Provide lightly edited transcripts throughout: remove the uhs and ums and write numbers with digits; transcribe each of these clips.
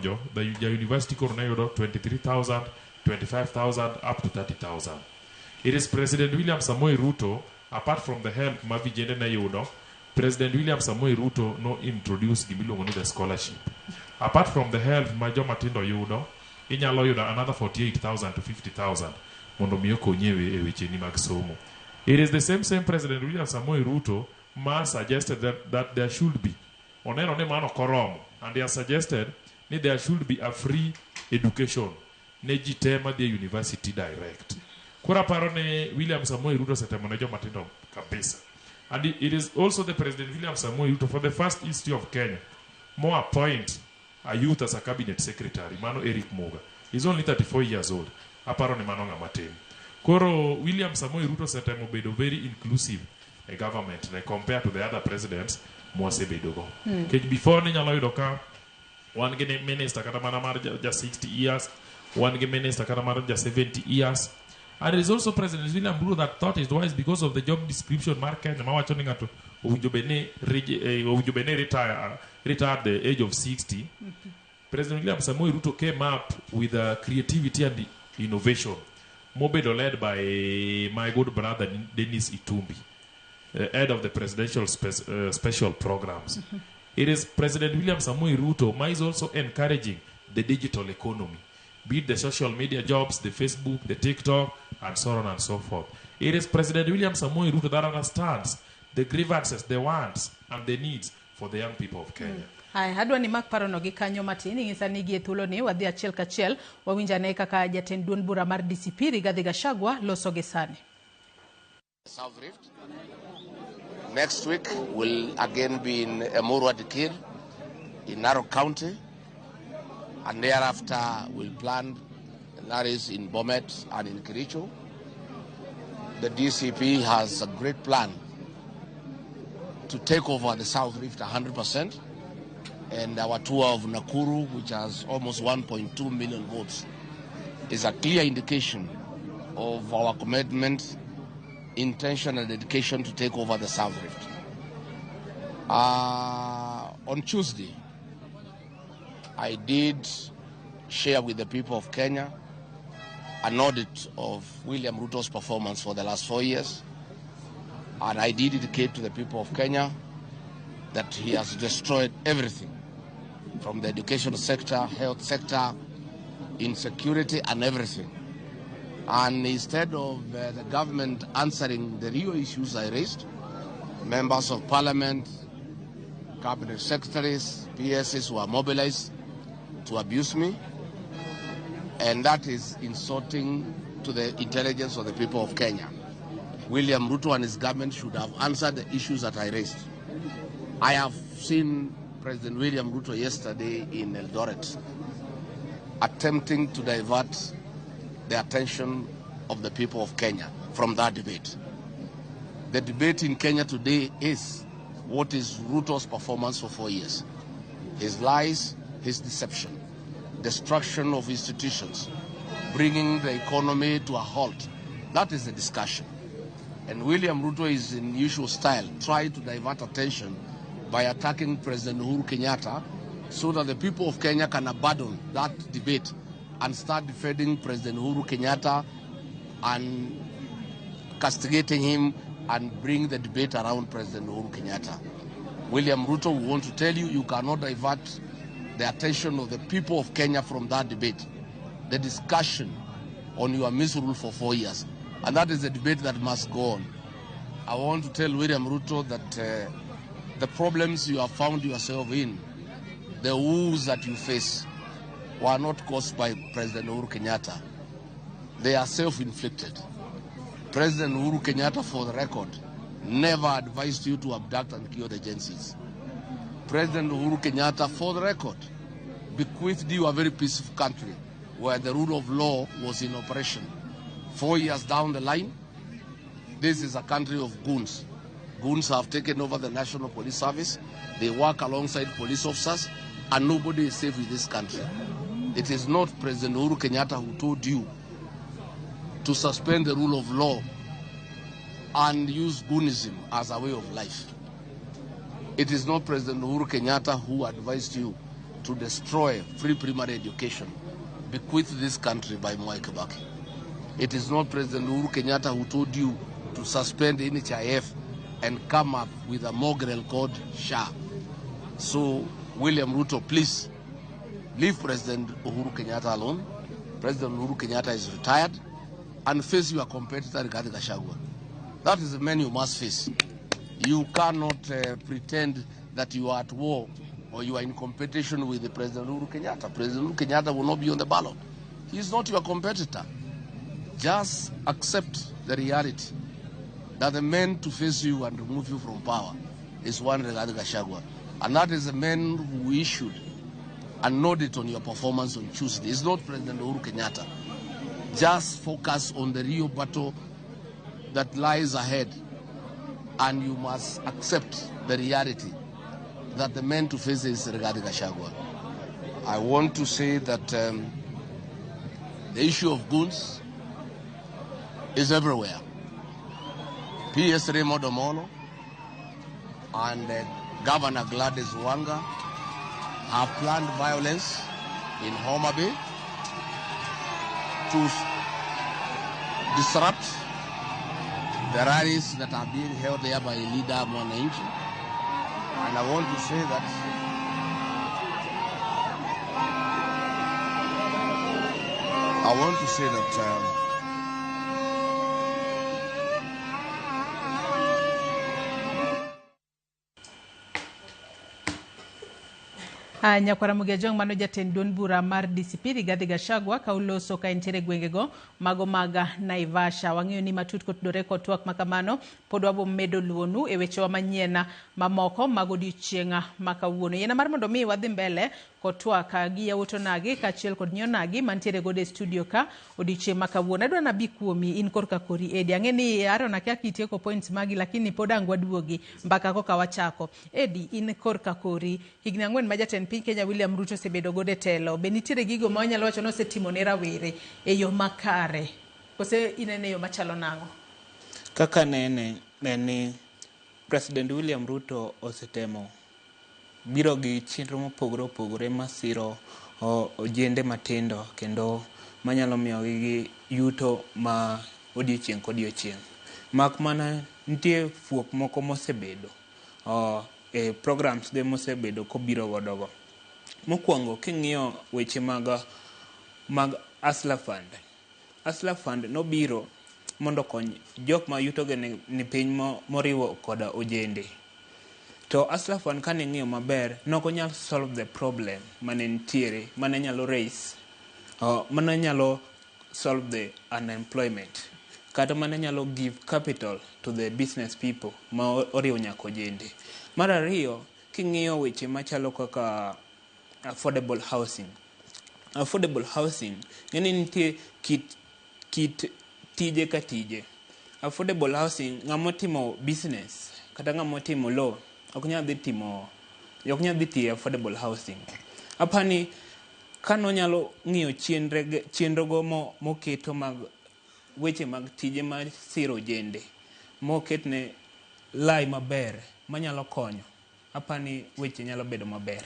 Jo ja university koro ne yudo 23,000, 25,000 up to 30,000. It is President William Samoei Ruto, apart from the help ma vijende ne yudo, President William Samoei Ruto no introduce gimiluongo ni the scholarship. Apart from the help ma joma tindo yudo, inyalo yudo another 48,000 to 50,000 mondo mi okonyi e wecheni mag somo. It is the same same President William Samoei Ruto ma suggested that there should be, oneno ni mano ok oromo, and he has suggested ni there should be a free education ne ji te madhi e university direct. Koro aparo ni William Samoei Ruto osetemo ne joma tindo kabisa. And it is also the President William Samoei Ruto, for the first history of Kenya, mo appoint a youth as a cabinet secretary, mano Eric Muga. He's only 34 years old. Aparo ni mano ng'ama tin. Koro William Samoei Ruto osetemo bedo very inclusive e government ne compared to the other presidents mwasebedo go. Nikech before ninyalo yudo ka wan gi minister kata mana mar ja 60 years, wan gi minister kata mar ja 70 years. And it is also President William Ruto that thought it wise, because of the job description mar Kenya mawacho ni ng'ato owinjo bed ni owinjo bed ni retire at the age of 60. President William Samoei Ruto came up with creativity and innovation mobedo led by my good brother Dennis Itumbi, head of the presidential special programs. It is President William Samoei Ruto ma is also encouraging the digital economy, be it the social media jobs, the Facebook, the TikTok, and so on and so forth. It is President William Samoei Ruto that understands the grievances, the wants, and the needs for the young people of Kenya. Haya, adwa ni mak parono gi kanyo matin. Ing'isa ni gi e thuolo ni wadhi achiel kachiel wawinj ane kaka jatend duond bura mar DCP Rigathi Gachagua loso gi sani. South Rift. Next week we'll again be in Emurua Dikirr in Narok County, and thereafter we'll plan rallies in Bomet and in Kericho. The DCP has a great plan to take over the South Rift 100%, and our tour of Nakuru, which has almost 1.2 million votes, is a clear indication of our commitment, intention and dedication to take over the South Rift. On Tuesday, I did share with the people of Kenya an audit of William Ruto's performance for the last 4 years. And I did indicate to the people of Kenya that he has destroyed everything, from the education sector, health sector, insecurity and everything. And instead of the government answering the real issues I raised, members of parliament, cabinet secretaries, PSs were mobilized to abuse me, and that is insulting to the intelligence of the people of Kenya. William Ruto and his government should have answered the issues that I raised. I have seen President William Ruto yesterday in Eldoret attempting to divert the attention of the people of Kenya from that debate. The debate in Kenya today is what is Ruto's performance for 4 years? His lies, his deception, destruction of institutions, bringing the economy to a halt. That is the discussion. And William Ruto is in usual style, trying to divert attention by attacking President Uhuru Kenyatta so that the people of Kenya can abandon that debate and start defending President Uhuru Kenyatta and castigating him and bring the debate around President Uhuru Kenyatta. William Ruto, we want to tell you, you cannot divert the attention of the people of Kenya from that debate, the discussion on your misrule for 4 years. And that is the debate that must go on. I want to tell William Ruto that the problems you have found yourself in, the woes that you face, were not caused by President Uhuru Kenyatta. They are self-inflicted. President Uhuru Kenyatta, for the record, never advised you to abduct and kill the Gen Zs. President Uhuru Kenyatta, for the record, bequeathed you a very peaceful country where the rule of law was in operation. 4 years down the line, this is a country of goons. Goons have taken over the National Police Service. They work alongside police officers, and nobody is safe in this country. It is not President Uhuru Kenyatta who told you to suspend the rule of law and use goonism as a way of life. It is not President Uhuru Kenyatta who advised you to destroy free primary education bequeathed this country by Mwai Kibaki. It is not President Uhuru Kenyatta who told you to suspend NHIF and come up with a mongrel called SHA. So, William Ruto, please leave President Uhuru Kenyatta alone. President Uhuru Kenyatta is retired, and face your competitor Rigathi Gachagua. That is the man you must face. You cannot pretend that you are at war or you are in competition with the President Uhuru Kenyatta. President Uhuru Kenyatta will not be on the ballot. He is not your competitor. Just accept the reality that the man to face you and remove you from power is one Rigathi Gachagua. And that is the man who issued an audit on your performance on Tuesday. It's not President Uhuru Kenyatta. Just focus on the real battle that lies ahead, and you must accept the reality that the man to face is Rigathi Gachagua. I want to say that the issue of goons is everywhere. PS Raymond Omolo and Governor Gladys Wanga have planned violence in Homa Bay to disrupt the rallies that are being held there by leader Mwananchi. And I want to say that Nyakwara Mugejong mano jatend duond bura mar DCP Rigathi Gachagua ka oloso ka entiere gwengego mago mag Naivasha. Wang'eyo ni matut kotudore kod twak makamano pod wabo medo luonu e wechewa manyien mamoko mag odiochieng' ma kawuono. Yiena mar mondo mi wadhi mbele kod twak gi yawuot onagi kaachiel kod nyionagi mantiere godo e studio ka odiochieng' ma kawuono. Adwa nabi kuomi in korka kori Edi. Ang'e ni Aaron akia kitieko points magi lakini pod ang' waduogi mbaka koka wachako. Edi in korka kori higni 4 ma jatend piny Kenya William Ruto osebedo godo e telo. Be nitiere gigo ma wanyalo wacho ni osetimo ne rawere e yo makare? Kose inene e yo machalo nang'o? Kaka nene en ni President William Ruto osetemo biro gi chenro mopogore opogore masiro ojende matindo kendo manyalo miyogi gi yuto ma odiochieng' kodiochieng'. Mak mana nitie fuok moko mosebedo e programs ge mosebedo kobiro godo go. Mokwongo king'iyo weche mag Hustler Fund. Hustler Fund nobiro mondo okony jok ma yuto gi ni piny moriwo koda ojende. To Hustler Fund kane ing'iyo maber, nok onyal solve the problem mane nitiere, mane nyalo raise, mane nyalo solve the unemployment, kata mane nyalo give capital to the business people ma oriwo nyaka ojende. Mar ariyo, king'iyo weche machalo kaka affordable housing. Affordable housing, ng'eni nitie kit tije ka tije. Affordable housing, ng'ama otimo business kata ng'ama otimo law ok nyal dhi timo, ok nyal dhi tiyo affordable housing. Apani kano nyalo ng'iyo chenrogo moketo mag weche mag tije mar siro ojende moketne lai maber manyalo konyo, apani weche nyalo bedo maber.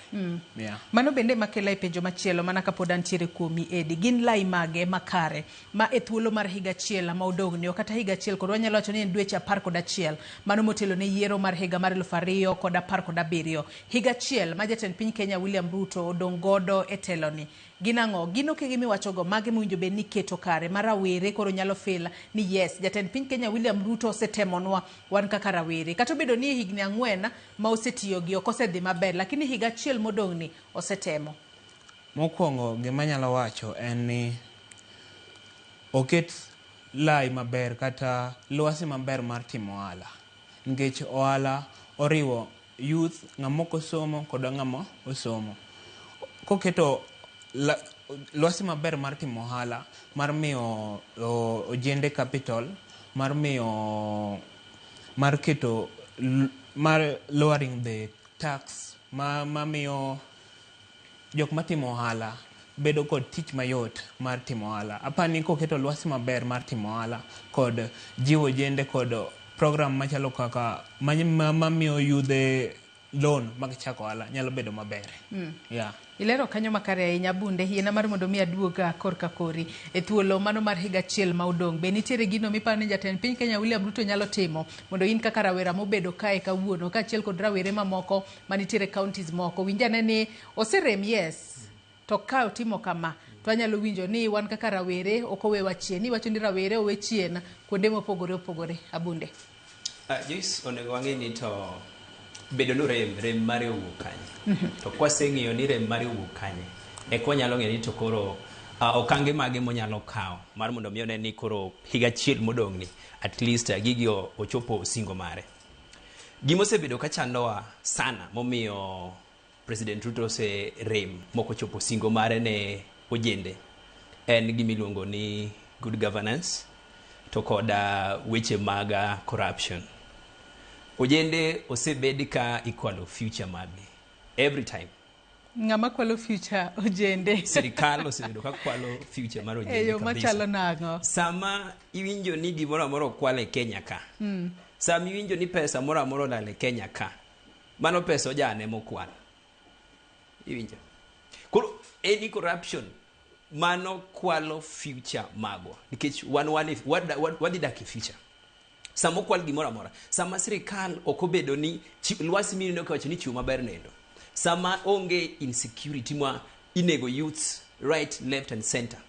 Yeah. Mano bende makela e penjo machielo mana kapod antiere kuomi Edi. Gin lai mage makare ma e thuolo mar higa achiel ma odong'ni ok kata higa achiel kod wanyalo wacho ni en dweche 11 mano motelo ne yiero mar higa mar 2017. Higa achiel ma jatend piny Kenya William Ruto odong' godo e teloni. Gin ang'o? Gin okenge miwachogo mage mowinjo bed ni keto kare ma rawere koro nyalo feel ni yes, jatend piny Kenya William Ruto osetemonwa wan kaka rawere. Kata obedo ni higni 4 ma osetiyo gi ok osedhi maber, lakini higa achiel modong'ni osetemo. Mokwongo gima anyalo wacho en ni oket lai maber kata lwasi maber mar timo ohala. Nikech ohala oriwo youth, ng'ama ok osomo kod ng'ama osomo. Koketo lwasi maber mar timo ohala, mar miyo ojende capital, mar miyo mar keto mar lowering the tax ma miyo jok matimo ohala bedo kod tich mayot mar timo ohala. Apani koketo lwasi maber mar timo ohala kod jiwo ojende kod program machalo kaka mamiyo yudhe loan mag chako ohala nyalo bedo maber. Yeah. Ilero kanyo makare ahinya Bunde, yiena mar mondo mi aduog korka kori e thuolo mano mar higa achiel ma odong'. Be nitiere gino miparo ni jatend piny Kenya William Ruto nyalo timo mondo in kaka rawera mobedo kae kawuono kaachiel kod rawere mamoko manitiere counties moko. Winj ane ni oserem yes, to ka otimo kama to anyalo winjo ni wan kaka rawere ok owewa chien. Iwacho ni rawere owe chien kuonde mopogore opogore. Abunde. Joyce, onego wang'e ni to bedo ni rem, rem mare owuok kanye. To kwaseng'eyo ni rem mare owuok kanye, eka wanyalo ng'eyo ni to koro okange mage monyalo kawo mar mondo mi one ni koro higa achiel modong' ni at least gigi ochopo singo mare. Gima osebedo ka chandowa sana momiyo President Ruto oserem mok ochopo singo mare ne ojende en gima iluongo ni good governance to koda weche mag corruption. Ojende osebed ka ikwalo future maggi every time. Ng'ama kwalo future ojende? Sirikal osebedo ka kwalo future mar ojende E yo kabisa. machalo nang'o? Sama iwinjo ni gimoro amora okwal e Kenya ka, sama iwinjo ni pesa moro amora olal e Kenya ka, mano pesa ojane mokwal. Iwinjo? Koro any corruption mano kwalo future magwa nikech wan wadhi dak e future. Sama okwal gimoro amora, sama sirikal ok obedo ni lwasi mineno kawacho ni chiwo maber nindo, sama onge insecurity ma inego youths right, left and center,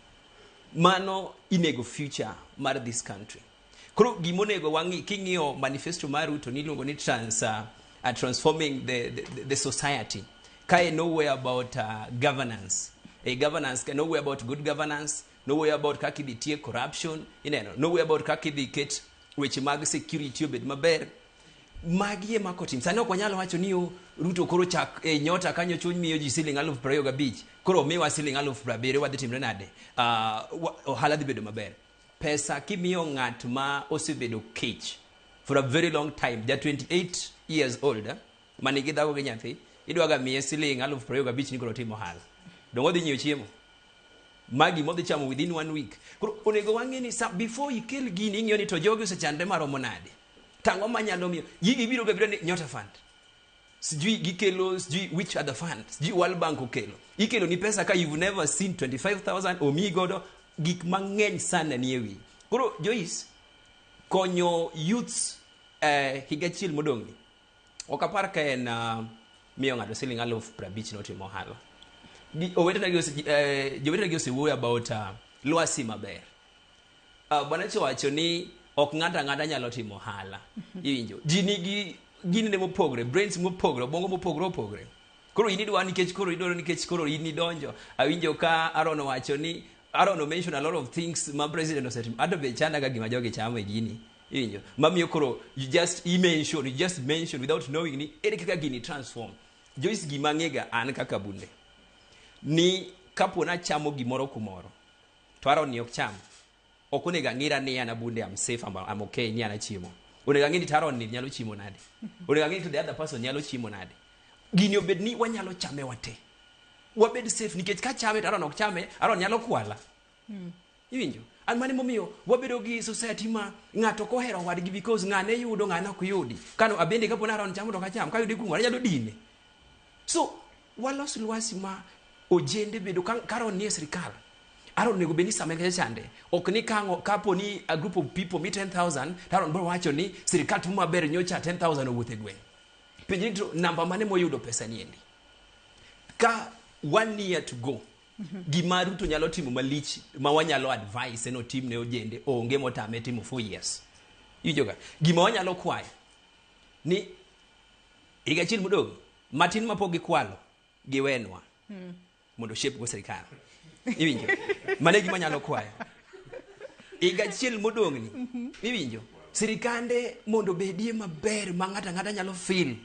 mano inego future mar this country. Koro gimonego wang'i king'iyo manifesto mar Ruto niluongo ni transforming the society. Kae nowhere about governance. A governance, nowhere about good governance, nowhere about kaka idhi tiek corruption, ineno, nowhere about kaka idhi ket weche mag security obed maber. Magi ema kotim. Sani ok wanyal wacho ni o Ruto koro chak e nyota kanyo chuny miyo ji siling 25,000. Koro miwa siling 70,000 wadhi timre nade? Ohala dhi bedo maber. Pesa kimiyo ng'at ma osebedo kech for a very long time, ja 28 years old, manigi dhako gi nyathi, idwaga miye siling 25,000 ni koro otim ohala. Dong' odhi nyiewo chiemo. Magi modhi chamo within 1 week. Koro onego wang'e ni before ikel gini ing'iyo ni to jogi osechandre maromo nade. Tang'o manyalo miyo gigi biro ga biro ni Nyota Fund. Sijui gikelo, sijui which other fund, sijui World Bank okelo. Ikelo ni pesa ka you've never seen 25,000 omiyi godo gik mang'eny sana nie wi. Koro Joyce, konyo youths higa achiel modong' ni. Ok apar ka en miyo ng'ato siling 50,000 notimo ohala. Jowetena gi osewuoyo about lwasi maber. Bwana wacho ni ok ng'ato ang'ata nyalo timo ohala. Iwinjo? Ji nigi ginene mopogre, brains mopogre, obwongo mopogre opogre. Koro in idwa nikech koro idwaro nikech koro in idonjo. Awinjo ka Aaron owacho ni Aaron mention a lot of things ma president osetimo. Ato be chanda ka gima jogi chamo e gini. Iwinjo? Mamiyo koro you just mention, you just mention without knowing ni ere kaka gini transform. Joyce, gima ang'ega an kaka Bunde ni kapo nachamo gimoro kumoro to Aaron ni ok cham, ok onego ang'ira ni an Abunde I'm safe, I'm okay ni an achiemo. Onego ang'e ni to Aaron ni nyalo chiemo nade. Onego ang'e ni to the other person nyalo chiemo nade. Gini obed ni wanyalo chame wate. Wabed safe nikech ka chame to Aaron ok chame, Aaron nyalo kwala. Iwinjo? An mano emomiyo wabedo gi society ma ng'ato ok ohero wadgi because ng'ane yudo ng'ane ok yudi. Kano abende kapo ni Aaron chamo to ok acham, kayude kumoro anyalo dine. So walos lwasi ma ojende bedo ka Aaron nie sirikal. Aaron onego bed ni sama en kacha chande ok ni kang'o kapo ni a group of people mi 10,000 to Aaron biro wacho ni sirikal timo maber nyocha 10,000 owuotho e gweng'. Penj ni to namba mane moyudo pesa ni endi. Ka 1 year to go, gima Ruto nyalo timo malich ma wanyalo advise en otim ne ojende onge motame timo 4 years. Iwinjo ga? Gima wanyalo kwayo ni higa achiel modong' matin mapok gikwalo giwenwa mondo shape go sirikal. Iwinjo? Mano e gima anyalo kwayo. Higa achiel modong' ni, iwinjo? Sirikande mondo obedie maber ma ng'ato ang'ata nyalo feel.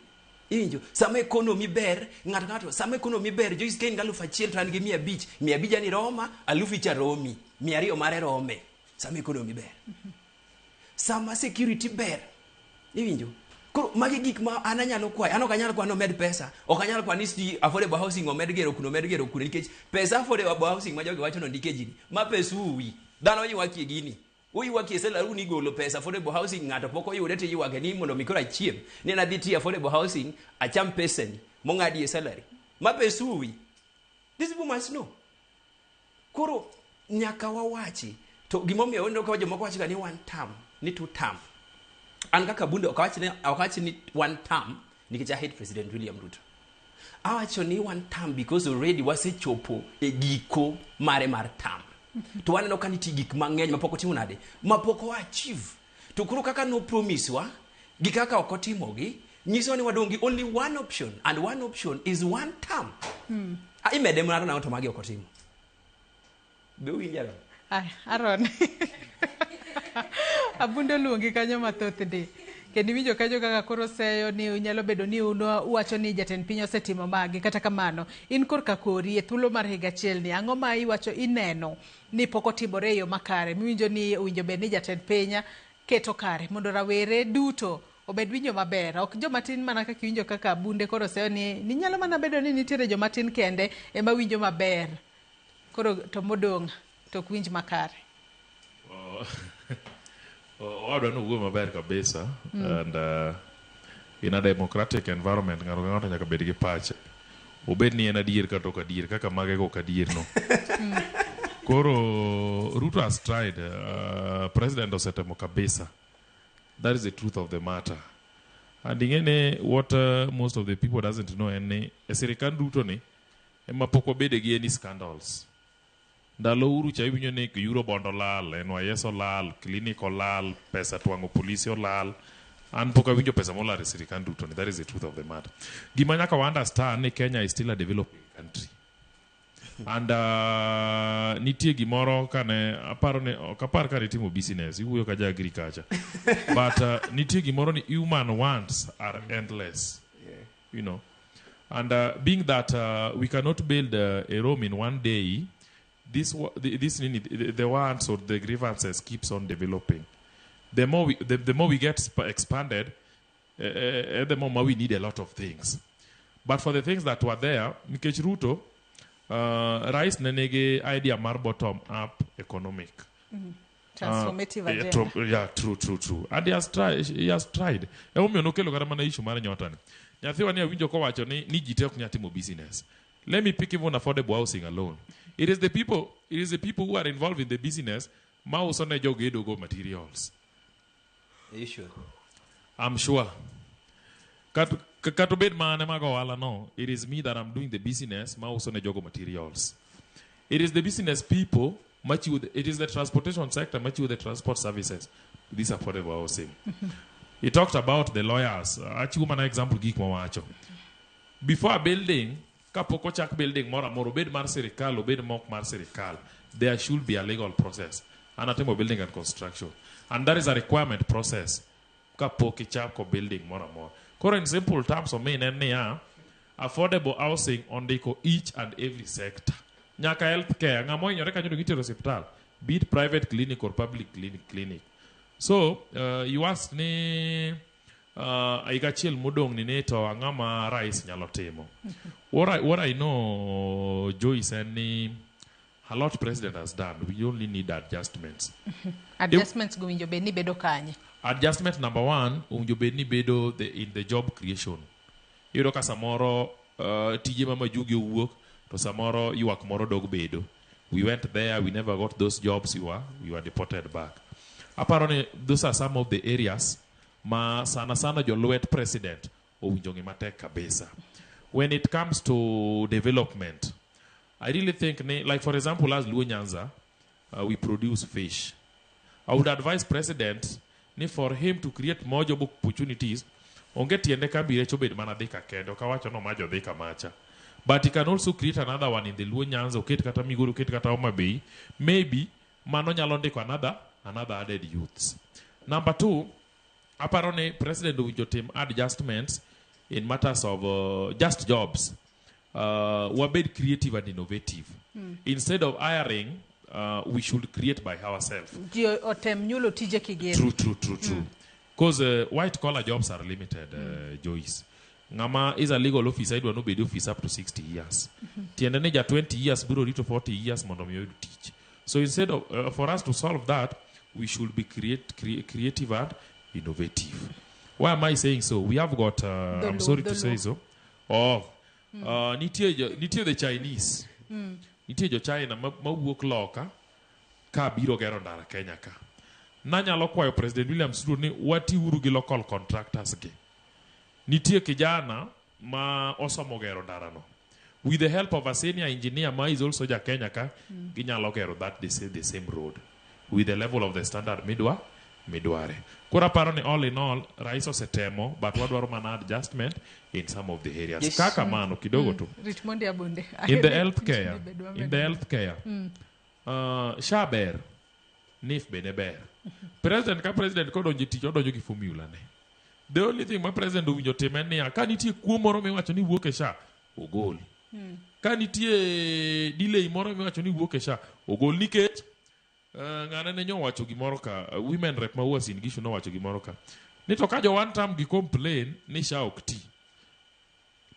Iwinjo? Sama economy ber, ng'ato ng'ato, sama economy ber, Joyce ka in gi 1,000 to an gi 500, 500 ni roma, alufu cha romi, 200 mare rome. Sama economy ber. Sama security ber. Iwinjo? Koro magi gik ma an anyalo kwayo. An ok anyal kwayo ni omed pesa. Ok anyal kwayo ni sijui affordable housing omed gero kuno, omed gero kuno nikech pesa affordable housing ma jogi wacho ni ondike ji ni, ma pes uwi. Dhano ywakie gini. Uywakie salary ni golo pesa affordable housing ng'ato pok oyude to iywake ni mondo mi koro achiem. Ni an adhi tiyo affordable housing acham pesani mong'adi e salary. Ma pes uwi. These people must know. Koro nyaka wawachi to gimomiyo waneno ka jomoko wacho ga ni one term, ni two term. An kaka bunde ok awach ni ok awach ni one term nikech I hate President William Ruto. Awacho ni one term because already wasechopo e giko mare mar term. To waneno ka nitie gik mang'eny mapok otimo nade, mapok o achieve. To koro kaka no promise wa gi kaka ok otimogi nyiso ni wadong' gi only one option and one option is one term. Ah, imede mana to nang'o to magi ok otimo. Be uwinja no? Ay, Aaron. Abundo oluongi kanyo mathoth ndi. Kendo iwinjo kanyo kaka koro seyo ni nyalo bedo ni un uwacho ni jatend piny osetimo magi. Kata kamano, in korka kori e thuolo mar higa achiel ni, ang'o ma iwacho ineno ni pok otimore e yo makare miwinjo ni owinjo bed ni jatend piny keto kare mondo rawere duto obed winjo maber, ok joma tin mana kaka iwinjo kaka Bunde koro seyo ni nyalo mana bedo ni nitiere joma tin kende ema winjo maber, koro to modong' to ok winj makare. Owadwa nowuoyo maber kabisa and in a democratic environment ng'ato ka ng'ato nyaka bed gi pache. Obed ni en adier kata ok adier, kaka mage go ok adier no. Koro Ruto has tried, president osetemo kabisa. That is the truth of the matter. And ing'e what most of the people doesn't know en ni e sirikand Ruto ni ema pok wabede gi any scandals. Ndalo Uhuru cha iwinjo ni Eurobond olal, NYS olal, clinic olal, pesa twang'o polisi olal. An pok awinjo pesa molal e sirikand Ruto ni. That is the truth of the matter. Gima nyaka wa understand ni Kenya is still a developing country. And nitie gimoro kane aparo ni ok apar ka nitimo business iwuoyo ka ja agriculture but nitie gimoro ni human wants are endless and being that we cannot build a Rome in one day, this this nini, the wants or the grievances keeps on developing. The more we get expanded, the more we need a lot of things. But for the things that were there, nikech Ruto, Rais ne nigi idea mar bottom up economic transformative agenda. True, yeah, true. And he has tried. He has tried. Emomiyo nokelo kata mana issue mar nyota ni. Nyathiwa ni awinjo kowacho ni ji te ok nyal timo business. Let me pick even affordable housing alone. It is the people who are involved in the business ma uso ne jogedo go materials. Are you sure? I'm sure. Kata obed mane mag ohala no, it is me that I'm doing the business ma uso ne jogo materials. It is the business people machiwo it is the transportation sector machiwo the transport services. This affordable housing. He talked about the lawyers. Achiwo mana example gik mawacho. Before a building, kapok ochak building moro amora, obed mar sirikal, obed mok mar sirikal, there should be a legal process. An atimo building and construction. And that is a requirement process kapok ichako building moro amora. Koro in simple terms omin en niya, affordable housing ondiko each and every sector. Nyaka healthcare, ng'ama ohinyore kanyo dong itero osiptal, be it private clinic or public clinic. So, you asked ni higa achiel modong' ni ne to ang'o ma rais nyalo timo. What I know, Joyce, en ni a lot president has done. We only need adjustments. Adjustments go winjo bed ni bedo kanye? Adjustment number one, owinjo bed ni bedo in the job creation. Iyudo ka samoro tije ma majugi owuok, to samoro ywak moro dog bedo. We went there, we never got those jobs, we were deported back. Aparo ni those are some of the areas ma sana sana jolwet president owinjo ng'i matek kabisa. When it comes to development, I really think, ni, like for example, as Luo Nyanza, we produce fish. I would advise president ni for him to create more job opportunities, onge tiende kambi rech obed mana Thika kende, ok awacho no ma jo Thika macha. But he can also create another one in the Luo Nyanza, oket kata Migori, oket kata Homa Bay. Maybe mano nyalo ndiko another added youths. Number two, aparo ni president owinjo tim adjustments in matters of just jobs. Wabed creative and innovative. Instead of hiring, we should create by ourselves. Ji otem nyulo tije kigin. True. Because white collar jobs are limited, Joyce. Ng'ama is a legal officer idwa nobed office up to 60 years. Tiende ni ja 20 years biro rito 40 years mondo mi oyud tich. So instead of for us to solve that, we should be creative and innovative. Why am I saying so? We have got, I'm Dholuo, sorry to say Dholuo. so. Oh, nitie the Chinese. Nitie jo China mawuok loka ka biro gero ndara Kenya ka. Nanyalo kwayo President William Ruto ni watiuru gi local contractors gi. Nitie kijana ma osomo gero ndarano. With the help of a senior engineer ma is also ja Kenya ka, ginyalo gero that the same road with the level of the standard midware. Koro aparo ni all in all, rais osetemo, but wadwaro mana adjustment in some of the areas. Kaka mano kidogo tu. Rit mondi abonde. In the healthcare, in the healthcare, SHA ber, NHIF bende ber. President ka president kodonjo e tich odonjo gi formula ne. The only thing ma president owinjo tim en niya, ka nitie kuo moro miwacho ni wuok e SHA, ogol. Ka nitie delay moro miwacho ni wuok e SHA, ogol nikech ng'ane ne nyowacho gimoro ka, women rep ma Uasin Gishu nowacho gimoro ka. Ni to ka jo one term gi complain ni SHA ok ti.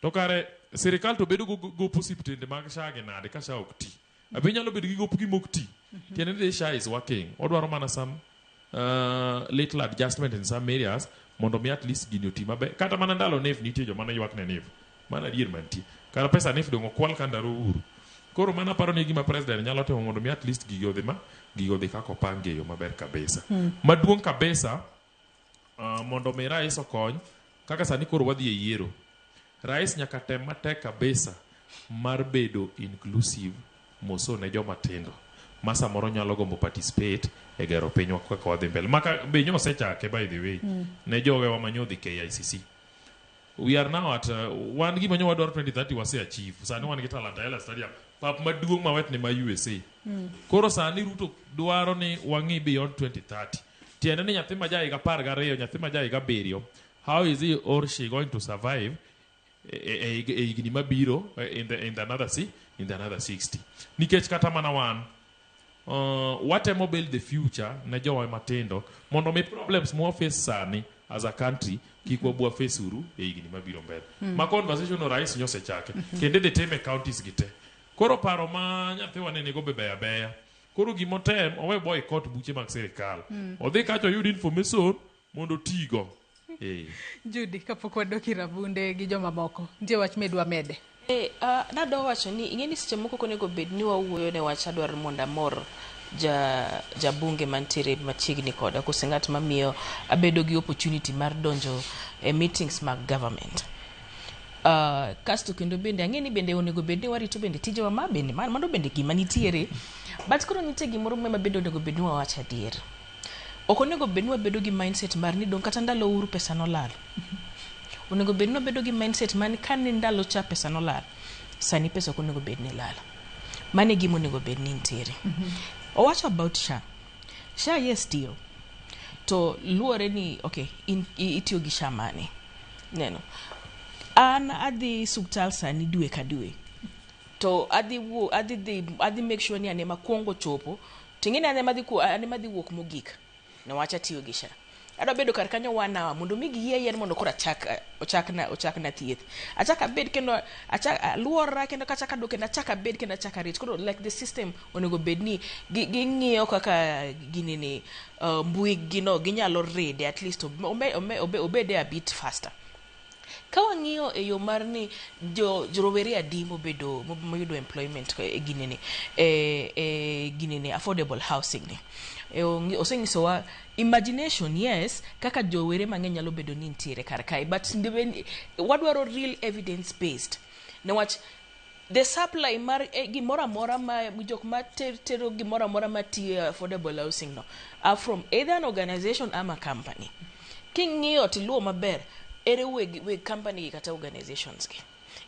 To kare sirikal to bedo go gop osiptende mag SHA gi nade ka SHA ok ti. Abe nyalo bedo gi gop gima ok ti. Tiende ni SHA is working. Odwaro mana some little adjustment in some areas mondo mi at least gini oti maber. Kata mana ndalo NHIF nitie joma ne ywak ne NHIF. Mano adier mantie. Kara pesa NHIF dong' okwal ka ndalo Uhuru. Koro mano aparo ni gima president nyalo timo mondo mi at least gigo odhi ma gigo odhi kaka opangi e yo maber kabisa. Maduong' kabisa mondo mi rais okony kaka sani koro wadhi e yiero. Rais nyaka tem matek kabisa mar bedo inclusive moso ne joma tindo ma samoro nyalo gombo participate e gero pinywa kaka wadhi mbele. Maka be nyo osechake by the way ne jogewa manyodhi KICC. We are now at wan gima nyo wadwaro 2030 wase achieve. Sani wan gi Talanta Hela Stadium, pap maduong' mawet ne ma USA. Koro sani Ruto dwaro ni wang'i beyond 2030. Tiende ni nyathi ma ja higa 12, nyathi ma ja higa 7, how is he or she going to survive e higni mabiro in the another 60? Nikech kata mana wan watemo build the future ne jowa matindo mondo mi problems mwa face sani as a country kik wabwa face uru e higni mabiro mbele. Ma conversation no rais nyosechake kendo idhi time e counties gi te. Koro paro ma nyathiwa ne nigo be beyo abeya. Koro gimotem owe boycott buche mag sirikal. Odhi kacha oyud information mondo otigo. Judy, kapok wadok ir Abunde gi jomamoko, nitie wach midwa mede? Nadwa wacho ni ing'e ni seche moko ok onego bed ni wawuoyo ne wach adwaro mondo amor jabunge mantiere machiegni koda kose ng'at mamiyo abedo gi opportunity mar donjo e meetings mag government. Kasto kendo bende ang'e ni bende onego bed ni warito bende tijewa ma bende mano bende gima nitiere, but koro nitie gimoro ma bende onego bed ni wawacho adier. Ok onego bed ni wabedo gi mindset mar ni dong' kata ndalo Uhuru pesa nolal. Onego bed ni wabedo gi mindset mar ni kane ndalo cha pesa nolal, sani pesa ok onego bed ni lal. Mano e gima onego bed ni nitiere. Owacho about SHA. SHA yes tiyo. To luwore ni okay, in itiyo gi SHA mane. Neno. An adhi suptal sani dwe ka dwe. To adhi make sure ni an ema kuongo chopo. To ing'e ni an ema dhi wuok mogik. Niwach atiyo gi SHA. Adwa bedo kar kanyo 1 hour mondo mi giyie yien mondo koro ochak na thieth. Achak abed kendo achak aluora kendo kachak adok kendo achak abed kendo achak arit. Koro like the system onego bed ni ging'iyo kaka gini ni mbui gino ginyalo ride at least obede a bit faster. Ka wang'iyo e yo mar ni jo rowere adi mobedo moyudo employment e gini ni e gini ni affordable housing ni. Osenyisowa imagination, yes, kaka jowere mang'eny nyalo bedo ni nitiere kar kae, but wadwaro real evidence based. Newach the supply mar gimoro amora ma jok ma tero gimoro amora matiyo affordable housing no are from either an organization ama company. King'iyo tiluwo maber, ere weg company gi kata organizations gi.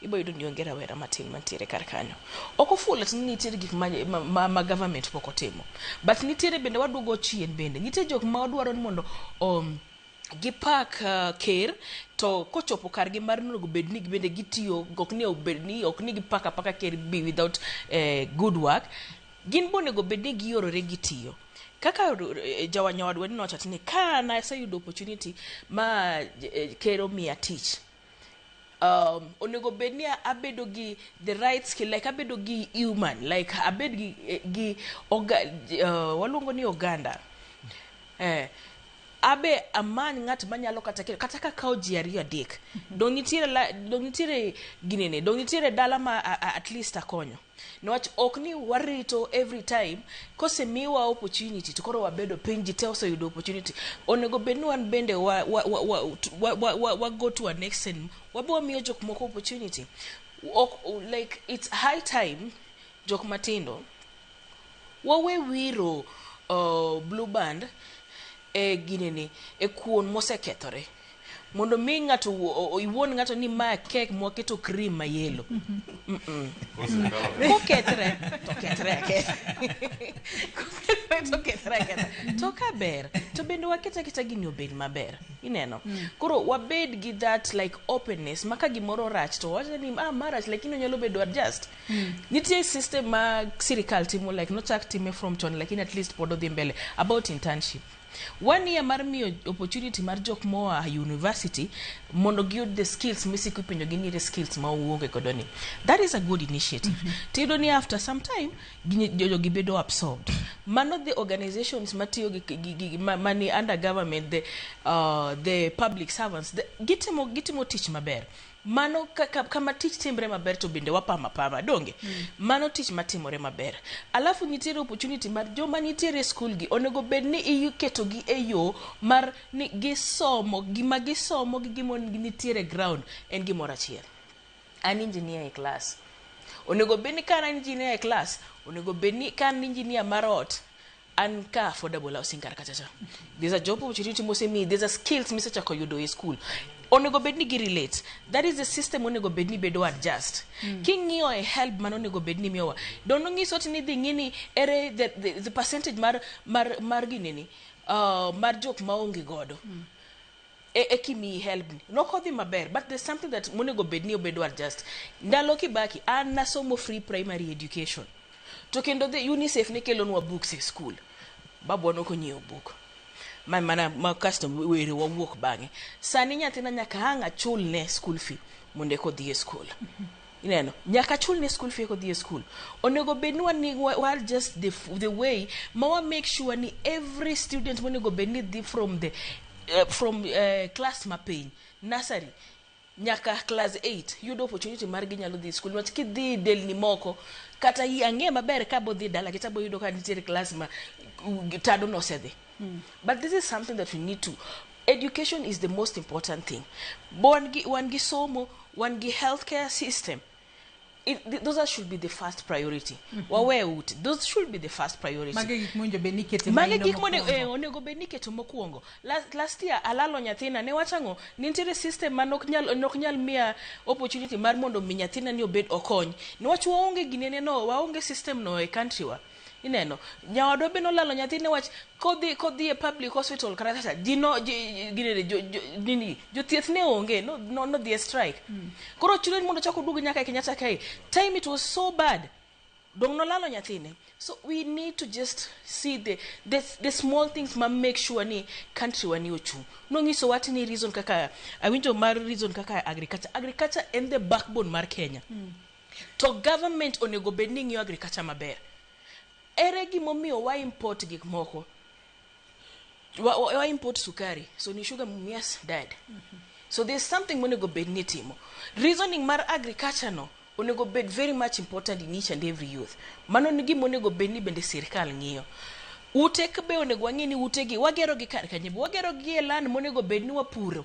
Ibo yudo ni onge rawera matin mantiere kar kanyo. Ok ofulo ni nitiere gik ma government pok otimo. But nitiere bende waduogo chien bende. Nitie jok ma wadwaro ni mondo gipak ker to kochopo kargi mar onego bed ni bende gitiyo, ok ni obed ni ok ni gipak apaka ker be without good work. Gin bo onego bed ni giorore gitiyo. Kaka nyawadwa ni nowacho ni ka naseyudo opportunity ma ker omiya tich, onego bed ni abedo gi the right skill, like abedo gi human, like abed gi waluongo ni oganda. Abe amany ng'at manyalo kata kelo kata kakawo ji ariyo adek. Dong nitiere la, dong nitiere ginene, dong nitiere dala ma at least akonyo. Niwach ok ni warito every time kosemiwa opportunity to koro wabedo piny ji te oseyudo opportunity. Onego bed ni wan bende wa go to an extent wabe wamiyo jok moko opportunity. Ok, like it's high time jok matindo wawe wiro blue band e ginene e kuon mosekethore mondo mi ng'ato iwuond ng'ato ni ma kek mwaketo cream ma yellow. Kokethre to kethre aketha, kokethre to kethre aketha, to ka ber to bende waket aketa gini obed maber. Ineno, koro wabed gi that like openness ma ka gimoro rach to wacho ni ah, marach, lakini onyalo bedo adjust. Nitie system ma sirikal timo, like nochak time from chon, lakini at least pod odhi mbele, about internship one year mar miyo opportunity mar jok moa university mondo giyud the skills misiko ipenjo gi ni skills ma uonge godo ni. That is a good initiative. Tiyudo ni after some time jogi bedo absorbed. Mano the organizations matiyo gi mani under government, the public servants, gitimo tich maber. Mano kama tich timre maber to bende wapama pama donge. Mano tich matimore maber. Alafu nitiere opportunity mar joma nitiere e school gi onego bed ni iketo gi e yo mar ni gisomo gima gisomo gi gima nitiere ground en gimoro achiel. An engineer e class, onego bed ni ka an engineer e class, onego bed ni ka an engineer mar ot, an ka affordable housing kar kacha cha there's a job opportunity mosemiyi, there's a skills misechako yudo e school, onego bed ni gi relate. That is the system onego bed ni bedo adjust. King'iyo e help mano onego bed ni miyowa dono ng'iso ni dhi ng'i ni ere the percentage mar gineni mar jok maonge godo e kimiyi help ni nokodhi maber, but there's something that monego bed ni obedo adjust. Ndalo Kibaki an nasomo free primary education, to kendo the UNICEF ne kelonwa books e school. Babwa nokonyiewo book ma mana ma kasto were wawuok bang'e. Sani nyathina nyaka ang' achulne school fee mondo eka odhi e school. Ineno, nyaka achulne school fee eka odhi e school. Onego bed ni wan wa adjust the way ma wa make sure ni every student monego bed ni dhi from class mapiny, nursery nyaka class 8, yudo opportunity mar ginyalo dhi school. Niwach kidhi delni moko kata ang'e maber ka bodhi dala kata boyudo ka nitiere class ma tado nosedhi. But this is something that we need to, education is the most important thing. Wan gi somo, wan gi healthcare system. Those are should be the first priority. Wawe ute, those should be the first priority. Mage gik mowinjo bed ni ikete Mage maino gik monego mokwongo. Onego bed ni iketo mokwongo. Last year alalo nyathina ne wach ang'o? Nitiere system ma nok nyal miya opportunity mar mondo mi nyathina ni obed okony niwach waonge ginene no, waonge system no e country wa. Ineno, nyawadwa be nolalo nyathine wach kodhi e public hospital kata kata ji no ji ginene jo, nini jothieth ne onge no, nodhi e strike. Koro chuno ni mondo chak oduog nyaka e Kenyatta kae. Time it was so bad dong nolalo nyathine. So we need to just see the small things ma make sure ni country wa ni ochung'. Nong'iso wach ni reason kaka awinjo mar reason kaka agriculture en the backbone mar Kenya. To government onego bed ni ng'iyo agriculture maber. Ere gimomiyo wa import gik moko, wa import sukari? So ni Sugar Mumias died. So there's something monego bed ni timo. Reasoning mar agriculture no onego bed very much important in each and every youth. Mano ni gima onego bed ni bende sirikal ng'iyo. Ute be onego wang'i ni utegi wagero gi kar kanye, wagero gi e land monego bed ni wapuro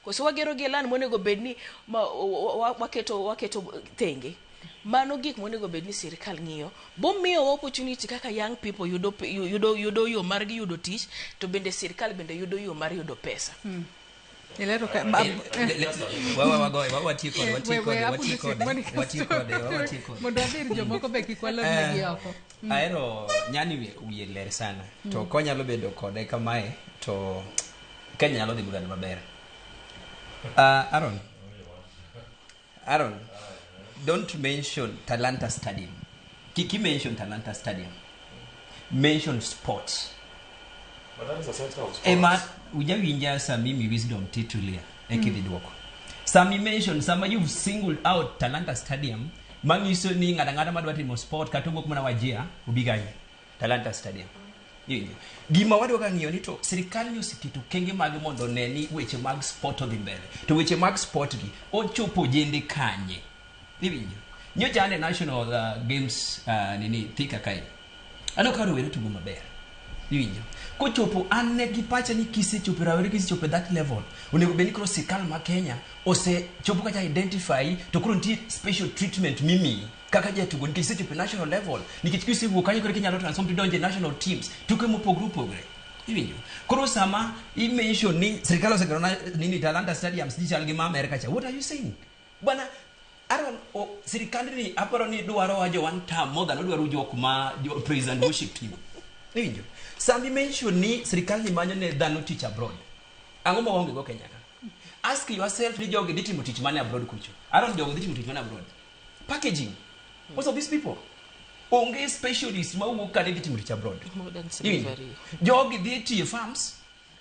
koso wagero gi e land monego bed ni waketo thenge. Mano gik monego bed ni sirikal ng'iyo bomiyowa opportunity kaka young people yudo yo mar gi yudo tich, to bende sirikal bende yudo yo mar yudo pesa. Ilero ka Watii kode, watii kode, watii kode, watii kode, watii kode. Mondo wadhir jomoko be kik walornegi oko. Ahero nyani, wiye ler sana to konyalo bedo kode kamae to Kenya nyalo dhi budhane maber. Aaron, don't mention Talanta Stadium. Kiki mention Talanta Stadium, mention sports. But that is a center of sports. Ema ujawinja samimi wisdom titulia ekidhi duoko sami mention sama you've singled out Talanta Stadium manyiso ni ng'ato ang'ata madwa timo sport kata owuok mana Wajir obi kanye Talanta Stadium. Iwinjo? Gima wadwa ga ng'iyo ni to sirikal ni oseketo okenge mage mondo one ni weche mag sport odhi mbele. To weche mag sport gi ochopo ojende kanye? Iwinjo? Nyocha an e National Games nini Thika kae. Aneno ka rowere tugo maber. Iwinjo? Kochopo an ne gi pacha ni kisechopo rawere kisechopo e that level, onego bed ni koro sirkal ma Kenya osechopo kacha identify to koro nitie special treatment mimiyi kaka jatugo nikech isechopo e national level nikech kisewuok kanyo koro inyalo transform tidonjo e national teams tuke mopogore opogore. Iwinjo? Koro sama i mention ni sirkal osegero na nini Talanta stadiums ji chal gi ma America cha. What are you saying? Bwana Aaron, o, sirikandni aparo ni dwaro wa jo one term more than odwaro jok ma jo praise and worship team. Iwinjo? Sama i mention ni sirikal ni manyo ne dhano tich abroad. Ang'o ma waonge go Kenya ka? Ask yourself ni jogi dhi timo tich mane abroad kucho. Aaron jogo dhi timo tich mane abroad. Packaging. Most of these people. Onge specialist ma wuok ka ni dhi timo tich abroad. Modern Iwinjo? slavery. Jogi dhi tiyo e farms.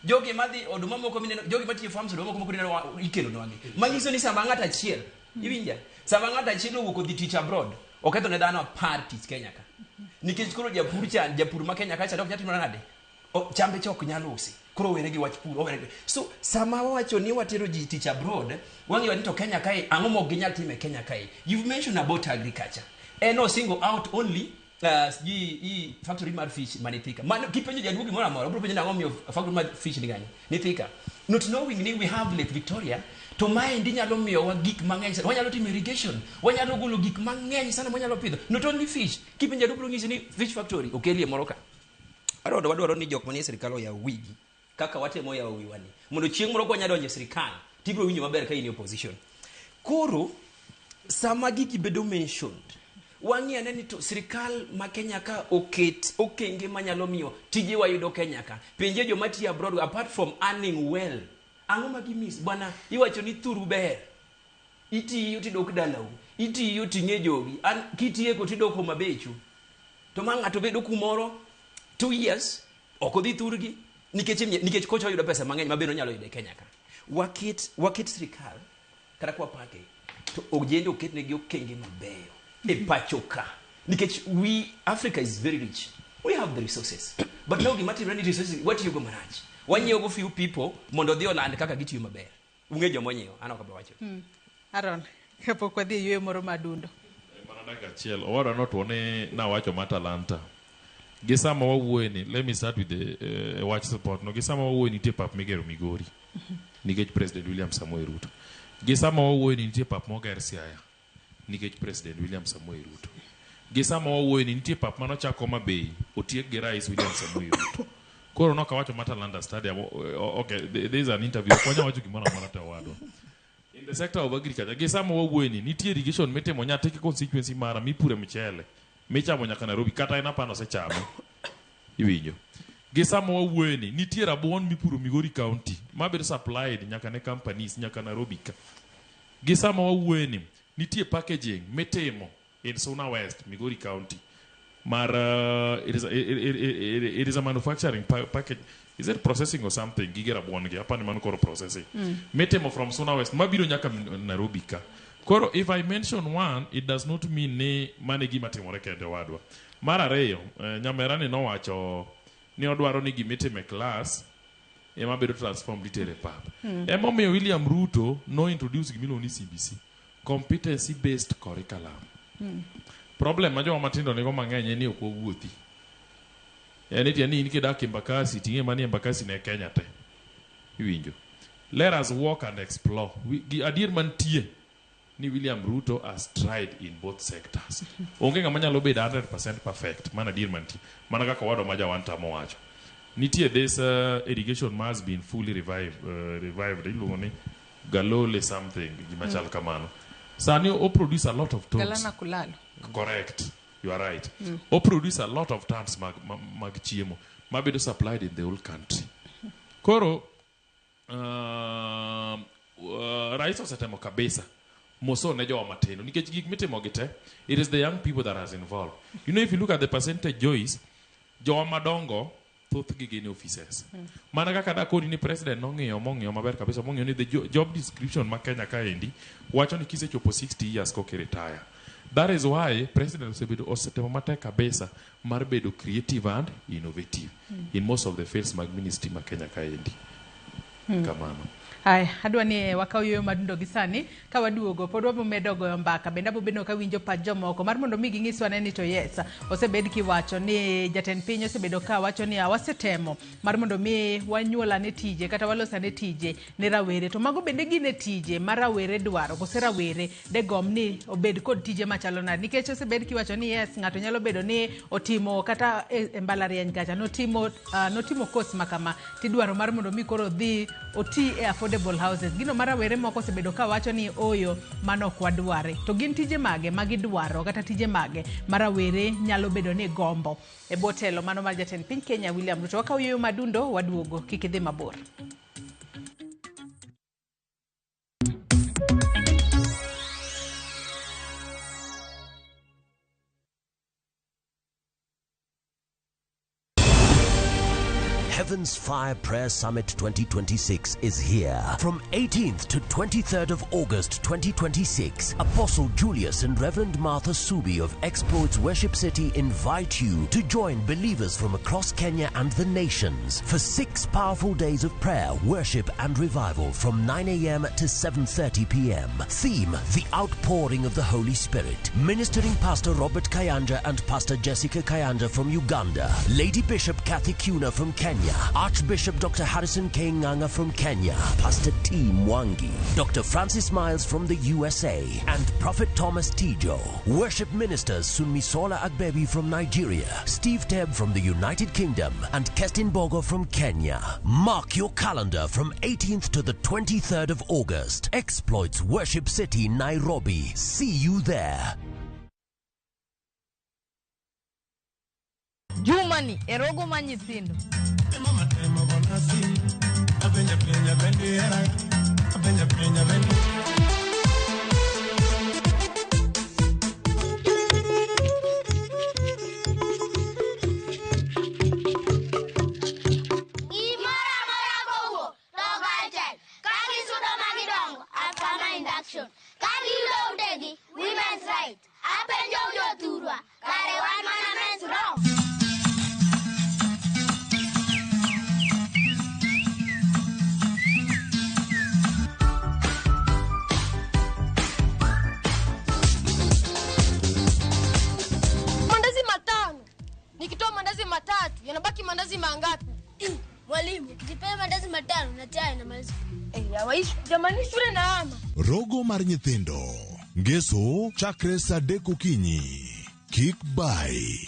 Jogi madhi oduma moko mineno, jogi matiyo e farms oduma moko mineno ikelo nwagi. Manyiso ni sama ng'ato achiel, iwinja? Sama ng'ato achiel owuok odhi tich abroad, oketho ne dhano apar tich Kenya ka. Nikech koro japur cha, japur ma Kenya ka cha ok nyal timo nade? O, chambe cha ok nyal usi. Koro owere gi wach pur, owere gi. So sama wawacho ni watero ji tich abroad, wang'iyo ni to Kenya kae ang'o mok ginyal timo e Kenya kae? You've mentioned about agriculture. En o single out only sijui hii factory mar fish mane Thika. Mano kipenjo jaduo gimoro amora, obiro penjo ni ang'o omiyo factory mar fish ni kanye? Ni Thika. Not knowing ni we have Lake Victoria, to maendi nyalo miyowa gik mang'eny sana. Wanyalo timo irrigation, wanyalo golo gik mang'eny sana mwanyalo pidho. Not only fish. Kipenjo jaduo biro nyisi ni fish factory okelie moro ka. Wadwaro wadwaro ni jok manie sirikal oyaw wigi kaka watemo yawo wiwa ni mondo chieng' moro kwanya donjo e sirikal tibiro winjo maber ka in e opposition. Koro sama gigi bedo mentioned wang'i ane ni to sirikal ma Kenya ka oket okenge manyalo miyo tije wayudo Kenya ka penje joma tiyo abroad apart from earning well ang'o ma gimiss bwana iwacho ni thuru ber itiyo tidok dalau itiyo ting'e jogi an kitieko tidok Homa Bay-chu to ma ng'ato bedo kumoro 2 years ok odhi thurgi nikech nikech kocha oyudo pesa mang'eny ma bende onyalo yudo e Kenya ka waket waket sirikal kata kwa pake to ojende oketnegi okenge mabeyo e pacho ka nikech we Africa is very rich we have the resources but now gima timore ni resources watiyogo marach wanyiewo go few people mondo odhi oland kaka gitiyo maber ung'e joma onyiewo an ok abi wacho Aaron, kapok wadhi e yueyo moro madundo. Mana dakika achiel owadwa notwo ni nawacho ma Talanta gi sama wawuoye ni let me start with the wach support no gi sama wawuoye nitie pap migero Migori nikech President William Samoei Ruto gi sama wawuoye ni nitie pap moger Siaya nikech President William Samoei Ruto gi sama wawuoye ni nitie pap manochak Homa Bay otiek gi Rais William Samoei Ruto koro nokawacho ma Talanta Stadium okay there is an interview ok wanyal wacho gimoro amora te owadwa in the sector of agriculture gi sama wawuoye ni nitie irrigation mitimo Nyatike constituency mara mipure mchele michamo nyaka Nairobi kata en apano osechame iwinjo gi sama wawuoye ni nitie rabuon mipuro Migori County mabedo supplied nyaka ne companies nyaka Nairobi ka gi sama wawuoye ni nitie packaging mitimo in Suna West Migori County mar it is a manufacturing package is it processing or something gige rabuon gi apani mano koro processing mitimo from Suna West mabiro nyaka Nairobi ka koro if I mention one it does not mean ni mano e gima timore kende wadwa mar ariyo nyamera ni nowacho ni odwaro ni gimitimo e class ema bedo transformed itere pap emomiyo William Ruto no introduce gimiluongo ni CBC competency based curriculum problem ma joma matindo nigo mang'eny en ni ok wawuothi en ni tiende ni in kidak Embakasi ting'e mani Embakasi ne Kenya te iwinjo let us walk and explore adier mantie ni William Ruto has tried in both sectors onge ng'ama nyalo bedo 100% perfect mana adier mantie mana kaka owadwa ma Jawan tamo wacho nitie this irrigation ma has been fully revived iluongo ni Galole something gima chal kamano sani o produce a lot of tons Galana Kulalo. correct you are right o produce a lot of tons mag chiemo mabedo supplied in the whole country koro rais osetemo kabisa moso ne jowa matindo nikech gik mitimo gi te it is the young people that has involved you know if you look at the percentage Joyce jowa madongo thothgi gin offices mana kaka dakoni ni president nong'iyo mong'iyo maber kabisa mong'iyo ni the job description ma Kenya kaendi wacho ni kisechopo 60 years koka retire That is why president osebedo osetemo matek kabisa mar bedo creative and innovative in most of the fields mag ministry ma Kenya kaendi. Kamano. Aya, adwa ni wakaw yueyo madundo gi sani ka waduogo pod wabo medo goyo mbaka bende abo bedo kawinjo pach jomoko mar mondo mi ginyiswa ane ni to yes osebed kiwacho ni jatend piny osebedo ka wacho ni wasetemo mar mondo mi wanyuol ane tije kata walos ane tije ne rawere to mago bende gin e tije ma rawere dwaro kose rawere de gomb ni obed kod tije machalo nade nikech osebed kiwacho ni yes ng'ato nyalo bedo ni otimo kata e mbalariany kacha notimo course ma kama tidwaro mar mondo mi koro odhi oti e affordable houses gino ma rawere moko osebedo ka wacho ni oyo mano ok wadware to gin tije mage ma gidwaro kata tije mage ma rawere nyalo bedo ni gombo e bwo telo mano mar jatend piny Kenya William Ruto wakaw yueyo madundo waduogo kik idhi mabor. Heaven's Fire Prayer Summit 2026 is here. From 18th to 23rd of August 2026, Apostle Julius and Reverend Martha Subi of Exploits Worship City invite you to join believers from across Kenya and the nations for 6 powerful days of prayer, worship and revival from 9 a.m. to 7:30 p.m. Theme, The Outpouring of the Holy Spirit. Ministering Pastor Robert Kayanja and Pastor Jessica Kayanja from Uganda. Lady Bishop Kathy Kuna from Kenya. Archbishop Dr. Harrison K. Nganga from Kenya, Pastor T. Mwangi, Dr. Francis Miles from the USA, and Prophet Thomas Tijo. Worship ministers Sunmisola Agbebi from Nigeria, Steve Tebb from the United Kingdom, and Kestin Bogo from Kenya. Mark your calendar from 18th to the 23rd of August. Exploits Worship City, Nairobi. See you there. Juma ni e rogo mar nyithindo. Gimoro amora kowuok to kaachiel ka gisudo ma gidongo after induction ka giyudo utegi women's right apenjo jothurwa kare wan mana men's wrong. Mandazi matano. Nikitoa mandazi matatu yanabaki mandazi mangapi? Mwalimu, ukipea mandazi matano na chai na maliza. Eh, hawaishi. Jamani shule na ama. Rogo mar nyithindo. Ngeso chakre saa adek okinyi. Kik bai.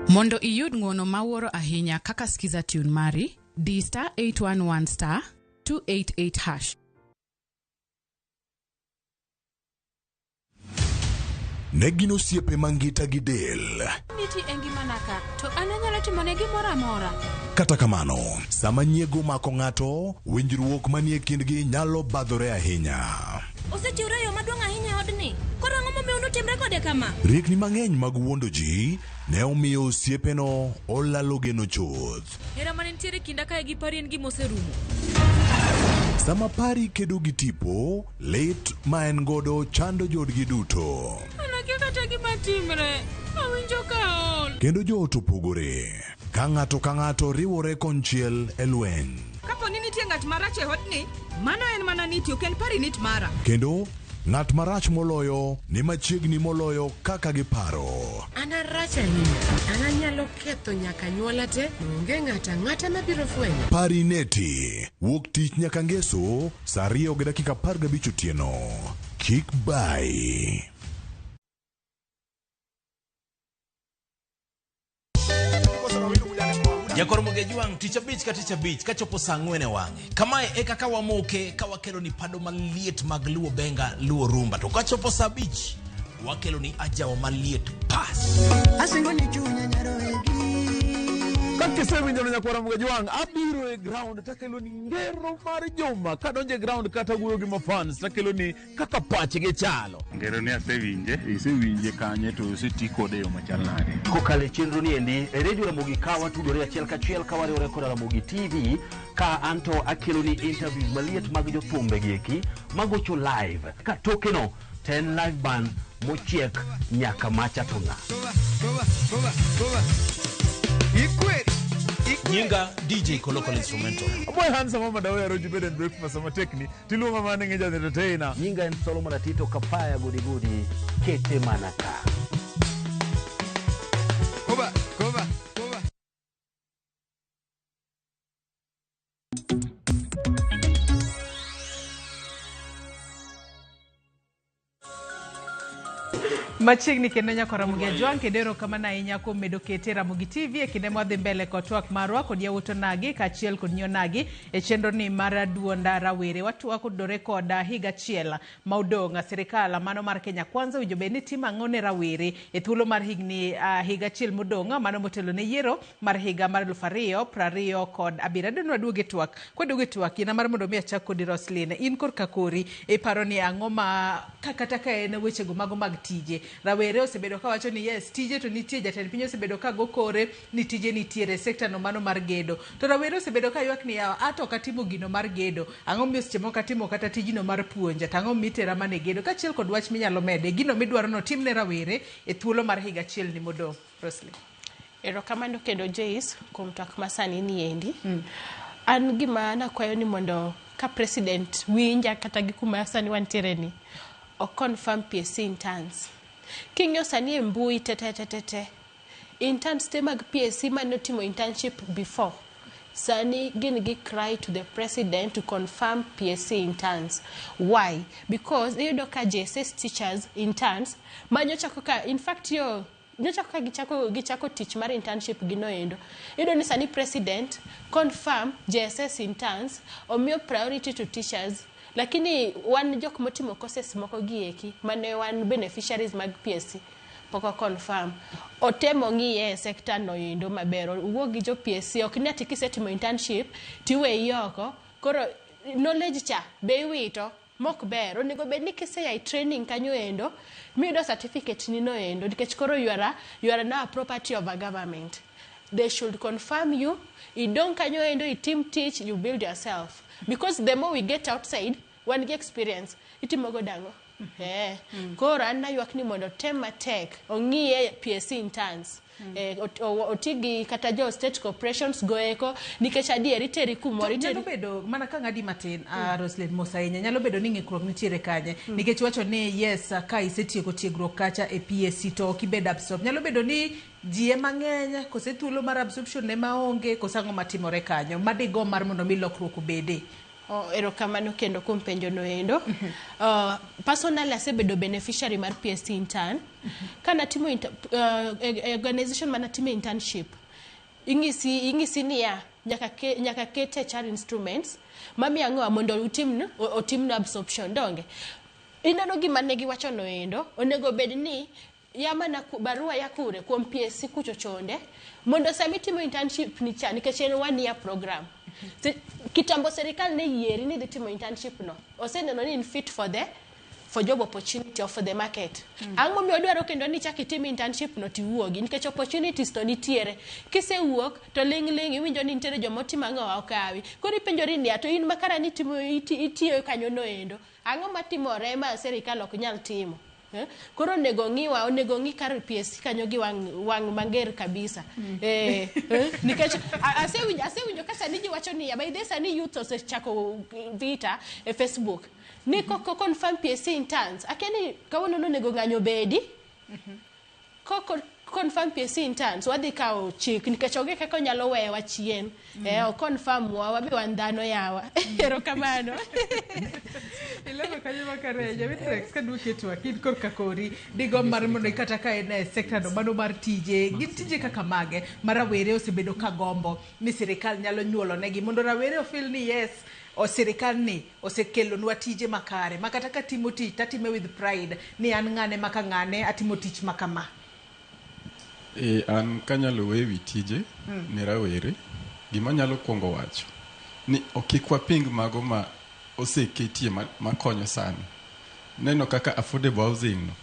Mondo iyud ng'uono mawuoro ahinya kaka Skiza Tune mari, di star 811 star 288 hash. Ne gin osiepe mangita gi del. Niti e ngimana ka, to an anyalo timone gimoro amora. Kata kamano, sama nyiego mako ng'ato, winjruok manie kindgi nyalo badhore ahinya. Osechiwre e yo maduong' ahinya e odni. Koro ang'o momiyo unutimre kode kama? Riekni mang'eny mag wuondo ji ne omiyo osiepeno olalo geno chuth. Hera mane nitiere kinda kae gi Pari en gima oserumo. Sama Pari kedo gi tipo, lit ma en godo chando joodgi duto. An akia kata gima timre. Awinjo ka aol. Kendo joot opogore. Ka ng'ato ka ng'ato riwore konchiel e lweny. Kapo ni nitie ng'at marach e odni, mano en mana niti, ok en Pari nit mara. Kendo ng'at marach moloyo ni machiegni moloyo kaka giparo. An arach ahinya. An anyalo ketho nyaka anyuola te, onge ng'ato ang'ata mabiro fwenyo. Pari neti. Wuok tich nyaka ngeso, saa 2:15 otieno. Kik bai. Jakor Mogejwang' tich abich ka tich abich kachopo saa ang'wen e wang'e. Kamae e kaka wamoke ka wakelo ni pado maliet mag Luo Benga, Luo Rumba. To kachopo saa abich, Wakelo ni ajawa maliet pas. Asingo ni chunya nyaroegi. Kakisewinjo nyakwara Mgajwang', abiro e ground takelo ni ngero mar juma. Kadonjo e ground kata wuoyo gi mafans takelo ni kaka pachgi chalo. Ngero ni asewinje, isewinje kanye to oseti kode e yo machal nade? Kokalo e chenro ni endi e redio Ramogi ka watudore achiel kachiel ka wariwore koda Ramogi TV ka anto akelo ni interviews maliet mag jothumbe gi eki magocho live ka tokeno to en live band mochiek nyaka macha to ng'a. Nyinga DJ Kolokol Instrumental. Aboy handsome mama dawe aroji bed and breakfast sama tekni tiluonga mana ni ja entertainer. Nyinga en Solomon Atito Kapaya gudi gudi kete mana ka. Koba, koba, koba. Machiegni kendo nyako Ramogi Ajwang' kendo erokamano ahinya kuom medo kete Ramogi TV e kinde mwadhi mbele kod twak marwa kod yawuot onagi kaachiel kod nyi onagi e chenro ni mar duonda rawere. Watwak kodore kod higa achiel ma odong' sirikal mano mar Kenya Kwanza owinjo bed ni timo ang'o ne rawere e thuolo mar higni higa achiel modong' mano motelo ne yiero mar higa mar 2027. Adwa ni waduog e twak. Kwaduogo e twak, yiena mar mondo mi achak kodi Roslyn. In korka kori iparo ni ang'o ma kata ka en wechego mago mag tije rawere osebedo kawacho ni yes tije to nitie jatend piny osebedo ka go kore ni tije nitiere e sekta no mano mar gedo to rawere osebedo ka ywak ni yawa ato ok atimo gino mar gedo ang'o miyo seche moko atimo kata tijno mar puonja to ang'o mitera mana e gedo kaachiel kod wach minyalo mede gino midwaro no tim ne rawere e thuolo mar higa achiel ni modong' Roslyn. Erokamano kendo Joyce kuom twak masani ni endi. An gima nakwayo ni mondo ka president winja kata gi kuma sani wantiere ni o confirm PSC interns. King'iyo sani e mbui te te te te te interns te mag PSC mane otimo internship before sani gin gi cry to the president to confirm PSC interns. Why? Because iyudo ka JSS teachers interns manyocha koka in fact yo nyocha kaka gichako tich mar internship gino endo. Iyudo ni sani president confirm JSS interns omiyo priority to teachers lakini wan jok motimo courses moko gi eki mane wan beneficiaries mag PSC pok o confirm. Otemo ng'iye e sector no endo maber owuo gi jo PSC ok ni ati kisetimo internship tiweyi oko koro knowledge cha be iwito mok ber onego bed ni kiseya e training kanyo endo miyudo certificate ni no endo nikech koro you are now a property of a government. They should confirm you idong kanyo endo itim tich you build yourself because the more we get outside wan gi experience itimo go dang'o. Koro an naywak ni mondo tem matek ong'iye PSC interns. Oti gi kata jo state corporations go eko nikech adier iteri kumoro iteri nyalo bedo mana ka ng'adi matin Roslyn mos ahinya nyalo bedo ni ng'ikruok nitiere kanye nikech wacho ni yes ka isetieko tiegruok kacha e PSC to ok ibed absorb nyalo bedo ni ji ema ng'eny kose thuolo mar absorption ema onge kose ang'o matimore kanyo madigo mar mondo mi lokruok obede. Erokamano kendo kuom penjo no endo. Personally asebedo beneficiary mar PSC intern. Kanatimo organization manatimo internship ing'isi niya nyaka ket HR instruments mami ang'o mondo otimno absorption donge. Ineno gima ne giwacho no endo onego bed ni yamana barua ya kure kuom PSC kucho chonde mondo sami timo internship ni cha nikech en 1 year program. Kitambo serikal ne yieri ni dhi timo internship no oseneno ni in fit for the for job opportunity or for the market. Ang'o momiyo odwaro kendo ni chak itim internship no tiwuogi nikech opportunities to nitiere. Kisewuok to ling ling iwinjo ni nitiere joma otimo ang'o okawi. Koro ipenjori niya to in makara ni itiyo kanyo no endo. Ang'o matimore ma serikal ok nyal timo? Koro onego ng'iwa onego ng'i kar PSC kanyo gi wang' mager kabisa. Nikech asewinjo ka sani ji wacho niya by the sani youth osechako vita e Facebook ni koko confirm PSC interns akia ni kawuono onego ng'anyo bedi koko confirm PSC interns wadhi kawo chik nikech onge kaka onyalo weyowa chien. O confirm wa wabe wan dhano yawa. Erokamano. Ilemo kanyo makare Jawitrex kaduoki e twak in korka kori digomb mar mondo kata ka en e sekta no mano mar tije gin tije kaka mage ma rawere osebedo ka gombo ni sirikal nyalo nyuolo negi mondo rawere ofil ni yes o sirikal ni osekelonwa tije makare ma kata katimo tich tatime with pride ni an ng'ane maka ng'ane atimo tich makama. E, an kanyalo weyo wi tije ne rawere, gima anyalo kuongo wacho ni ok kik waping mago ma oseketie makonyo sani. Neno kaka affordable housing no.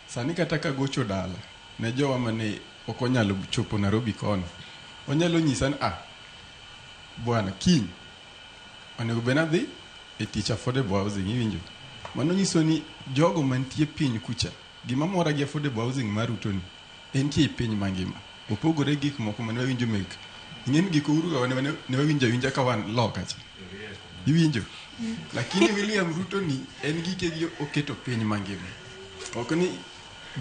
Sani kata kagocho dala ne jowa mane ok onyalo chopo Nairobi kono, onyalo nyisa ni ah, bwana kiny onego bed nadhi e tich affordable housing iwinjo. Mano nyiso ni jogo mantie piny kucha, gima mora gi affordable housing mar Ruto ni, entie e piny mangima. Opogore gi gik moko mane wawinjo mek. Ing'e ni gik Uhuru ga ne wawinjo awinja ka wan loka cha. Iwinjo? Lakini William Ruto ni en gike gi oketo piny mangima. Ok ni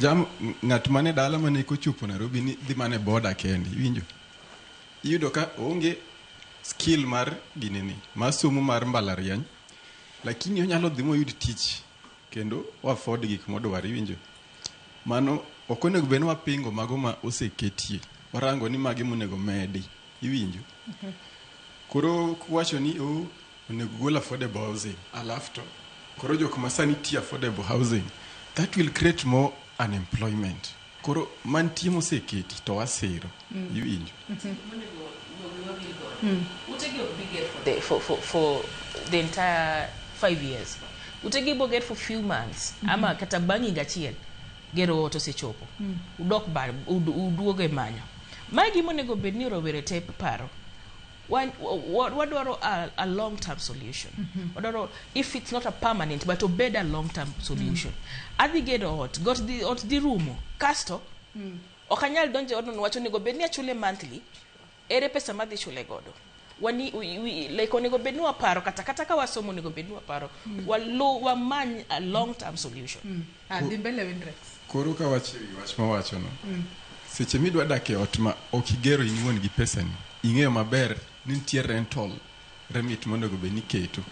jam ng'at mane dala mane kochopo Nairobi ni dhi mana e boda kende. Iwinjo? Iyudo ka oonge skill mar ginene, mar somo mar mbalariany, lakini onyalo dhi moyud tich kendo o afford gik modwaro. Iwinjo? Mano ok onego bed ni wapingo mago ma oseketie. Warango ni magi monego medi. Iwinjo? Koro kuwacho ni oh, onego gol affordable housing alafu to koro jok ma sani tiyo affordable housing that will create more unemployment. Koro mantie moseketi to wasiro. Iwinjo? Utegi ok bi ger for the entire 5 years. Utegi bo ger for few months ama kata bang' higa achiel gero ot osechopo. Udok ba uduogo e manyo. Mae gima onego bed ni rowere te paro. Wadwaro a long term solution. Wadwaro if it's not a permanent but obed a long term solution. Adhi gero ot, got dhi ot dhi rumo. Kasto ok anyal donjo e odno niwach onego bed ni achule monthly. Ere pesa madhi chule godo? Wani, we, like onego bed ni waparo kata ka wasomo onego bed ni waparo walu wamany a long term solution. Ah, dhi mbele Windrex. Koro ka wacho e wi wach mawachono, seche midwa dak e ot ma ok igero in iwuon gi pesani, ing'eyo maber ni nitie rental remit monego bed ni iketo.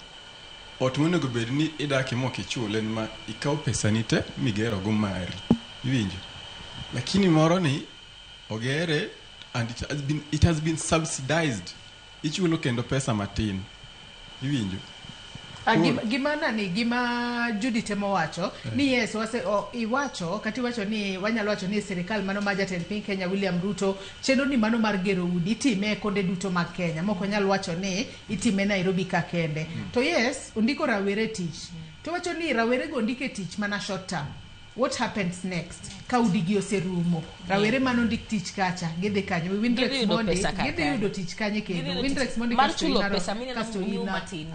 Ot monego bed ni idake mok ichule en ma ikawo pesani te migero go mari. Iwinjo? Lakini moro ni ogere and it has been subsidized. Ichulo kendo pesa matin. Iwinjo? Ah, gima nani gima Judy temo wacho ni yes wase o, iwacho kata iwacho ni wanyalo wacho ni sirikal mano ma jatend piny Kenya William Ruto chenro ni mano mar gero udi itime e konde duto mag Kenya mok onyal wacho ni itime Nairobi ka kende. To yes ondiko rawere tich to wacho ni rawere go ondike tich mana short term. What happens next ka udigi oserumo rawere mano ondik tich kacha gidhi kanye? Windrex Gidhi yudo Mondi pesa kar gidhi kanye. yudo tich kanye Gidhi kendo yudo Windrex tich. Mondi Mar kasto chulo inaro- pesa mineno kasto miu ina, matin.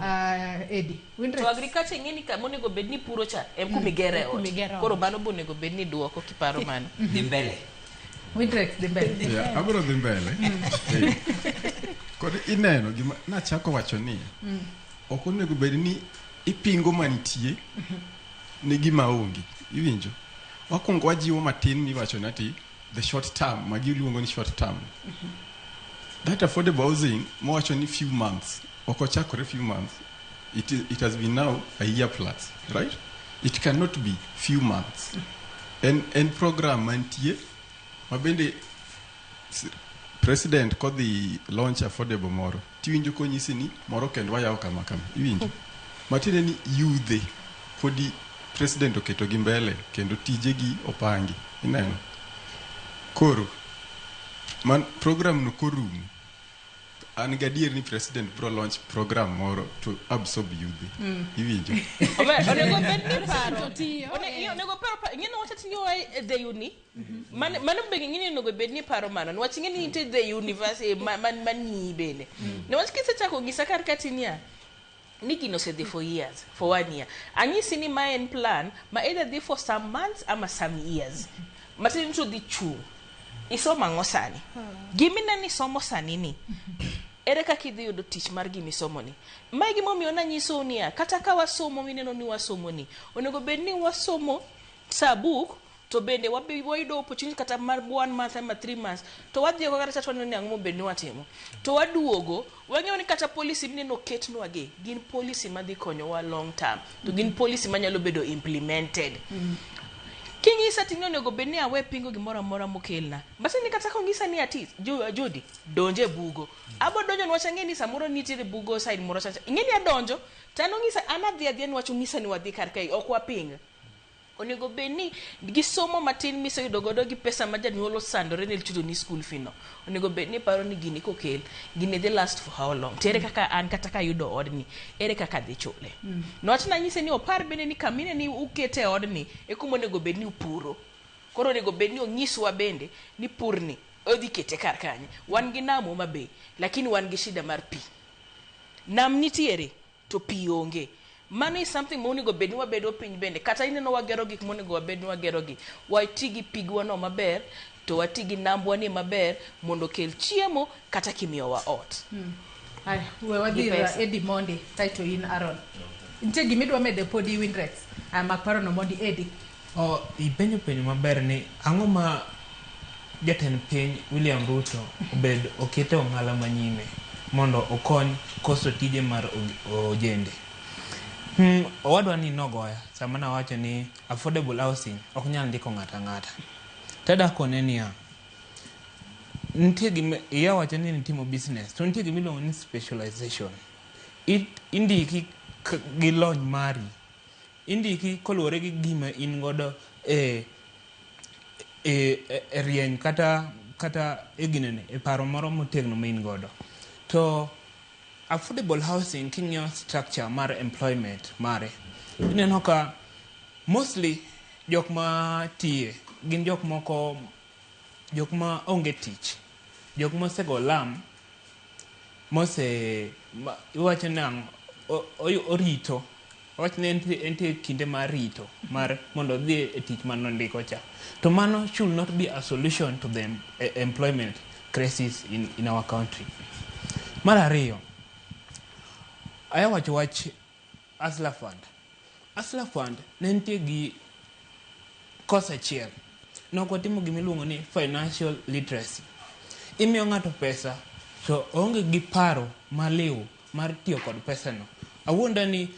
Eddie Windrex To agriculture ing'e ni kama onego bed ni puro cha em kuma igere ot. Kuma igere ot. Koro mano be onego bed ni duoko kiparo mano. Dhi mbele. Windrex dhi mbele. Yeah, abiro dhi mbele. Eh. Kod ineno gima nachako wacho ni ok onego bed ni ipingo manitie ne gima onge. Iwinjo? Wakwongo wajiwo matin miwacho ni ati the short term, magi iluongo ni short term. That affordable housing mowacho ni few months, ok ochakore few months. It has been now a year plus, right? It cannot be few months. En program mantie ma bende president kodhi launch affordable moro tiwinjo konyisi ni moro kendo wayawo kama kama iwinjo matiende ni yudhe podi president oketo gi mbele kendo tijegi opangi ineno koro man program no korumo an gadier ni president bro launch program moro to absorb yudhe iwinjo Onego bed ni paro Otiyo, Onego paro ing'e ni wacho ni oa e the uni mano be ing'e ni onego bed ni paro mano niwach ing'e ni nitie the university man bende niwach kisechako ng'isa kar katinia ni gino osedhi for years for one year anyisi ni ma en plan ma either dhi for some months ama some years matiende ni to dhi chung' isomo ang'o sani gimineno isomo sani ni ere kaka idhi yudo tich mar gimisomo ni mae gimomiyo nanyisou niya kata ka wasomo mineno ni wasomo ni onego bed ni wasomo sa buk. To bende wayudo opportunity kata mar 1 month ama 3 months to wadhi oko kata waneno ni ang'o mobedo ni watimo. To waduogo wang'eyo ni kata policy mineno oketnwa gi gin policy madhi konyowa long term to gin policy manyalo bedo implemented. King'isa to onego bed ni awe pingo gimoro amora mokelna. Basi ni kata kong'isa ni ati Jody donje bugo. Abo donjo niwach ang'e ni samoro nitiere bugo side moro chacha. Ing'e ni adonjo to an ong'isa an adhi adhiya niwach ong'isa ni wadhi kar kae ok waping. Onego bed ni gi somo matin miseyudo godo gi pesa ma janyuol osandore ne chulo ni school fee no. Onego bed ni iparo ni gini kokel, gini dhi last for how long? To ere kaka an kata kayudo odni, ere kaka adhi chule? Niwach nanyise ni opar bende ni kamine ni ukete e odni e kuma onego bed ni upuro. Koro onego bed ni onyiswa bende ni purni odhi kete kar kanye. Wan gi nam Homa Bay, lakini wan gi shida mar pi. Nam nitiere to pi onge. Mano is something ma onego bed ni wabedo piny bende. Kata ineno wagero gik monego wabed ni wagero gi. Wati gi pigwa no maber, to wati gi nambwa ni maber mondo okel chiemo kata kimiyowa ot. Aya, we wadhi Gi ir pesa. Eddie Mondi, kaeto in Aaron. Nitie gimidwa medo podi Winrex. Aya, mak paro no mondi Eddie. O, ipenjo penjo maber ni ang'o ma jatend piny William Ruto obed okete ong'ala manyime mondo okony koso tije mar ojende. Owadwa ni nogoya sama nawacho ni affordable housing ok nyal ndiko ng'ato ang'ata. Tada kone niya, nitie gima iya wacho ni nitimo business to nitie gima iluongo ni specialization. Indiki gi lony mari. Indiki koluwore gi gima in godo e rieny kata e ginene, e paro moro motegno ma in godo. To affordable housing king'iyo structure mar employment mare, ineno ka mostly jok ma tiye gin jok moko, jok ma onge tich, jok mosego lam, mose iwacho nang'o, orito. Wach ni entie kinde mar rito mar mondo odhi e tich manondiko cha. To mano should not be a solution to the employment crisis in our country. Mar ariyo, ayawacho wach Hustler Fund. Hustler Fund ne nitie gi kosa achiel. Ne ok watimo gima iluongo ni financial literacy. Imiyo ng'ato pesa to oonge gi paro maliw mar tiyo kod pesano. Awuonda ni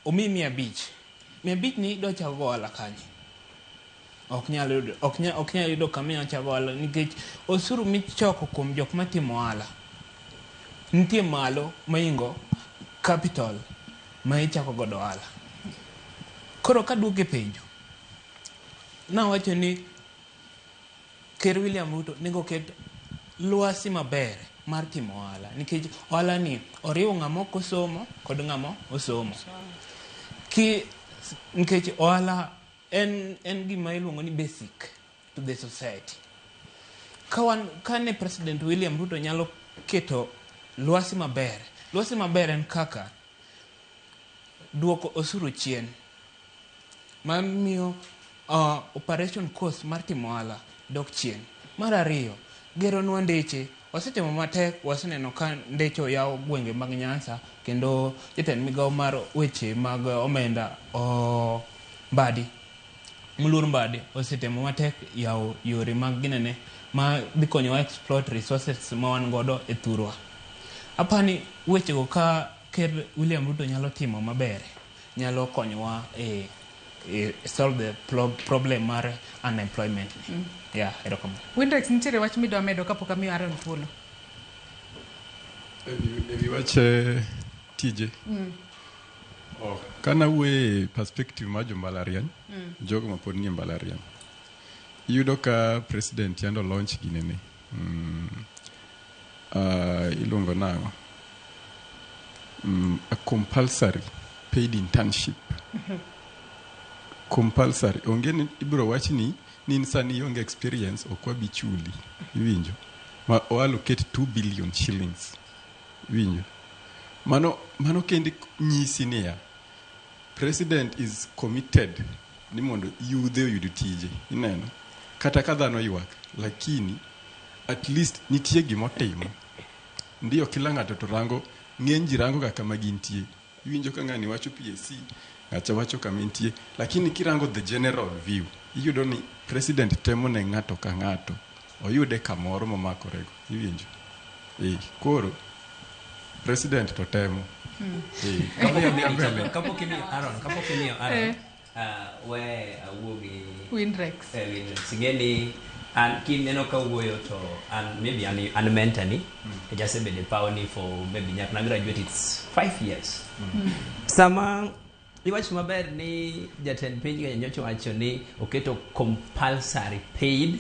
omiyi 500. 500 ni idwa chako go ohala kanye? Ok nyal yudo, ok nyal yudo kama inyalo chako ohala nikech osuru michoko kuom jok matimo ohala nitie malo mohingo capital ma ichako godo ohala. Koro kaduogo e penjo, nawacho ni Ker William Ruto nego oket lwasi maber mar timo ohala nikech ohala ni oriwo ng'ama ok osomo kod ng'ama osomo. Nikech ohala en gima iluongo ni basic to the society. Ka ne President William Ruto nyalo keto lwasi maber, lwasi maber en kaka duoko osuru chien mamiyo operation cost mar timo ohala dok chien. Mar ariyo, geronwa ndeche. Wasetimo matek, waseneno ka ndeche oyaw gwenge mag Nyanza kendo jatend migao mar weche mag omenda Mbadi, Moluor Mbadi osetemo matek yawo yore mag ginene ma dhi konyowa exploit resources ma wan godo e thurwa. Apani wechego ka Ker William Ruto nyalo timo maber, nyalo konyowa e solve the problem mar unemployment. Yeah, erokamano. Winrex, nitiere wach midwa medo kapok amiyo Aaron thuolo? Ewi wach tije. Oh, kana wuoye perspective mar jo mbalariany, jogo ma pod nie mbalariany. Iyudo ka president yando launch ginene. Iluongo nang'o? A compulsory paid internship. Compulsory. Onge ni ibiro wach ni in sani ionge experience ok wabi chuli. Iwinjo? Ma o allocate 2 billion shillings. Iwinjo? Mano kende nyisi niya, president is committed ni mondo yudhe oyud tije. Ineno? Kata ka dhano ywak, lakini at least nitie gimotimo. Ndiyo kila ng'ato to rango, ng'eny ji rango ga kama gintie. Iwinjo ka ng'ani wacho PSC, ng'acha wacho kama entie, lakini kirango the general view, Iyudo ni president temo ne ng'ato ka ng'ato oyude kamoro momakorego. Iwinjo? Koro president to temo. Kapok imiyo Aaron, kapok imiyo Aaron, we awuo gi Winrex. Winrex. Ing'e ni an kineno ka wuoyo to an maybe an mentor ni to asebedo e paw ni for maybe nyaka na graduate, it's 5 years. Sama iwacho maber ni jatend piny Kenya nyocha wacho ni oketo compulsory paid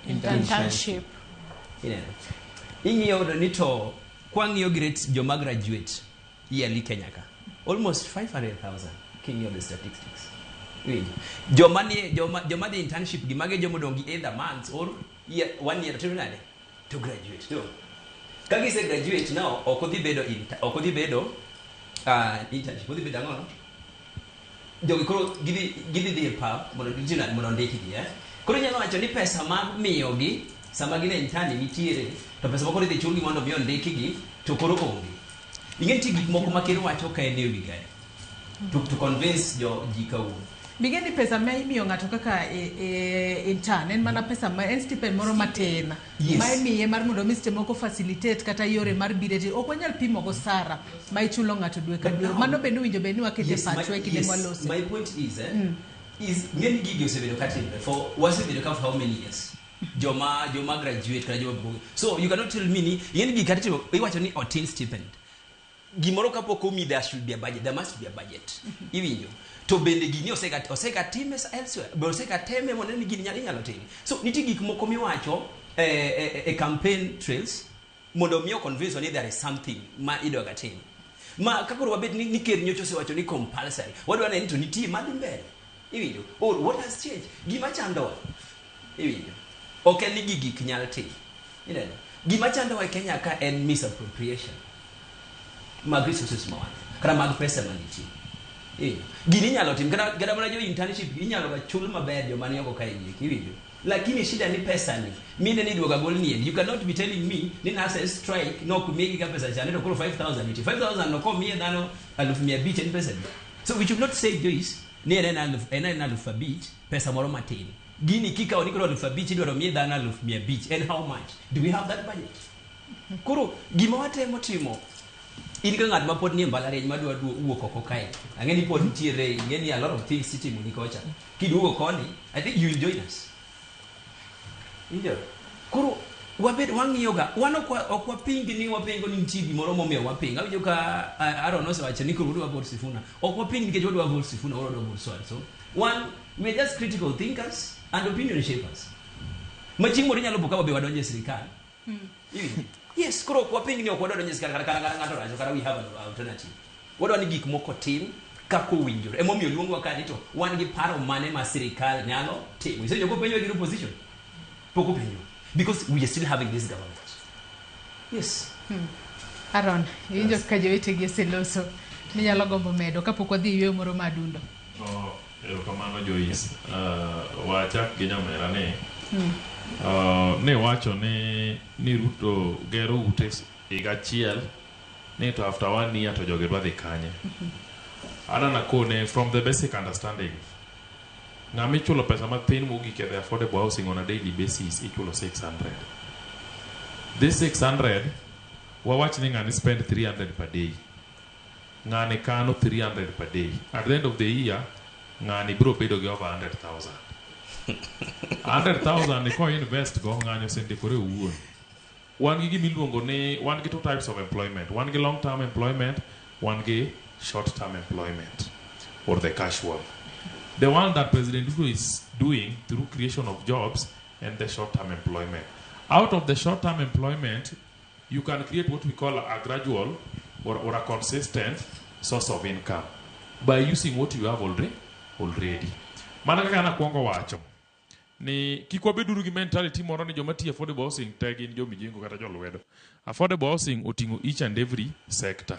internship. Ineno. Ing'iyo ni to kwang'iyo gi rates joma graduate yearly Kenya ka, almost 500,000 king'iyo the statistics. Iwinjo? Joma ni joma dhi internship gi mage joma odong' gi either months or year, one year to nade to graduate. To ka gise graduate now ok odhi bedo ok odhi bedo internship, odhi bedo ang'o no? Jogi koro gidhi dhi e pap mondo giti nade mondo ondikgi, eh? Koro inyalo wacho ni pesa mar miyogi sama gin e intern nitiere, to pesa ma koro idhi chulgi mondo mi ondikgi to koro onge. Ing'e nitie gik moko ma ker wacho ka en e wi gari to convince jo ji kawuono. Bige ni pesa ma imiyo ng'ato kaka intern en mana pesa ma en stipend moro matin ma imiye mar mondo mi seche moko facilitate kata yore mar biro ok wanyal pimo go sara ma ichulo ng'ato dwe ka dwe. Mano bende owinjo bed ni wakete pachwa e kinde mwalose. My point is is ng'eni gigi osebedo ka timre for wasebedo ka for how many years? Joma graduate kata joma, so you cannot tell me ni ing'eni gigi kata timo iwacho ni otin stipend. Gimoro kapok omi, there should be a budget, there must be a budget. Iwinjo? To bende gini osega time elsewhere, be osega teme mondo ni gini inyalo tim. So nitie gik moko miwacho e campaign trails mondo mi convince ni there is something ma idwaga tim. Ma ka koro wabet ni ker nyocha osewacho ni compulsory, wadwa neno ni to nitie madhi mbele. Iwinjo? Or what has changed? Gima chandowa. Iwinjo? Ok en ni gigi ok nyal tim. Ineno? Gima chandowa e Kenya ka en misappropriation mag resources ma wan kata mag pesa manitie. Iwinjo? Gini inyalo tim kata mana jo internship inyalo ga chul maber joma ni oko kae gi, iwinjo? Lakini shida ni pesa ni mine ni duoga gol ni. You cannot be telling me ni nurses strike no kumigi ka pesa chande to koro 5000 nitie 5000 no komiye dhano 500,000 en pesa di. So we should not say, Joyce, ni en 5,000 pesa moro matin. Gini kikawo ni koro 5,000 idwaro miye dhano 500,000, and how much do we have that budget? Koro gima watemo timo, in ka ng'at ma pod nie mbalariany madwa wuok oko kae, ang'e ni pod nitiere, ing'e ni a lot of things itimo ni kocha, kiduogo koni I think you will join us. Injo? Koro wabed wang'iyoga wan ok waping ni wapingo ni nitie gimoro momiyo wapingo. Awinjo ka Aaron osewacho ni koro wadwa vote Sifuna. Ok waping nikech wadwa vote Sifuna or wadwa vote so and so. One, we are just critical thinkers and opinion shapers. Ma chieng' moro inyalo po ka wabe wadonjo e sirikal. Iwinjo? Yes, koro ok waping ni ok wadwa donjo e sirikal kata ng'ato racho kata we have an alternative. Wadwa ni gik moko tim kaka owinjore. Emomiyo luongwa ka ni to wan gi paro mane ma sirikal nyalo timo. Isewinjo kopenjwa gi opposition? Pok openjwa. Because we are still having this government. Yes. Aaron, iwinjo ka jowetegi oseloso, minyalo gombo medo kapok wadhi e yueyo moro ma adundo. Oh, erokamano Joyce. Wachak gi nyamera ni ne wacho ni Ruto gero ute higa achiel ni to after one year to jogi dwa dhi kanye. Adana kone from the basic understanding, ng'ama ichulo pesa mathin mogik e the affordable housing on a daily basis ichulo 600. This 600, wawach ni ng'ani spend 300 per day, ng'ani kano 300 per day, at the end of the year ng'ani biro bedo gi over 100,000. 100,000 ni ko invest go, ng'ani osendikore owuon. Wan gi gimiluongo ni wan gi two types of employment: wan gi long term employment, wan gi short term employment or the casual. The one that President Ruto is doing through creation of jobs and the short term employment. Out of the short term employment you can create what we call a gradual or a consistent source of income by using what you have already. Mana kaka nakwongo wacho ni kik wabeduru gi mentality moro ni joma tiyo affordable housing te gin jomijengo kata jolwedo. Affordable housing oting'o each and every sector.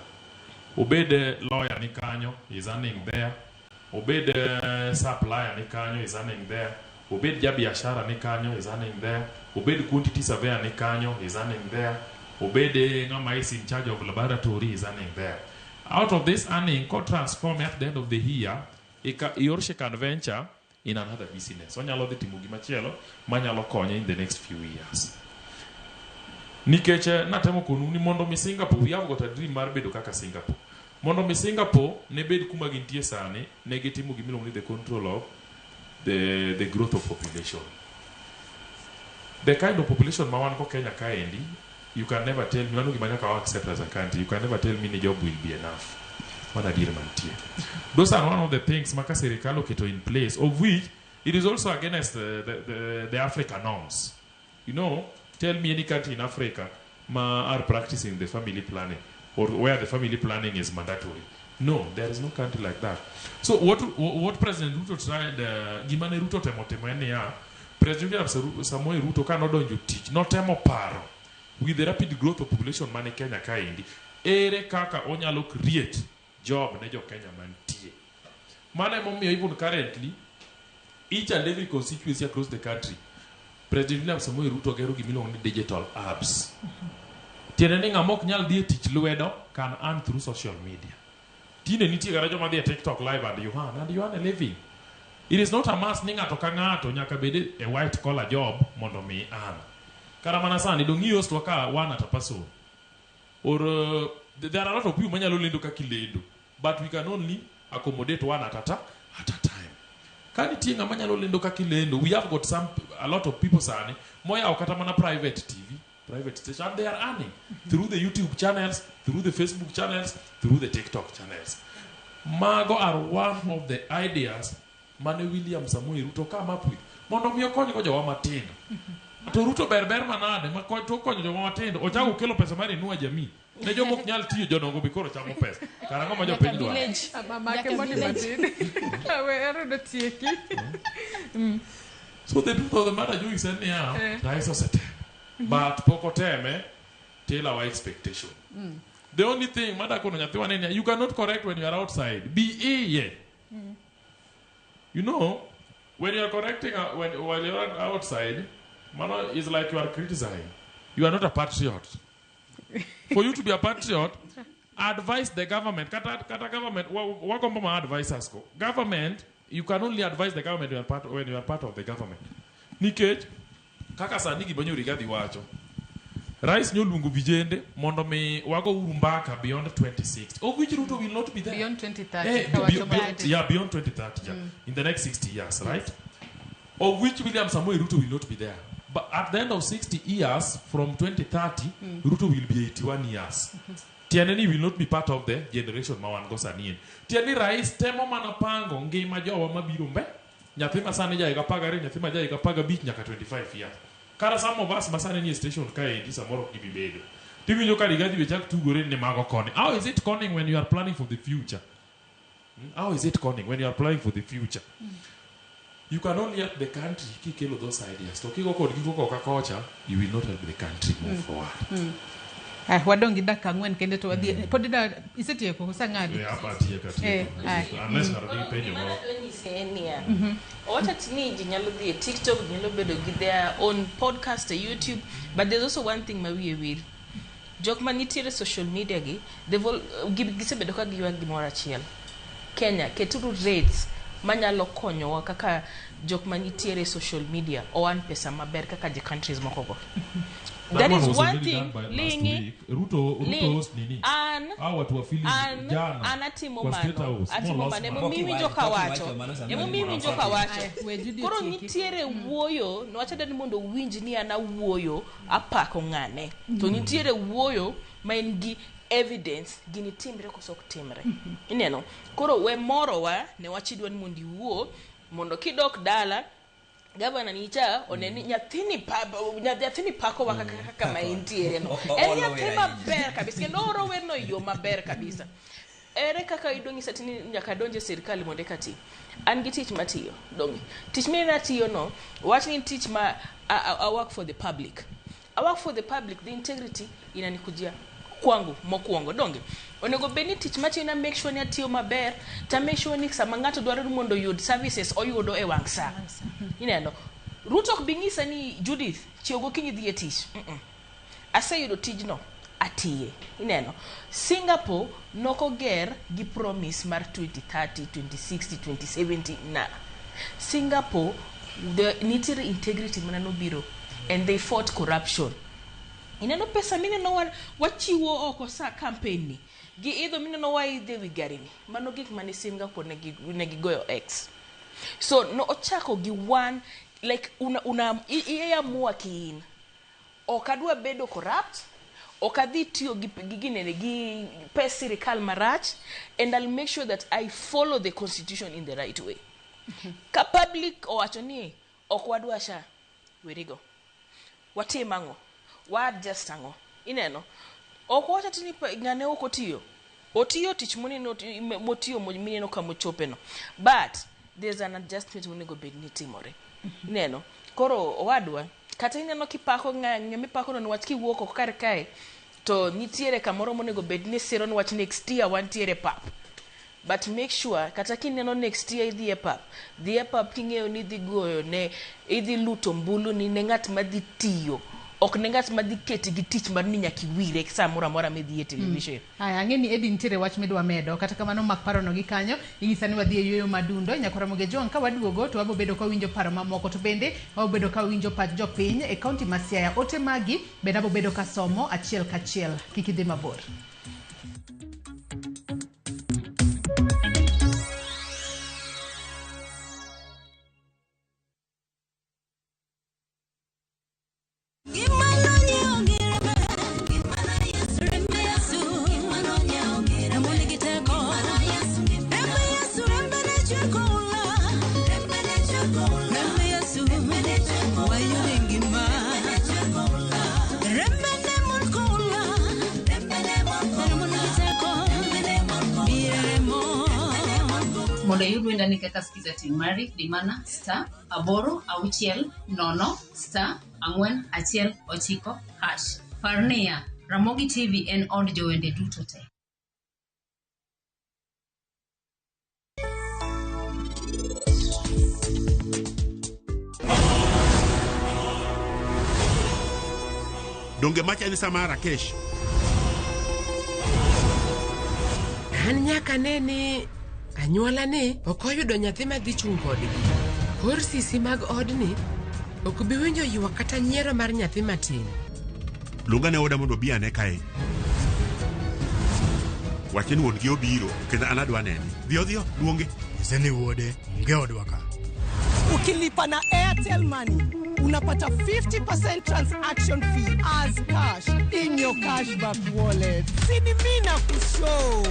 Obed lawyer ni kanyo, is earning there. Obed supplier ni kanyo, is earning there. Obed jabiashara ni kanyo, is earning there. Obed quantity surveyor ni kanyo, is earning there. Obed ng'ama is in charge of laboratory, is earning there. Out of this earning ko transform at the end of the year ika, he or she can venture. in another business. Onyalo dhi timo gimachielo manyalo konye in the next few years. Nikech natemo konu ni mondo mi Singapore, we have got a dream mar bedo kaka Singapore. Mondo mi Singapore ne bed kuma gintie sani, ne gitimo gimiluongo ni the control of the growth of population. The kind of population ma wan go Kenya kaendi, you can never tell me, mano gima nyaka wa accept as a country, you can never tell me ni job will be enough. Mano adier mantie. Those are one of the things ma ka sirikal oketo in place, of which it is also against the Africa norms. You know, tell me any country in Africa ma are practicing the family planning or where the family planning is mandatory. No, there is no country like that. So what President Ruto tried, gima ne Ruto temo timo en niya, President William Samoei Ruto ka nodonjo tich, notemo paro with the rapid growth of population mane Kenya kaendi, ere kaka onyalo create job ne jo Kenya mantie. Mano emomiyo even currently, each and every constituency across the country, President William Samoei Ruto gero gimiluongo ni digital hubs. Tiende ni ng'ama ok nyal dhi e tich lwedo can earn through social media. Tinde nitie kata joma dhi e TikTok live and you earn, and you earn a living. It is not a must ni ng'ato ka ng'ato nyaka bed e white collar job mondo mi earn. Kata mana sani dong' i-host wa ka one at a person. Or there are a lot of people manyalo lendo kaka ilendo, but we can only accommodate one at a time. Ka nitie ng'ama nyalo lendo kaka ilendo, we have got some a lot of people sani moyawo kata mana private TV, private station, and they are earning through the YouTube channels, through the Facebook channels, through the TikTok channels. Mago are one of the ideas mane William Samoei Ruto come up with mondo mi okony go jowa matindo. To Ruto ber ber manade ma to konyo joma matindo, ochako kelo pesa mar Inua Jamii ne joma ok nyal tiyo, jodongo be koro chamo pesa. Karang'o ma jopiny dwaro? Make mondi matin. We arudo tieki. So the truth of the matter, Joey said niya, rais oseteme, but pok oteme till our expectation. The only thing madakono nyathiwa ne niya, you cannot correct when you are outside. Be iye. You know, when you are correcting while you are outside, mano is like you are criticizing. You are not a patriot. For you to be a patriot, advise the government. Kata government, wagombo ma advisors ko. Government, you can only advise the government when you are part of the government. Nikech, kaka sani gima nyo Rigathi wacho. Rais nyoluongo vijende mondo mi wago uru mbaka beyond 2060. Of which Ruto will not be there. Beyond 2030. Kawacho bade. Yeah, beyond 2030, yeah. In the next 60 years, right? Of which William Samoei Ruto will not be there. But at the end of 60 years, from 2030, Ruto will be 81 years. Tiende ni will not be part of the generation ma wan go sani en. Tiende ni rais temo mana pango ngima jowa mabiro mbe. Nyathi ma sani ja higa 12, nyathi ma ja higa 15 nyaka 25 years. Kata some of us ma sani nie station kaendi samoro ok gibi bedo. Tiwinjo ka Rigathi be chak tugore ni mago koni. How is it conning when you are planning for the future? How is it conning when you are planning for the future? You can only help the country kikelo those ideas. To kigo kod gigo koka kocha, you will not help the country move forward. Ah, wadong' gi dakika 4 kende to wadhi. Pod ida isetieko koso ang'adi? Yeah, atieko, atieko. Aye. Unless ng'ato nigi penjo moro. Nyise en niya, owacho ati ni ji nyalo dhi e TikTok, ji nyalo bedo gi their own podcast e YouTube, but there's also one thing ma wiye wil. Jok ma nitiere social media gi, gisebedo ka giywak gimoro achiel. Kenya, keturu rates manyalo konyowa kaka jok ma nitiere e social media oan pesa maber kaka ji countries moko go. That one is was one already thing. done by last Lingi, week. Ruto host nini? An Hao watu wa Philly jana an atimo kwa State mano, House. atimo More mano. lost Emomiyo man. iwinjo kawacho, emomiyo iwinjo kawacho. Aya, we Judy Koro otieki. nitiere wuoyo, niwach adwa ni mondo uwinj ni an awuoyo apako ng'ane. To nitiere wuoyo ma en gi evidence gini timre koso ok timre. Ineno? Koro we morowa newach idwa ni mondo iwuo mondo kidok dala gavana nicha one ni nyathini nyathini pakowa kaka kaka ma entiere no. En Olo nyathi wer ahinya. maber kabisa kendo oro werno e yo maber kabisa. Ere kaka idwa nyisa ti ni nyaka adonj e sirikal mondo eka ati? An gi tich matiyo, donge? Tich mineno atiyo no, wach ni tich ma I work for the public. I work for the public, the integrity inanikujia kwangu mokwongo, donge? Onego bed ni tich matiyo na make sure ni atiyo maber, ta make sure ni sama ng'ato dwaro ni mondo oyud services oyudo e wang' sa. Ineno? Ruto ok bi nyisa ni Judith, chiew gokinyi dhi e tich. Aseyudo tijno, atiye. Ineno? Singapore nokoger gi promise mar 2030, 2060, 2070 na. Singapore the nitiere integrity mana nobiro and they fought corruption. Ineno pesa mineno wachiwo oko sa campaign ni gi idho mineno waidhe wi gari ni, mano gik mane Singapore ne gigoyo X. So no ochako gi one like una iamua kiin ok adwa bedo corrupt, ok adhi tiyo gi ginene gi pes sirikal marach, and I'll make sure that I follow the constitution in the right way. Ka public owacho ni ok wadwa sha, werigo watim ang'o, wa adjust ang'o, ineno ok wacho ati ni ng'ane ok otiyo, otiyo tich moneno motiyo mineno kamochope no, but there's an adjustment monego bed ni timore. Ineno koro owadwa kata ineno kipako ng'ama ipako no niwach kiwuok oko kar kae to nitiere kamoro monego bed ni siro niwach next year wantiere pap, but make sure kata kineno next year idhi e pap, dhi e pap king'eyo ni idhi goyo ne idhi luto ombulu ni ne ng'at madhi tiyo, ok ne ng'at madhi keti gi tich mar ni nyaka iwire sa moro amora midhi e television. Aya, ang'e ni Edi nitiere wach midwa medo, kata kamano mak parono gi kanyo, inyisa ni wadhi e yueyo madundo. Nyakwara Ramogi Ojwang', ka waduogo to wabo bedo ka wawinjo paro mamoko, to bende wabo bedo ka wawinjo pach jopiny e kaunti ma Siaya. Ote magi bende abo bedo ka somo achiel kachiel. Kik idhi mabor. Mondo iyud wendani kaka Skiza Tune mari, di mana *860*4119#. Par niya, Ramogi TV en od jowende duto te. Donge macha en sama Rakesh? An nyaka ne ni anyuola ni ok oyudo nyathi madhi chung' kodgi. Kor sisi mag odni ok bi winjo ywak kata nyiero mar nyathi matin. Luonga ne oda mondo obi ane kae. Wache ni wuon gi obiro kendo an adwa nene. Dhiyo dhiyo, luonge. Nyise ni wuode onge odwa ka. Ukilipa na Airtel Money unapata 50% transaction fee as cash in your cashback wallet. Sini mina kushow.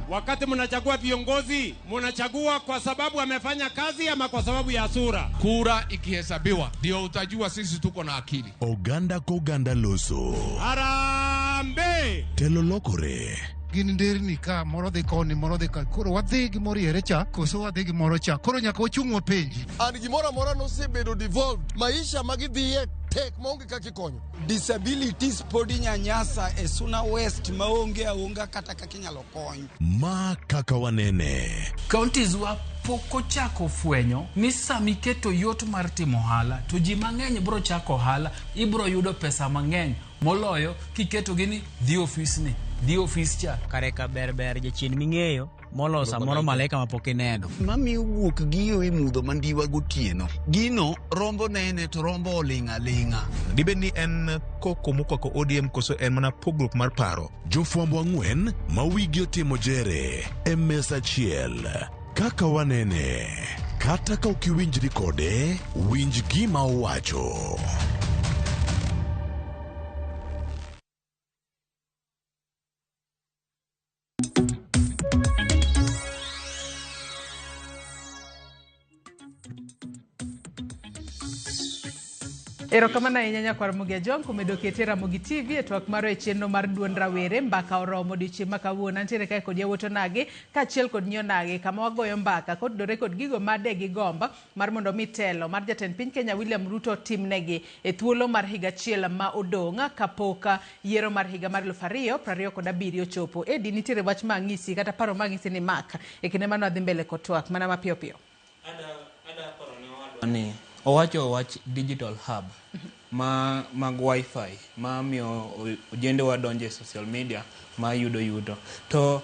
Wakati mnachagua viongozi, mnachagua kwa sababu amefanya kazi ama kwa sababu ya sura? Kura ikihesabiwa ndio utajua sisi tuko na akili. Oganda koganda loso. Harambee! Telo lokore. Gin nderni ka moro dhi koni, moro dhi ka, koro wadhi gi moriere cha koso wadhi gi moro cha, koro nyaka wachung' wapenji. An gimoro amora nosebedo devolved, maisha ma gidhiye tek maonge kaka ikonyo. Disabilities pod inyanyasa e Suna West maonge aonga kata kaka inyalo kony. Ma kaka wanene. Counties wa pok ochako fwenyo ni sama iketo yot mar timo ohala to ji mang'eny bro chako ohala, ibro yudo pesa mang'eny moloyo kiketogi ni dhi ofisni, dhi ofis cha. Kare ka ber ber jachien ming'eyo moloyo samoro malaika mapok ineno. Mamiyo guok giyo e mudho mandiwa gotieno. Gino rombo nene to rombo oling' aling'a. Dibed ni en koko mokwako ODM koso en mana pogruok mar paro? Jofwambo ang'wen ma wigi otimo jere e mesa achiel. Kaka wanene. Kata ka ok iwinjri kode, winj gima owacho. Erokamano ahinya nyakwar Ramogi Ojwang' kuom medo kete Ramogi TV e twak marwa e chenro mar duond rawere. Mbaka oromo odiochieng' ma kawuono. Antiere kae kod yawuot onagi kaachiel kod nyi onagi kama wagoyo mbaka kotudore kod gigo ma de gigomb mar mondo mi telo mar jatend piny Kenya William Ruto timnegi e thuolo mar higa achiel ma odong' kapok yiero mar higa mar 2027 ochopo. Edi, nitiere wach ma ang'isi kata paro ma ang'isi ni mak e kinde mane wadhi mbele kod twak mana mapiyo piyo. Ni owacho wach digital hub. ma mag wifi ma miyo ojendewa donjo e social media ma yudo yuto. To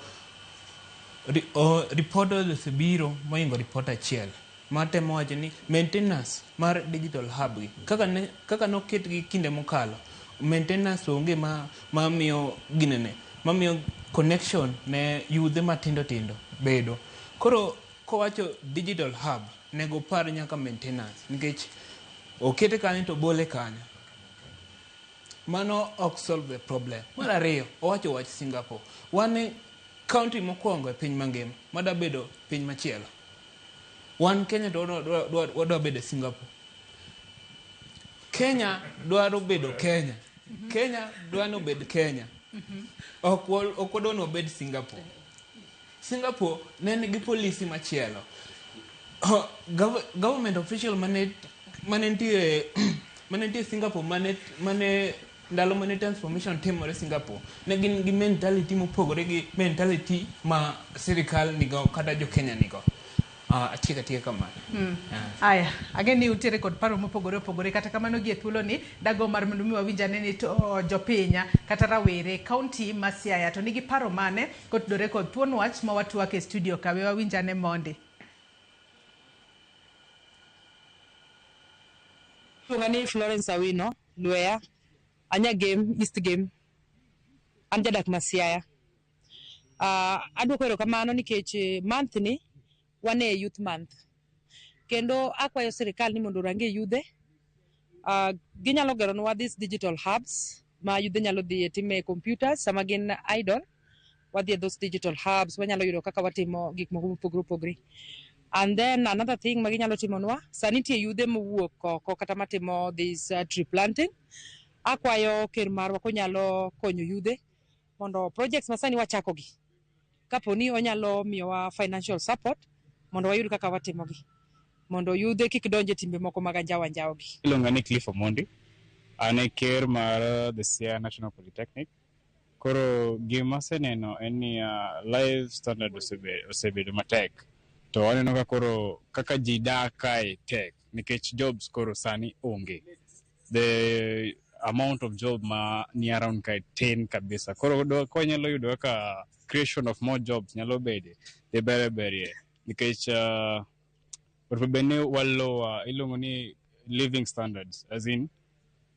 ripot osebiro mohingo ripot achiel matemo wacho ni maintenance mar digital hub gi kaka ne, kaka noketgi kinde mokalo, maintenance onge ma miyo ginene mamiyo connection ne yudhe matindo tindo bedo. Koro kowacho digital hub, nego par nyaka maintenance nikech okete kanyo to bole kanyo, mano ok solve the problem. Mar ariyo, owacho wach Singapore. Wan e county mokwongo e piny mangima madwa bedo piny machielo. Wan Kenya to wadwa bedo Singapore. Kenya dwaro bedo Kenya. Kenya dwa ni obed Kenya. Ok wadwa ni obed Singapore. Singapore ne nigi policy machielo. Government official mane nitie Singapore mane ndalo mane transformation timore Singapore ne gin gi mentality mopogore gi mentality ma sirikal nigo kata jo Kenya nigo. Atieko kamano. Aya, ageni utiere kod paro mopogore opogore, kata kamano gi e thuolo ni dago mar mondo mi wawinj ane ni to jopinya kata rawere kaunti ma Siaya to nigi paro mane kotudore kod thuon wach ma watwak e studio ka, we wawinj ane mondi. Iluonga ni Florence Awino, Lweya, anya Game, East Game. An jadak ma Siaya. Adwoko erokamano nikech month ni wan e youth month. Kendo akwayo sirikal ni mondo orange yudhe. Ginyalo geronwa these digital hubs ma yudhe nyalo dhi e time computers sama gin idle. Wadhi e those digital hubs, wanyalo yudo kaka watimo gik moko mopogore opogore. And then another thing ma ginyalo timonwa, sani nitie yudhe mowuok oko kata matimo this tree planting. Akwayo ker marwa konyalo konyo yudhe mondo projects ma sani wachakogi, kaponi onyalo miyowa financial support mondo wayud kaka watimogi, mondo yudhe kik donje timbe moko mag anjawo anjawo gi. Iluonga ni Cliff Omondi, an e ker mar the Siaya National Polytechnic. Koro gima aseneno en ni life standard osebedo matek. To waneno ka koro kaka ji dak kae tek nikech jobs koro sani onge. The amount of job ma ni around kae tin kabisa. Koro kwanyalo yudo kaka creation of more jobs nyalo bede de ber berie nikech bende walowa iluongo ni living standards as in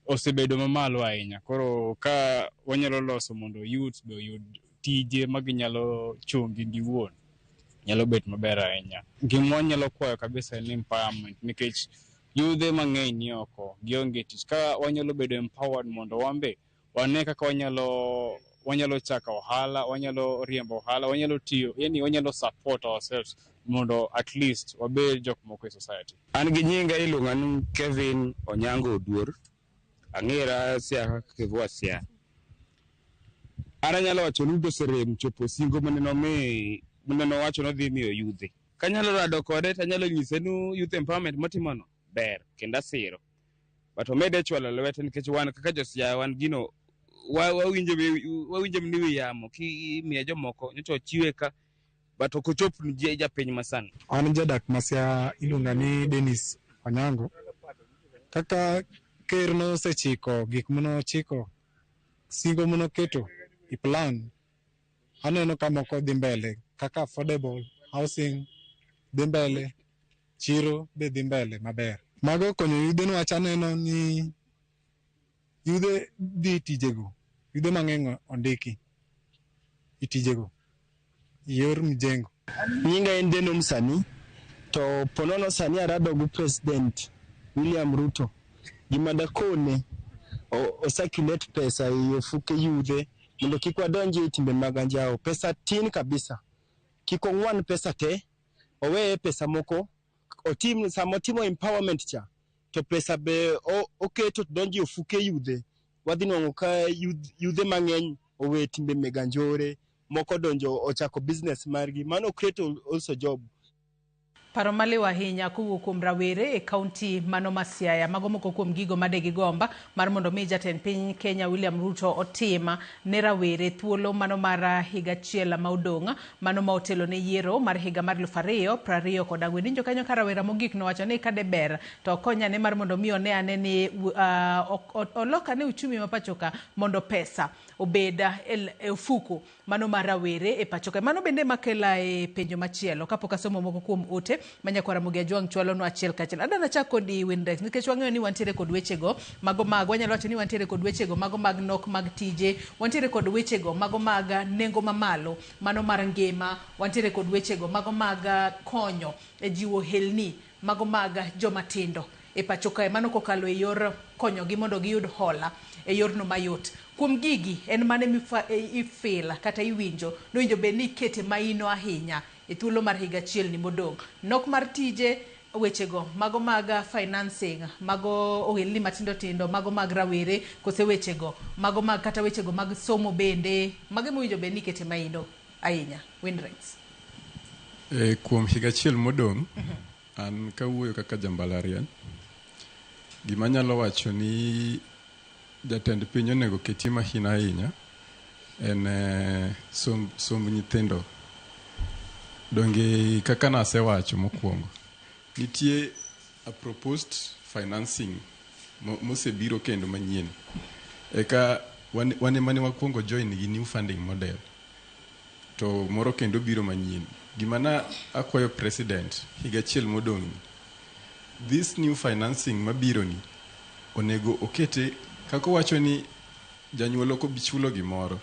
osebedo mamalo ahinya. Koro ka wanyalo loso mondo youth be oyud tije ma ginyalo chung' gin giwuon, nyalo bet maber ahinya. Gima wanyalo kwayo kabisa en empowerment nikech yudhe mang'eny ni oko gionge tich. Ka wanyalo bedo empowered mondo wambe wane kaka wanyalo chako ohala, wanyalo riembo ohala, wanyalo tiyo, yani wanyalo support ourselves mondo at least wabed jok moko e society. An gi nyinga iluonga ni Kevin Onyango Oduor. Ang'era Siaya kaka Kevua Siaya. An anyalo wacho ni Ruto oserem chopo singo mane nowacho nodhi miyo yudhe. Kanyalo rado kode tanyalo nyise ni youth empowerment motimono ber kendo asiro. But omede chwalo lwete nikech wan kaka jo Siaya wan gino wawinjo ni wi yamo ki imiye jomoko nyocha ochiwe ka but ok ochop ni japiny masani. An jadak ma Siaya iluonga ni Dennis Onyango. Kaka ker nosechiko gik manochiko, singo manoketo i plan, aneno ka moko dhi mbele kaka affordable housing dhi mbele, chiro be dhi mbele maber. Mago okonyo yudhe niwach aneno ni yudhe dhi tijego, yudhe mang'eny ondiki i tijego i yor mjengo. Nyinga en Deno Msanii to ponono sani arado gi President William Ruto. Gima dakone o circulate pesa e ofuke yudhe mondo kik wadonji e timbe mag anjawo. Pesa tin kabisa. Kik ong'wan pesa te, oweye pesa moko, otim sama otimo empowerment cha to pesa be oketo donjo e ofuke yudhe. Wadhi nwang'o ka yudhe mang'eny owe timbe meg anjore, moko donjo ochako business margi. Mano create also job. Paro maliw ahinya kowuok kuom rawere e kaunti mano ma Siaya. Mago moko kuom gigo ma degigomba mar mondo mi jatend piny Kenya William Ruto otim ne rawere thuolo mano mar higa achiel ma odong' mano ma otelo ne yiero mar higa mar 2024. Winjo kanyo ka rawera mogik nowacho ni kade ber to okonyane mar mondo mi one ane ni olok ane uchumi ma pacho ka mondo pesa obed e ofuku mano mar rawere e pacho ka. Mano bende makela e penjo machielo kapok asomo moko kuom ote ma nyakwara Ramogi Ajwang' chwalonwa achiel kachiel. Adwa nachak kodi Winrex nikech wang'eyo ni wantiere kod wechego mago mag wanyalo wacho ni wantiere kod wechego mago mag nok mag tije, wantiere kod wechego mago mag nengo mamalo mano mar ngima, wantiere kod wechego mago mag konyo e jiwo helni mago mag joma tindo e pacho kae, mano kokalo e yor konyogi mondo giyud hola e yorno mayot. Kuom gigi en mane ifil kata iwinjo nowinjo bed ni ikete maino ahinya e thuolo mar higa achiel ni modong'. Nok mar tije, wechego mago mag financing, mago ohelni matindo tindo, mago mag rawere, kose wechego mago mag kata wechego mag somo bende, mago mowinjo bed ni ikete maino ahinya. Winrex. Kuom higa achiel modong', an kawuoyo kaka jambalariany, gima anyalo wacho ni jatend piny onego oketie mahino ahinya en somb nyithindo. Donge kaka nasewacho mokwongo, nitie a proposed financing mosebiro kendo manyien. Eka wan ema ne wakwongo join gi new funding model, to moro kendo biro manyien. Gima na akwayo president higa achiel modong' ni, this new financing mabiro ni onego okete kaka owacho ni janyuol ok obi chulo gimoro.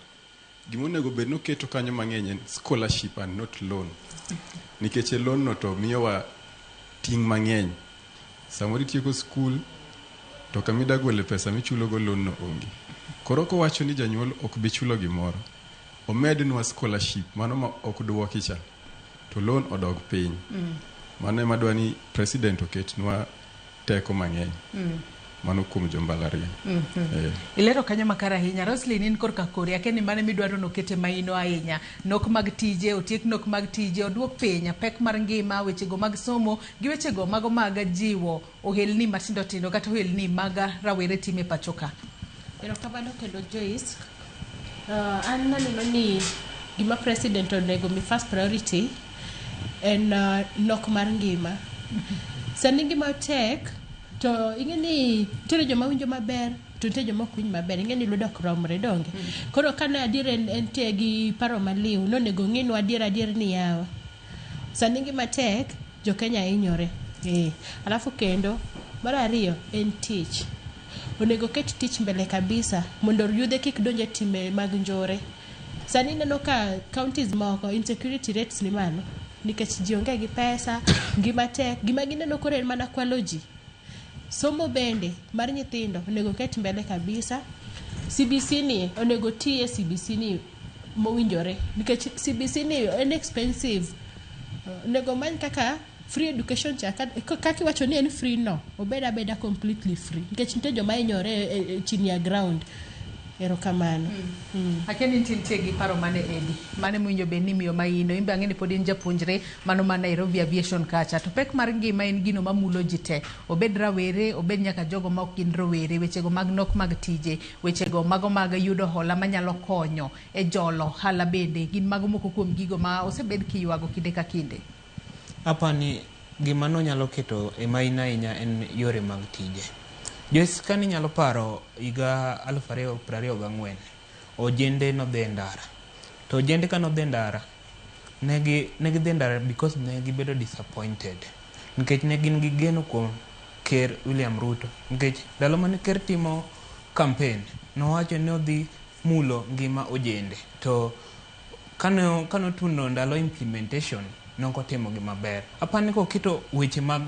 Gima onego bed ni oketo kanyo mang'eny en scholarship and not loan. Nikech e loan no to miyowa ting' mang'eny. Samoro itieko skul to kama idwa gole pesa michulo go loan no onge. Koro kowacho ni janyuol ok bi chulo gimoro, omednwa scholarship mano ma ok duoki cha, to loan odog piny. Mano ema adwa ni president oketnwa teko mang'eny. Mano kuom jo mbalariany. Ilero kanyo makare ahinya. Roslyn, in korka kori, akia ni mane midwaro nokete maino ahinya. Nok mag tije, otiek nok mag tije, oduok piny pek mar ngima, wechego mag somo, gi wechego mago mag jiwo ohelni matindo tindo kata ohelni mag rawere time pacho ka. Erokamano kendo Joyce. An naneno ni gima president onego mi first priority en nok mar ngima. Sani ngima tek to ing'e ni nitiere joma winjo maber to nitie joma ok winj maber. Ing'e ni lwedo ok romre donge. Koro kane adier entie gi paro maliw nonego ng'inwa adier ni yawa. Sani ngima tek, jo Kenya hinyore. Alafu kendo mar ariyo en tich. Onego ket tich mbele kabisa mondo yudhe kik donje time mag njore. Sani ineno ka counties moko insecurity rates ni malo nikech ji onge gi pesa, ngima tek, gima gineno koro en mana kwalo ji. Somo bende mar nyithindo onego ket mbele kabisa. CBC ni onego tiye CBC ni mowinjore nikech CBC ni en expensive. Onego many kaka free education cha kaka iwacho ni en free no obed abeda completely free nikech nitie joma hinyore chini ya ground. Erokamano. Akia ni nitie gi paro mane Edi mane mowinjo bed ni miyo maino in be ang'e ni pod in japuonjre mano ma Nairobi Aviation kacha to pek mar ngima en gino mamulo ji te, obed rawere obed nyaka jogo ma ok gin rowere, wechego mag nok mag tije, wechego mago mag yudo hola manyalo konyo e jolo ohala bende gin mago moko kuom gigo ma osebed kiywago kinde ka kinde. Apani gima nonyalo keto e maina ahinya en yore mag tije. Joyce, kane inyalo paro higa 2024, ojende nodhi e ndara. To ojende ka nodhi e ndara, ne gidhi e ndara because ne gibedo disappointed. Nikech ne gin gi geno kuom Ker William Ruto. Nikech ndalo mane Ker timo campaign, nowacho ni odhi mulo ngima ojende. To kanotundo ndalo implementation, nokotimo gi maber. Apani koketo weche mag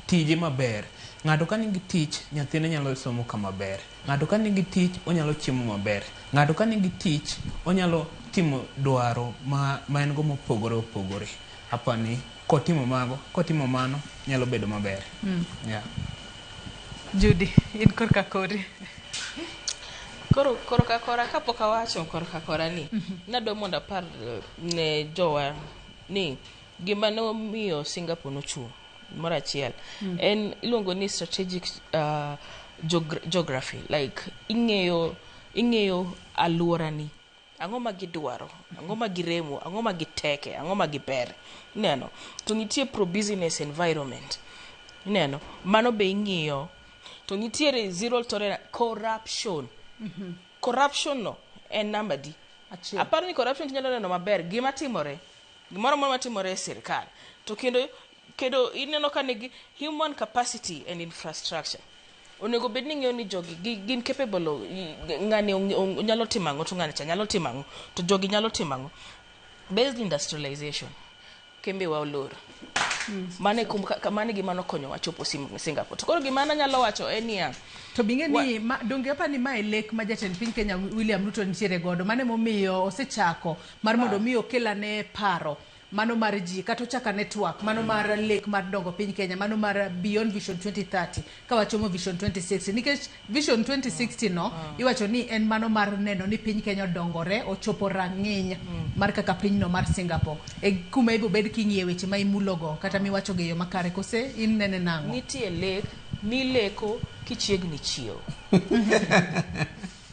tije maber, ng'ato ka nigi tich, nyathine nyalo somo kama ber. Ng'ato ka nigi tich, onyalo chiemo maber. Ng'ato ka nigi tich, onyalo timo dwaro ma en go mopogore opogore. Apani kotimo mago, kotimo mano, nyalo bedo maber. Yeah. Judy, in korka kori. Koro korka kora kapok awacho korka kora ni, nadwa mondo apar ne jowa ni Gima nomiyo Singapore nochung' gimoro achiel en iluongo ni strategic geography like ing'eyo ing'eyo aluorani ang'o ma gidwaro ang'o ma giremo ang'o ma giteke ang'o ma giber ineno to nitie pro business environment ineno mano be ing'iyo to nitiere zero tolerance corruption corruption no en namba di Achiel. aparo ni corruption tinyalo neno maber gima timore gimoro amora matimore e sirikal to kendo kendo ineno ka nigi human capacity and infrastructure onego bed ni ing'eyo ni jogi gin capable ng'ani nyalo timo ang'o to ng'ani cha nyalo timo ang'o to jogi nyalo timo ang'o based industrialization kembe wa olor mano e mano e gima nokonyowa chopo Singapore to koro gima nanyalo wacho en niya To bing'e ni ma, donge apa ni mae lek ma jatend piny Kenya William Ruto nitiere godo mano emomiyo osechako mar mondo mi okel ane paro mano mar ji kata ochak ane twak mano mar lek mar dongo piny Kenya mano mar Beyond Vision 2030 ka wachomo Vision 2060 nikech Vision 2060 no iwacho ni en mano mar neno ni piny Kenya odongore ochopo rang'iny mar kaka pinyno mar Singapore e kuma ibo bed king'iye weche ma imulogo kata miwacho go e yo makare kose in nene nang'o nitie lek mileko kichiegni chiewo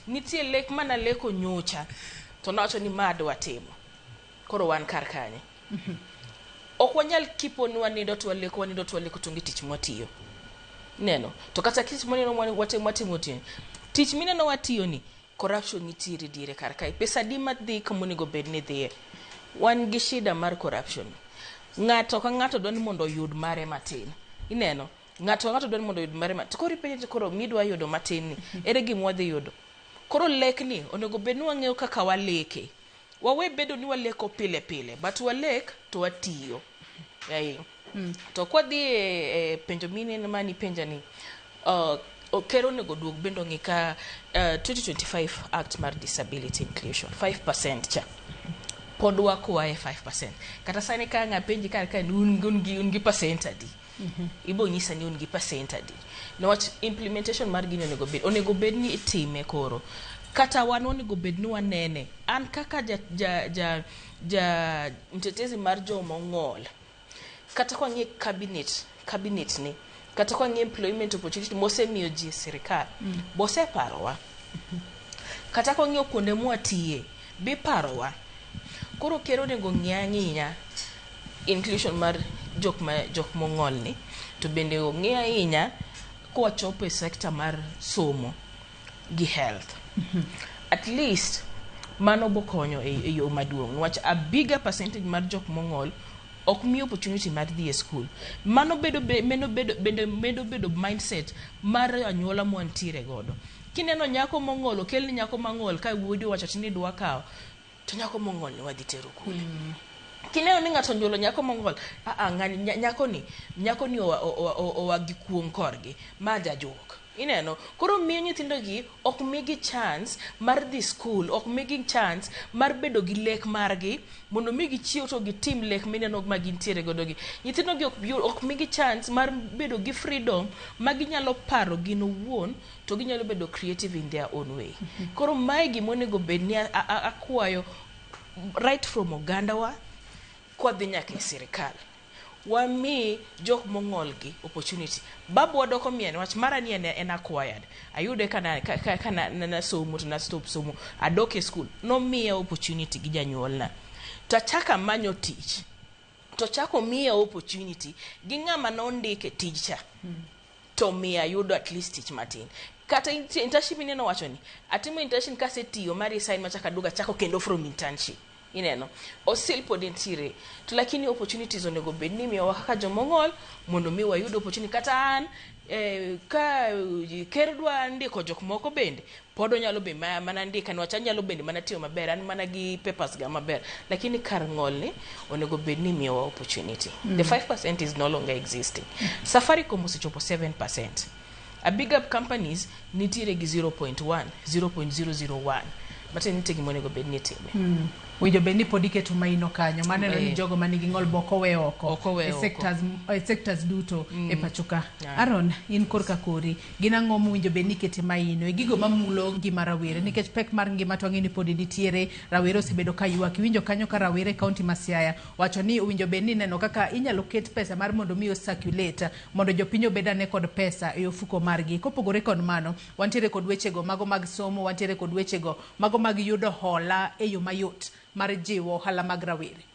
nitie lek mana leko nyocha to nawacho ni ma adwa timo koro wan kar kanye ok wanyal kipo ni wanindo to waleko wanindo to waleko to onge tich mwatiyo neno to kata tich mwaneno watimo tiyo tich mineno watiyo ni corruption nitiere diere kar kae pesa adi madhi kamonego bed ni dhiye wan gi shida mar corruption ng'ato ka ng'ato dwa ni mondo oyud mare matin ineno ng'ato ka ng'ato dwa ni mondo oyud mare matin to koro ipenjo ni koro midwa yudo matin ni ere gima wadhi yudo koro lekni onego bed ni wang'eyo kaka waleke wawe bedo ni waleko pile pile but walek to watiyo Ei. To kwadhi e penjo mineno manipenja ni ker onego duog bende ong'i ka 2025 act mar disability inclusion 5% cha pod wakwaye 5% kata sani ka ang' apenji kar ka ni un gi percent adi ibo nyisa ni un gi percent adi niwach implementation mar gini onego bed ni itime koro kata wan onego bed ni wanene an kaka ja mtetezi mar joma ong'ol kata kwang'iyo cabinet ni kata kwang'iyo employment opportunity mosemiyo ji e sirikal boseparowa kata kwang'iyo kuonde mwatiye biparowa koro ker onego ng'i ang'inya inclusion mar jok mong'ol ni to bende ong'i ahinya kwachopo e sector mar somo gi health at least mano bokonyo e yo maduong' niwach a bigger percentage mar jok mong'ol ok mi opportunity mar dhi e school mano bedo meno bedo bende medo bedo mindset mar anyuola mwantiere godo kineno nyako mong'ol okelni nyako mang'ol ka wuodi owacho ni dwa kawo to nyako mong'ol ni wadhi tero kule kineno ni ng'ato onyuolo nyako mong'ol aa ng'ani nyako ni oa gi kuong' korgi ma jajuok ineno koro miyo nyithindo gi ok migi chance mar dhi school ok migi chance mar bedo gi lek margi mondo mi gichiew to gitim lek mineno ma gintiere godo gi nyithindo gi ok migi chance mar bedo gi freedom ma ginyalo paro gin owuon to ginyalo bedo creative in their own way koro mae gima onego bed ni akwayo right from ogandawa kwadhi nyaka e sirikal wami jok mong'ol gi opportunity babu doko miel wach mara ni en acquired ayude ka na nasomo to na stop somo adok e school nomiya opportunity gi janyuolna to achako amanyo tich to chako miya opportunity gi ng'ama nondike tij cha to miya ayudo at least tich matin kata internship ineno wacho ni atimo internship kasetiyo ma resign machako aduogo achako kendo from internship ineno osil pod nitiere to lakini opportunities onego bed ni imiyowa kaka jomong'ol mondo mi wayud opportunity kata an ka ker dwa ndiko jok moko bende pod onyalo be mana ndika niwach anyalo bende mana tiyo maber an mana gi papers ga maber lakini kar ng'ol ni onego bed ni imiyowa opportunity the 5% is no longer existing Safaricom osechopo 7% a big up companies nitiere gi 0.1 0.001 matiende nitie gima onego bed ni itime. Winjo bed ni pod iketo maino kanyo maneno ni jogo manigi ng'ol be ok owe oko Ok owe e oko. sectors, e sectors duto e pacho ka. Yeah. Aaron, in korka kori, gin ang'o mowinjo bed ni ikete maino e gigo mamulo ngima rawere nikech pek mar ngima to wang'eyo ni pod nitiere, rawere osebedo ka ywak. Iwinjo kanyo ka rawere e kaunti ma Siaya wacho ni owinjo bed ni ineno kaka inyalo ket pesa mar mondo mi o circulate mondo jopiny obed ane kod pesa e ofuko margi. Kopogore kod mano, wantiere kod wechego mago mag somo, wantiere kod wechego mago mag yudo hola e yo mayot mar jiwo ohala mag rawere.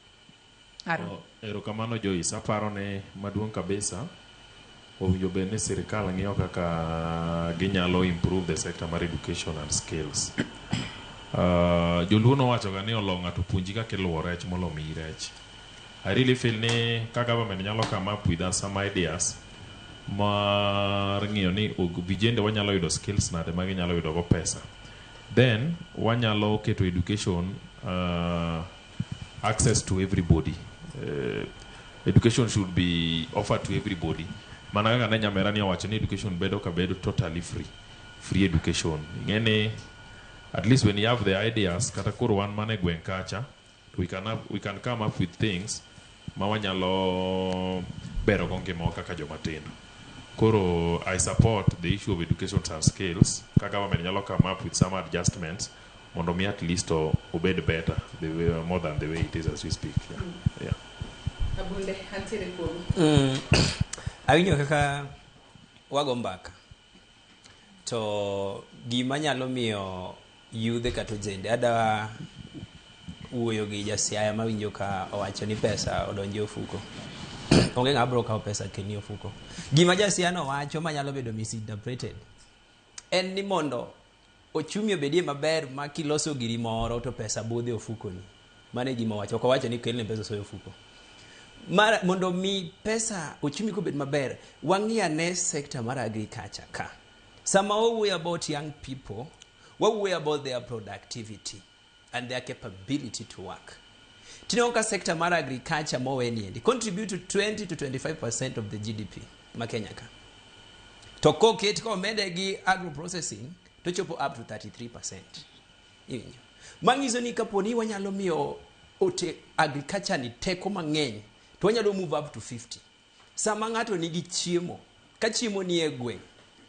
Aaron. Oh, erokamano Joyce, aparo ni maduong' kabisa owinjo bed ni sirikal ng'iyo kaka ginyalo improve the sector mar education and skills. Joluo nowacho ga ni olo ng'ato puonji kaka iluwo rech molo miyi rech. I really feel ni ka government nyalo come up with us some ideas mar ng'iyo ni vijende wanyalo yudo skills nade ma ginyalo yudo go pesa. Then wanyalo keto education access to everybody. Education should be offered to everybody. Mana kaka ne nyamera ni owacho ni education bedo ka bedo totally free. Free education. Ing'e at least when you have the ideas, kata koro wan mana e gweng' kacha, we can come up with things ma wanyalo bero go ngimawa kaka joma tindo. Koro I support the issue of education and skills. Ka government nyalo come up with some adjustments mondo mi at least obed better the way, more than the way it is as we speak. Yeah. Abunde, antiere kuomi. Awinjo kaka wago mbaka to gima nyalo miyo yudhe kata ojende adwa wuoyo gi jasiaya mawinjo ka owacho ni pesa odonjo e ofuko onge ng'ama biro kawo pesa kelni e ofuko gima jasiaya no wacho manyalo bedo misinterpreted en ni mondo ochumi obedie maber ma kiloso giri moro to pesa budho e ofukoni mano e gima owacho ok owacho ni kelne pesa osoyo e ofuko mar mondo mi pesa ochumi kobed maber wang'i ane sector mar agriculture ka sama wawuoyo about young people wawuoyo about their productivity and their capability to work tineno ka sector mar agriculture mowe niendi contribute to 20 to 25% of the GDP ma Kenya ka to koket komede gi agro processing to chopo up to 33% iwinjo manyiso ni kapo ni wanyalo miyo ote agriculture ni teko mang'eny to wanyalo move up to 50 sama ng'ato nigi chiemo ka chiemo ni e gweng'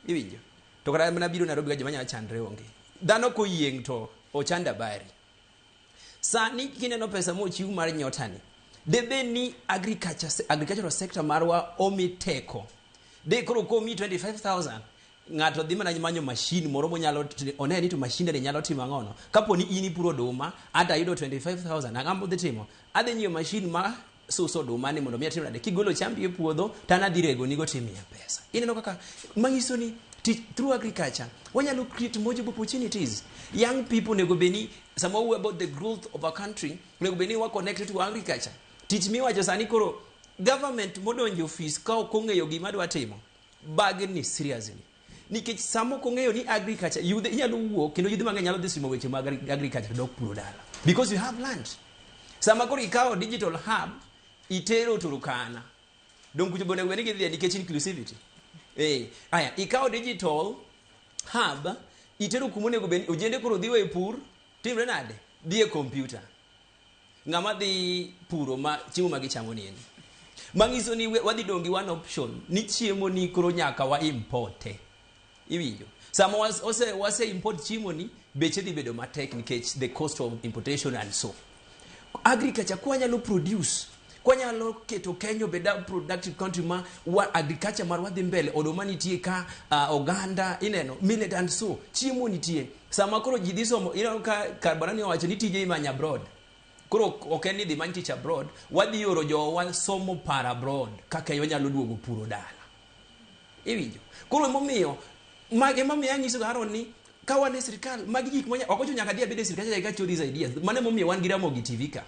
iwinjo to kata mana biro Nairobi ka joma nyalo chandre onge dhano koyieng' to ochanda bari sani kineno pesa mochiw mar nyota ni debe ni agriculture, agricultural sector marwa omi teko de koro komi 25000 ng'ato dhi mana manyo machine moro monyalo one ni to machine ni nyalo timo ang'ono kapo ni in ipuro oduma ata ayudo 25000 ang'o modhi timo adhi nyiewo machine ma suso oduma ni mondo mi atim nade kigolo chambi e puodho to an adhi rego nigo timiya pesa ineno kaka manyiso ni tich through agriculture wanyalo create more job opportunities young people onego bed ni sama wawuoyo about the growth of a country onego bed ni wa connected to agriculture tich miwacho sani koro government modonjo e ofis ka ok ong'eyo gima dwa timo bagni seriously nikech sama ok ong'eyo ni agriculture yudhe inyalo wuok kendo yudhe mang'eny nyalo dhi somo weche mag agriculture to dok puro dala because you have land sama koro ikawo digital hub itero Turkana dong kucho be onego bed ni gidhiye nikech inclusivity aya ikawo digital hub itero kuma onego bed ni ojende koro dhi e pur timre nade dhi e computer ng'ama dhi puro ma chiemo ma gichamo ni endi manyiso ni wadhi dong' gi one option ni chiemo ni koro nyaka wa importe iwinjo sama wase import chiemo ni beche dhi bedo matek nikech the cost of importation and so agriculture kwanyalo produce kwanyalo keto Kenya obed a productive country ma wa, agriculture marwa dhi mbele oduma nitie ka oganda ineno millet and so chiemo nitie sama koro ji dhi somo ineno ka Karbarani owacho ni tije imanyo abroad koro ok en ni dhi many tich abroad wadhi oro jowa somo par abroad kaka wanyalo duogo puro dala iwinjo koro emomiyo emomiyo anyiso ga Aaron ni ka wan e sirikal magi gik manya ok ochuno nyaka adhi abed e sirikal eka chiwo these ideas mano emomiyo wan gi Ramogi TV ka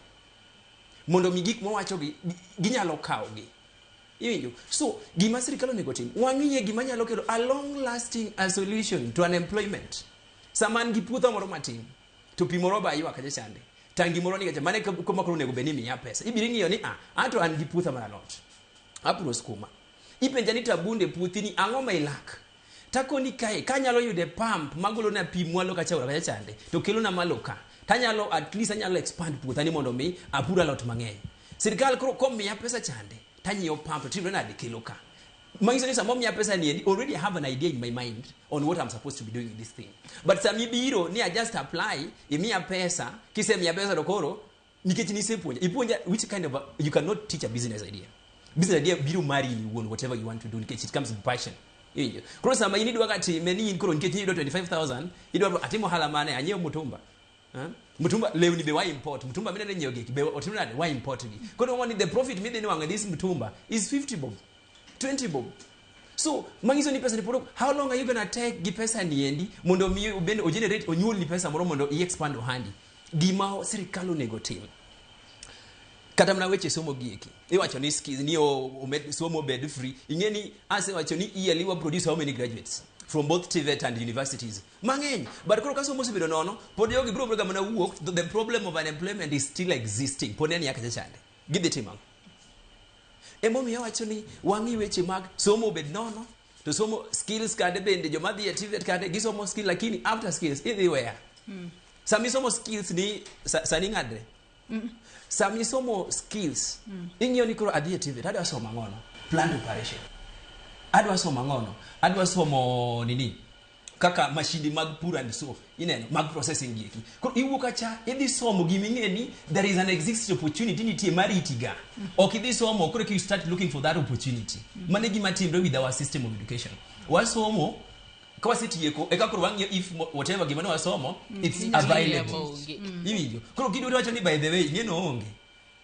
mondo mi gik mawachogi ginyalo kawogi iwinjo so gima sirikal onego tim wang'iye gima nyalo kelo a long lasting a solution to unemployment sama an gi puotha moro matin to pi moro ba ywak kacha chande tangi moro ni kacha mane kuma koro onego bed ni miya pesa ibiro ng'iyo ni ah anto an gi puotha mar alot apuro skuma ipenja ni tabunde puothi ni ang'o ma ilak takoni kae kanyalo yude pump magolo na pi mwalo kacha aora kacha chande to kelona malo ka Tanyalo at least anyalo expand puotha ni mondo mi apur alot mang'eny. Sirikal koro komiya pesa chande, tanyiewo pump to timre nade kelo ka. Manyiso ni sama omiya pesa ni endi, already I have an idea in my mind on what I'm supposed to be doing with this thing. But sama ibiro ni I just apply, imiya pesa, kisemiya pesa to koro nikech nisepuonja, ipuonja which kind of a, you cannot teach a business idea. Business idea biro mari in iwuon whatever you want to do nikech it comes with passion. Iwinjo? Koro sama in idwa ga time ni in koro nikech niyudo 25,000, idwa atimo ohala mane, anyiew mutumba. Huh? Mtumba lewni be wa import mtumba minene nyiewo giki be otim nade wa import gi koro wani the profit midhi nwang'o this mtumba is 50 bob 20 bob so manyiso ni pesa ni pod how long are you gonna take gi pesa ni endi mondo mi obed o generate onyuolni pesa moro mondo i expand ohandi gima sirikal onego tim kata mana weche somo gi eki iwacho ni skills ni omed somo obed free ing'e ni asewacho ni yearly wa produce how many graduates from both TVET and universities mang'eny but koro ka somo osebedo nono pod jogi biro bedo mana wuok the problem of unemployment is still existing pod en yaka chande gidhi timo ang'o emomiyo awacho ni wang'i weche mag somo obed nono to somo skills kande bende joma dhi e TVET kande gisomo skill lakini after skills idhi where sami somo skills ni sani ng'adre Sama isomo skills, ing'iyo ni koro adhi e TVET, adwa somo ang'ono? Plant operation. Adwa somo ang'ono? Adwa somo nini? Kaka mashindi mag pur and so, ineno, mag processing gi eki. Koro iwuok kacha, idhi somo gima ing'e ni there is an existing opportunity nitie mariti ga. Ok idhi somo, koro you start looking for that opportunity. Mano e gima timre with our system of education. Wasomo, ka wasetieko eka koro wang'iyo if whatever gima ne wasomo it's Inyalo available onge. Iwinjo koro kidwa wacho ni by the way ing'e no onge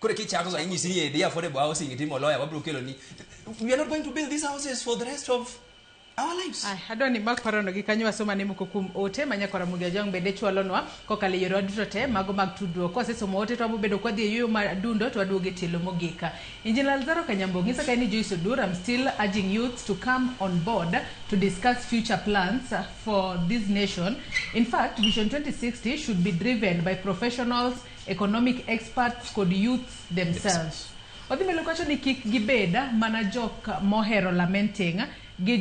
koro kichako ga inyisi ni dhi affordable housing itimo lawyer wabiro kelo ni we are not going to build these houses for the rest of our lives. Ay, adwa ni mak parono gi kanyo wasoma ne moko kuom ote ma nyakwara Mugi Ajwang' bende chwalonwa kokalo e yorewa duto te mago mag tudruok. Kwasesomo ote to wabobedo kwadhi e yueyo madundo to waduogo e tielo mogik. Engineer Alzaro Kanyambo ng'isa kae ni Joyce Odur, I'm still urging youths to come on board to discuss future plans for this nation. In fact, Vision 2060 should be driven by professionals, economic experts kod youths themselves. Odhi mbele kowacho ni kik gibed mana jok mohero lamenting gi,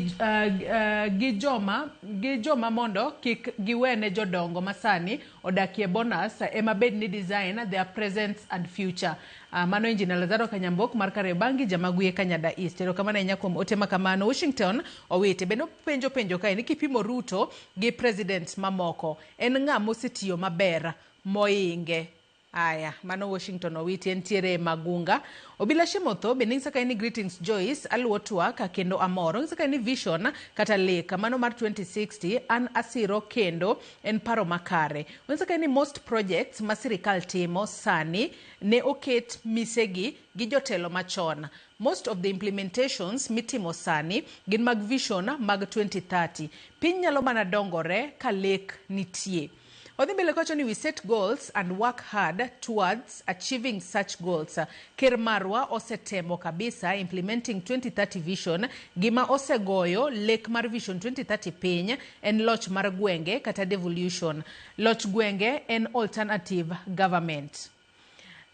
gi joma gi joma mondo kik giwene jodongo masani odakie bonus ema bed ni design their present and future. Mano Engineer Lazaro Kanyambok mar Kariobangi Jamaguye Kanyada East. Erokamano ahinya kuom ote makamano. Washington Owite bende openjo penjo kae ni kipimo Ruto gi president mamoko en ng'a mosetiyo maber moinge? Aya, mano Washington Owiti entiere Magunga. Obila Shemotho bende ng'isa kae ni greetings Joyce, aluwo twak kendo amor. Ong'isa kae ni vision kata lek mano mar 2060 an asiro kendo en paro makare. Ong'isa kae ni most projects ma sirikal timo sani ne oket misegi gi jotelo machon. Most of the implementations mitimo sani gin mag vision mag 2030. Piny nyalo mana dongore ka lek nitie. Odhi mbele kowacho ni we set goals and work hard towards achieving such goals. Ker marwa osetemo kabisa implementing 2030 vision. Gima osegoyo lek mar vision 2030 piny en loch mar gwenge kata devolution. Loch gwenge en alternative government.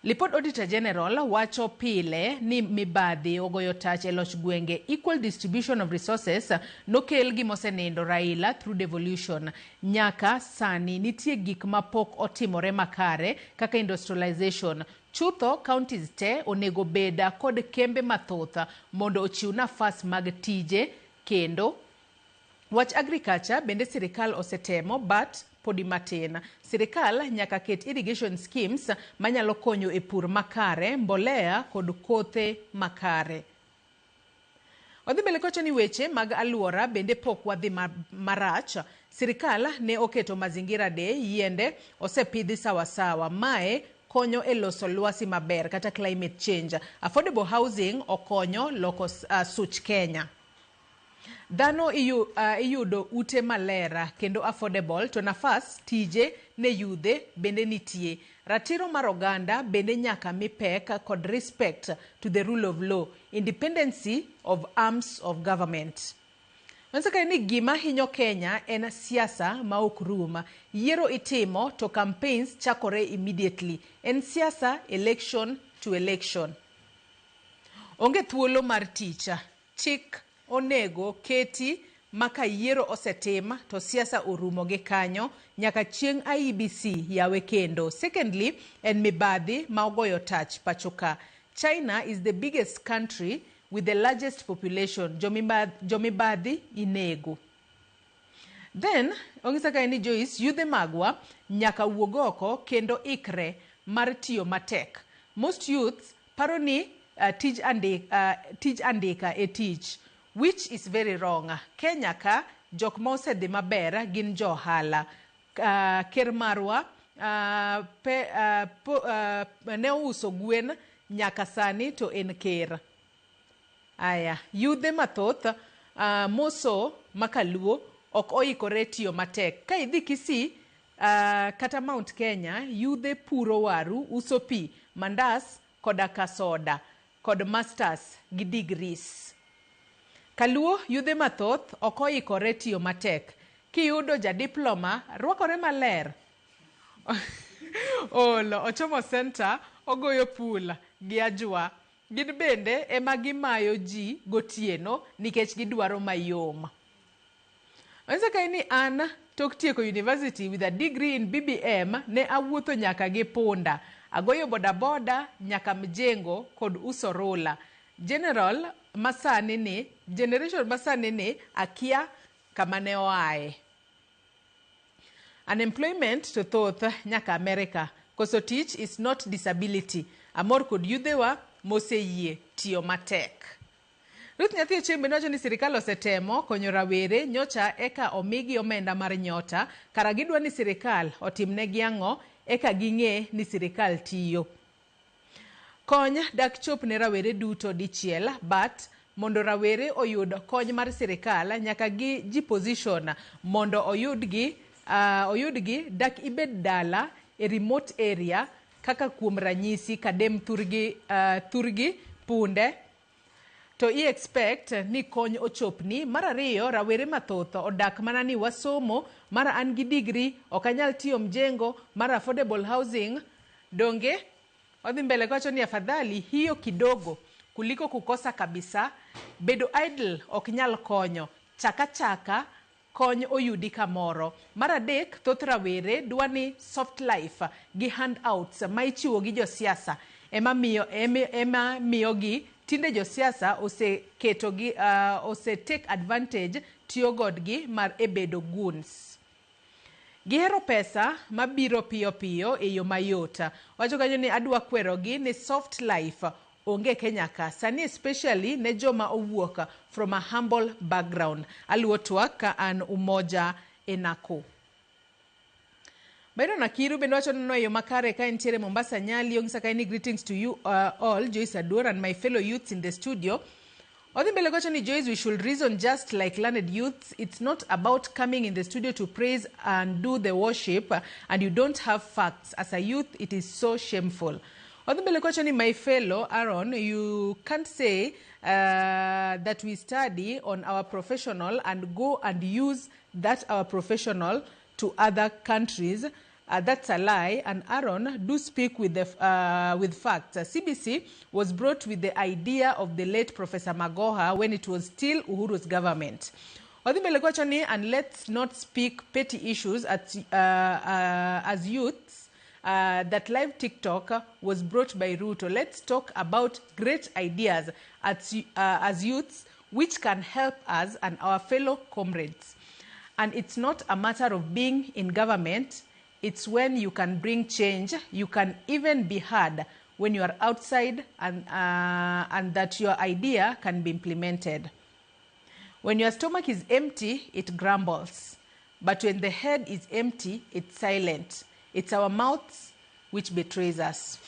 Lipod Auditor General wacho pile ni mibadhi ogoyo tach e loch gwenge. Equal distribution of resources nokel gi mosenindo Raila through devolution. Nyaka sani nitie gik ma pok otimore makare kaka industrialization. Chutho counties te onego bed kod kembe mathoth mondo ochiw nafas mag tije kendo. Wach agriculture bende sirikal osetemo but podi matin. Sirikal nyaka ket irrigation schemes manyalo konyo e pur makare, mbolea kod kothe makare. Odhi mbele kowacho ni weche mag aluora bende pok wadhi marach. Sirikal ne oketo mazingira day, yiende osepidhi sawasawa. Mae konyo e loso lwasi maber kata climate change. Affordable housing okonyo loko such Kenya. Dhano iyudo ute maler kendo affordable to nafas tije ne yudhe bende nitie. Ratiro mar oganda bende nyaka mi pek kod respect to the rule of law, independency of arms of government. Manyiso ni gima hinyo Kenya en siasa ma ok rum. Yiero itimo to campaigns chakore immediately. En siasa election to election. Onge thuolo mar tich. Chik onego keti ma ka yiero osetim to siasa orumo gi kanyo nyaka chieng' IEBC yawe kendo. Secondly, en mibadhi ma ogoyo tach pacho ka. China is the biggest country with the largest population. Jomibadhi inego. Then, ong'isa kae ni Joyce, yudhe magwa nyaka wuog oko kendo ikre mar tiyo matek. Most youths paro ni tij andika e tich, which is very wrong. Kenya ka, jok ma osedhi maber gin jo ohala. Ker marwa ne ouso gwen nyaka sani to en ker. Aya, yudhe mathoth moso makaluo ok oikore tiyo matek. Ka idhi Kisii kata Mount Kenya, yudhe puro waru, uso pi, mandas koda ka soda kod masters gi degrees. Kaluo yudhe mathoth ok oikore tiyo matek. Kiyudo ja diploma rwakore maler. Olo ochomo center ogoyo pool gi ajwa. Gin bende ema gimayo ji gotieno nikech gidwaro mayom. Onyiso kae ni an tok tieko university with a degree in BBM ne awuotho nyaka gi punda. Agoyo bodaboda nyaka mjengo kod uso rula. General masani ni, generation masani ni akia kama ne oae. Unemployment to thoth nyaka America. Koso tich is not disability. Amor kod yudhewa moseyie tiyo matek. Ruth Nyathi Ochieng' bende wacho ni sirikal osetemo konyo rawere nyocha eka omigi omenda mar nyota, kara gidwa ni sirikal otimnegi ang'o eka ging'e ni sirikal tiyo. Kony dak chop ne rawere duto dichiel, but mondo rawere oyud kony mar sirikal nyaka gi ji position mondo oyudgi dak ibed dala e remote area kaka kuom ranyisi Kadem thurgi punde to i expect ni kony ochopni. Mar ariyo, rawere mathoth odak mana ni wasomo, mara an gi degree ok anyal tiyo mjengo, mar affordable housing donge. Odhi mbele kowacho ni afadhali hiyo kidogo kuliko kukosa kabisa. Bedo idle ok nyal konyo, chaka chaka kony oyudi kamoro. Mar adek, thoth rawere dwa ni soft life gi handouts ma ichiwo gi josiasa ema miyogi tinde josiasa oseketogi ose take advantage tiyo godgi mar e bedo goons. Gihero pesa mabiro piyo piyo e yo mayot. Wacho kanyo ni adwa kwerogi ni soft life onge Kenya ka sani, especially ne joma owuok from a humble background. Aluwo twak ka an Umoja Enako. Byron Akiru bende wacho neno e yo makare ka entiere Mombasa Nyali. Ong'isa kae ni greetings to you all, Joyce Aduor and my fellow youths in the studio. Odhi mbele kowacho ni Joyce, we should reason just like learned youths. It's not about coming in the studio to praise and do the worship and you don't have facts. As a youth, it is so shameful. Odhi mbele kowacho ni my fellow Aaron, you can't say that we study on our professional and go and use that our professional to other countries. That's a lie. And Aaron, do speak with the with facts. CBC was brought with the idea of the late Professor Magoha when it was still Uhuru's government. Odhi mbele kowacho ni, and let's not speak petty issues as youths. That live TikTok was brought by Ruto. Let's talk about great ideas as youths which can help us and our fellow comrades. And it's not a matter of being in government. It's when you can bring change. You can even be heard when you are outside and that your idea can be implemented. When your stomach is empty, it grumbles. But when the head is empty, it's silent. It's our mouths which betrays us.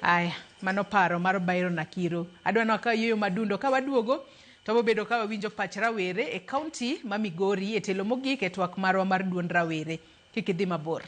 Aya, mano paro mar Byron Akiru. Adwa ni wakaw yueyo madundo ka waduogo to wabedo ka wawinjo pach rawere e kaunti ma Migori e telo mogik e twak marwa mar duond rawere. Kik idhi mabor.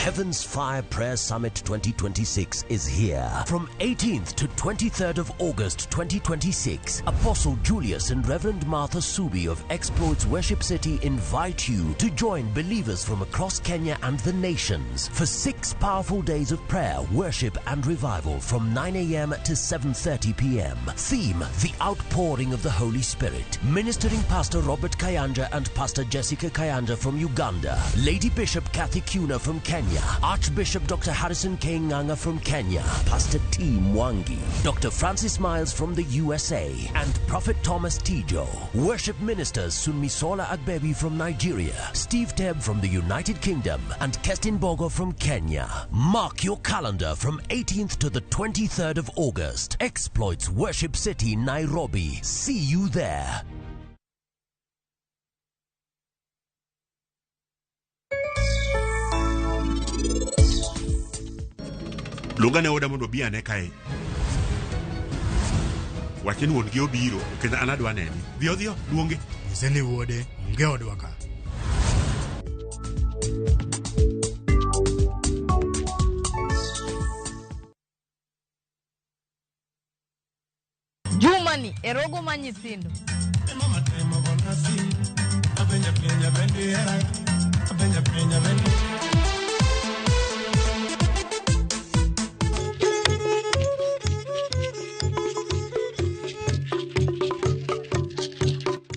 Heaven's Fire Prayer Summit 2026 is here. From 18th to 23rd of August 2026, Apostle Julius and Reverend Martha Subi of Exploits Worship City invite you to join believers from across Kenya and the nations for 6 powerful days of prayer, worship and revival from 9 a.m. to 7:30 p.m. Theme: The Outpouring of the Holy Spirit. Ministering Pastor Robert Kayanja and Pastor Jessica Kayanja from Uganda, Lady Bishop Kathy Kuna from Kenya, Archbishop Dr. Harrison K. Nganga from Kenya, Pastor T. Mwangi, Dr. Francis Miles from the USA, and Prophet Thomas Tijo. Worship ministers Sunmisola Agbebi from Nigeria, Steve Tebb from the United Kingdom, and Kestin Bogo from Kenya. Mark your calendar from 18th to the 23rd of August. Exploits Worship City, Nairobi. See you there. Luonga ne oda mondo obi ane kae. Wach ni wuon gi obiro kendo an adwa nene. Dhiyo dhiyo, luonge. Nyise ni wuode onge odwa ka. Juma ni erogo ma nyithindo.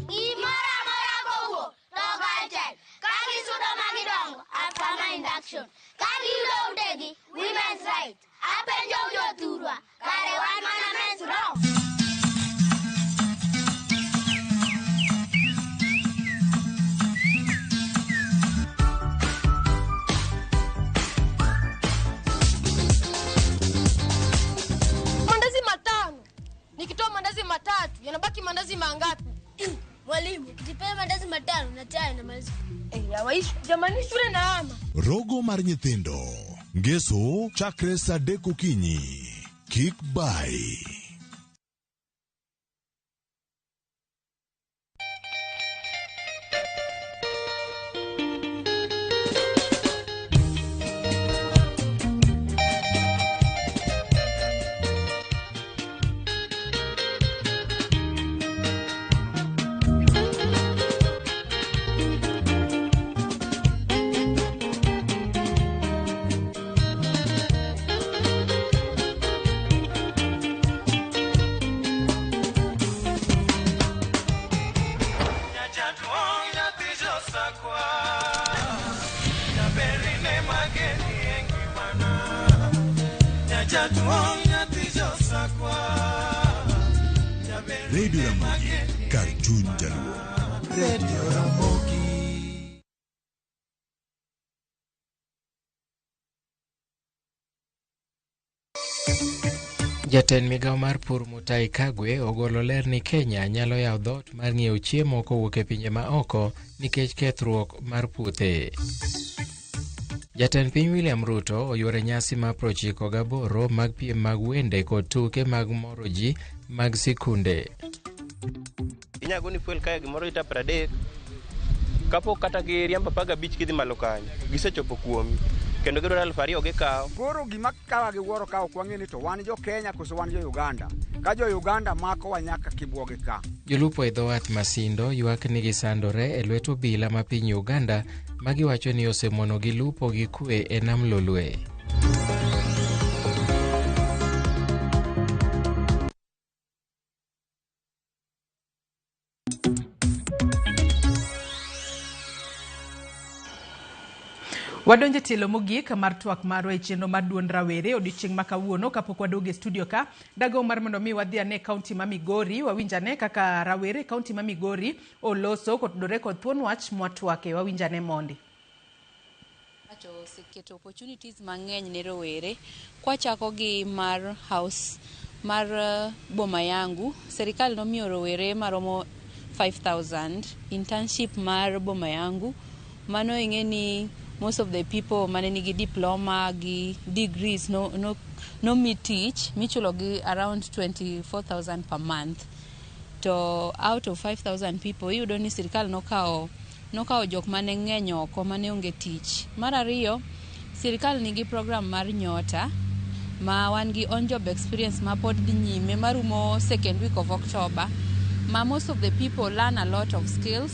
Gimoro amora kowuok to kalchel ka gisudo ma gidongo after induction ka giyudo utegi women's right apenjo jothurwa kare wan mana men's wrong. Mandazi matano. Nikitoa mandazi matatu, yanabaki mandazi mangapi? Mwalimu, ukitipea mandazi matano na chai na maliza. Hawaishi. Jamani shule na ama. Rogo mar nyithindo. Ngeso chakre saa adek okinyi. Kik bai. Radio Ramogi, kar chuny Jaluo. Radio Ramogi. Jatend migao mar pur Mutahi Kagwe ogolo ler ni Kenya nyalo yawo dhoot mar ng'iewo chiemo kowuok e pinje ma oko nikech kethruok mar puothe. Jatend piny William Ruto oyuoro nyasi mar 98 mag piem mag wende kod tuke mag moro ji mag sikunde. Inyago ni fuel kae gimoro lita 30 kapok kata giriambo 15 kidhi malo kanyo gisechopo kuomi kendo gidwaro 2000 gikawo. Koro gima kawa gi wuoro ka ok wang'e ni to wan jo Kenya koso wan jo Uganda. Ka jo Uganda mako wa nyaka kibuogi ka. Jolupo e dho wath Masindo ywak ni gisandore e lwet obila ma piny Uganda ma giwacho ni osemonogi lupo gi kwe e nam Lolwe. Wadonje tielo mogik mar twak marwa e chenro mar duond rawere odiochieng' ma kawuono kapok waduogo e studio ka dago mar mondo mi wadhi ane kaunti ma Migori wawinj ane kaka rawere e kaunti ma Migori oloso kotudore kod thuon wach mwatwake wawinj ane mondi. Oseketo opportunities mang'eny ne rowere kwachako gi mar house mar boma yangu. Serikal nomiyo rowere maromo 5000 internship mar boma yangu. Mano ing'e ni most of the people mane nigi diploma gi degrees no mi tich michulo gi around 24,000 per month. To out of 5,000 people iyudo ni sirikal nokawo jok mane ng'eny oko mane onge tich. Mar ariyo, Sirikal nigi program mar Nyota ma wan gi on job experience ma pod dhi nyime marumo second week of October, ma most of the people learn a lot of skills.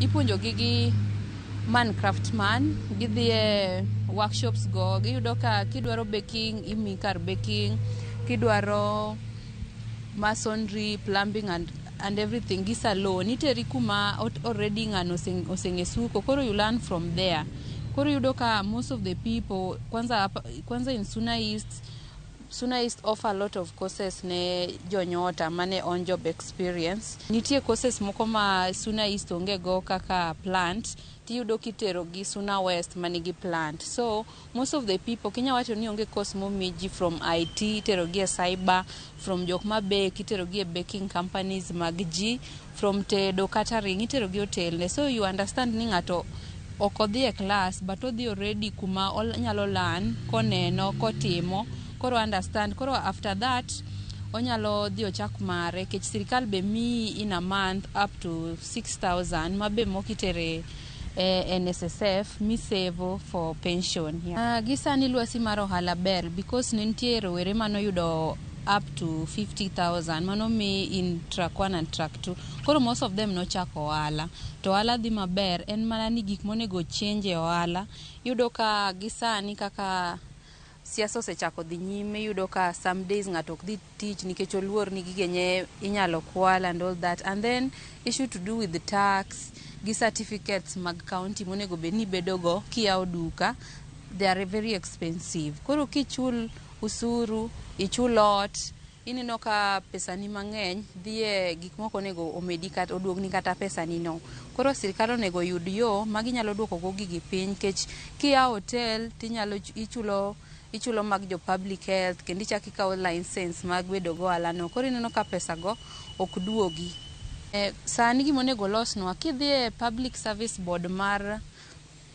Ipuonjogi gi man craftman, gidhi e workshops go, giyudo ka kidwaro baking, imiyi kar baking, kidwaro masonry, plumbing and everything gi salon, iteri kuma already ng'ano oseng'e suko, koro you learn from there. Koro iyudo ka most of the people, kwanza in Suna East, Suna East offer a lot of courses ne jonyota mane on job experience. Nitie courses moko ma Suna East onge go kaka plant, tiyudo kitero gi Suna West manigi plant. So most of the people, kinya wacho ni onge course momi ji from IT, itero gi e cyber, from jok ma bake, itero gi e baking companies mag ji, from tedo, catering, itero gi otelne. So you understand ni ng'ato ok odhi e class, but odhi already kuma onyalo learn, koneno, kotimo, koro understand. Koro after that, onyalo dhi ochak mare, kech sirikal be miyi in a month up to 6,000, ma be moko itere e NSSF misevo for pension. Yeah. Gi sani lwasi mar ohala ber because ne nitie rowere manoyudo up to 50,000 mano mi in track 1 and track 2. Koro most of them nochako ohala. To ohala dhi maber, en mana ni gik monego change e ohala. Iyudo ka gi sani kaka siasa osechako dhi nyime, iyudo ka some days ng'ato ok dhi tich nikech oluor ni gigenye inyalo kwal and all that. And then issue to do with the tax gi certificates mag county monego bed ni ibedogo kiyawo duka, they are very expensive. Koro kichul usuru, ichul ot, ineno ka pesani mang'eny dhi e gik moko onego omedi kata oduogni kata pesani no. Koro sirikal onego oyud yo ma ginyalo duoko go gigi piny, nikech kiyawo hotel tinyalo ichulo mag jo public health, kendo ichako ikawo license mag bedo go ohala no. Koro ineno ka pesa go ok duogi. Sani gima onego olosnwa, kidhi e public service board mar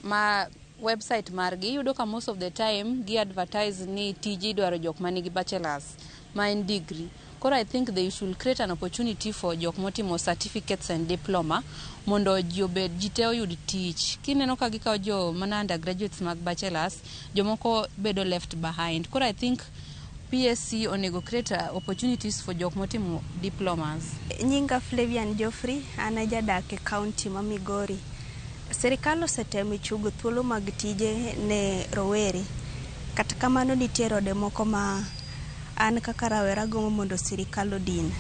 ma website margi, iyudo ka most of the time gi advertise ni tije idwaro jok manigi bachelors ma en degree. Koro I think they should create an opportunity for jok motimo certificates and diploma mondo ji obed, ji te oyud tich. Kineno ka gikawo jo mana undergraduates mag bachelors, jomoko bedo left behind. Koro I think PSC onego create opportunities for jok motimo diplomas. Nyinga Flavian Geoffrey, an e jadak e kaunti ma Migori. Sirikal osetemo chugo thuolo mag tije ne rowere. Kata kamano nitie rode moko ma an kaka rawera gombo mondo sirikal odin.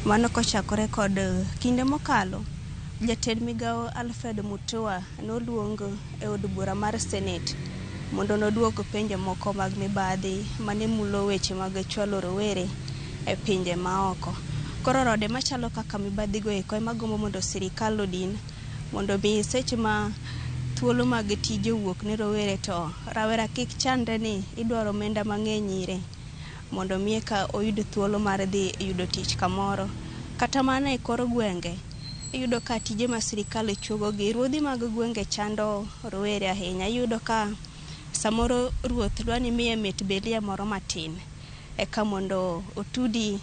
Mano kochakore kod kinde mokalo, jatend migawo Alfred Mutua noluong e od bura mar Senate mondo noduok penjo moko mag mibadhi mane mulo weche mag chwalo rowere e pinje maoko. Koro rode machalo kaka mibadhi go eko ema gombo mondo sirikal odin mondo mi seche ma thuolo mag tije owuok ne rowere to rawera kik chandre ni idwaro omenda mang'eny ire mondo mi eka oyud thuolo mar dhi yudo tich kamoro. Kata mana e kor gwenge, iyudo ka tije ma sirikal chuogo gi ruodhi mag gwenge chando rowere ahinya. Iyudo ka samoro ruoth dwa ni miye mit belia moro matin eka mondo otudi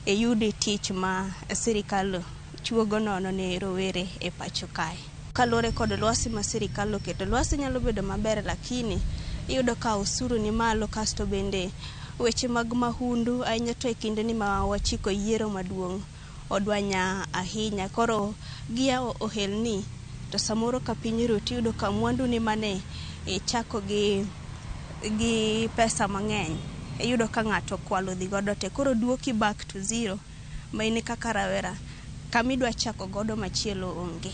eyud tich ma sirikal chuogo nono ne rowere e pacho kae. Kaluwore kod lwasi ma sirikal oketo, lwasi nyalo bedo maber lakini iyudo ka osuru ni malo, kasto bende weche mag mahundu ahinya to e kinde ni ma wachiko yiero maduong' odwanya ahinya. Koro giyawo ohelni to samoro ka piny ruo tiyudo ka mwandu ni mane ichako gi pesa mang'eny, iyudo ka ng'ato okwalo dhi godo te. Koro duoki back to zero ma in kaka rawera kamidwa chako godo machielo onge.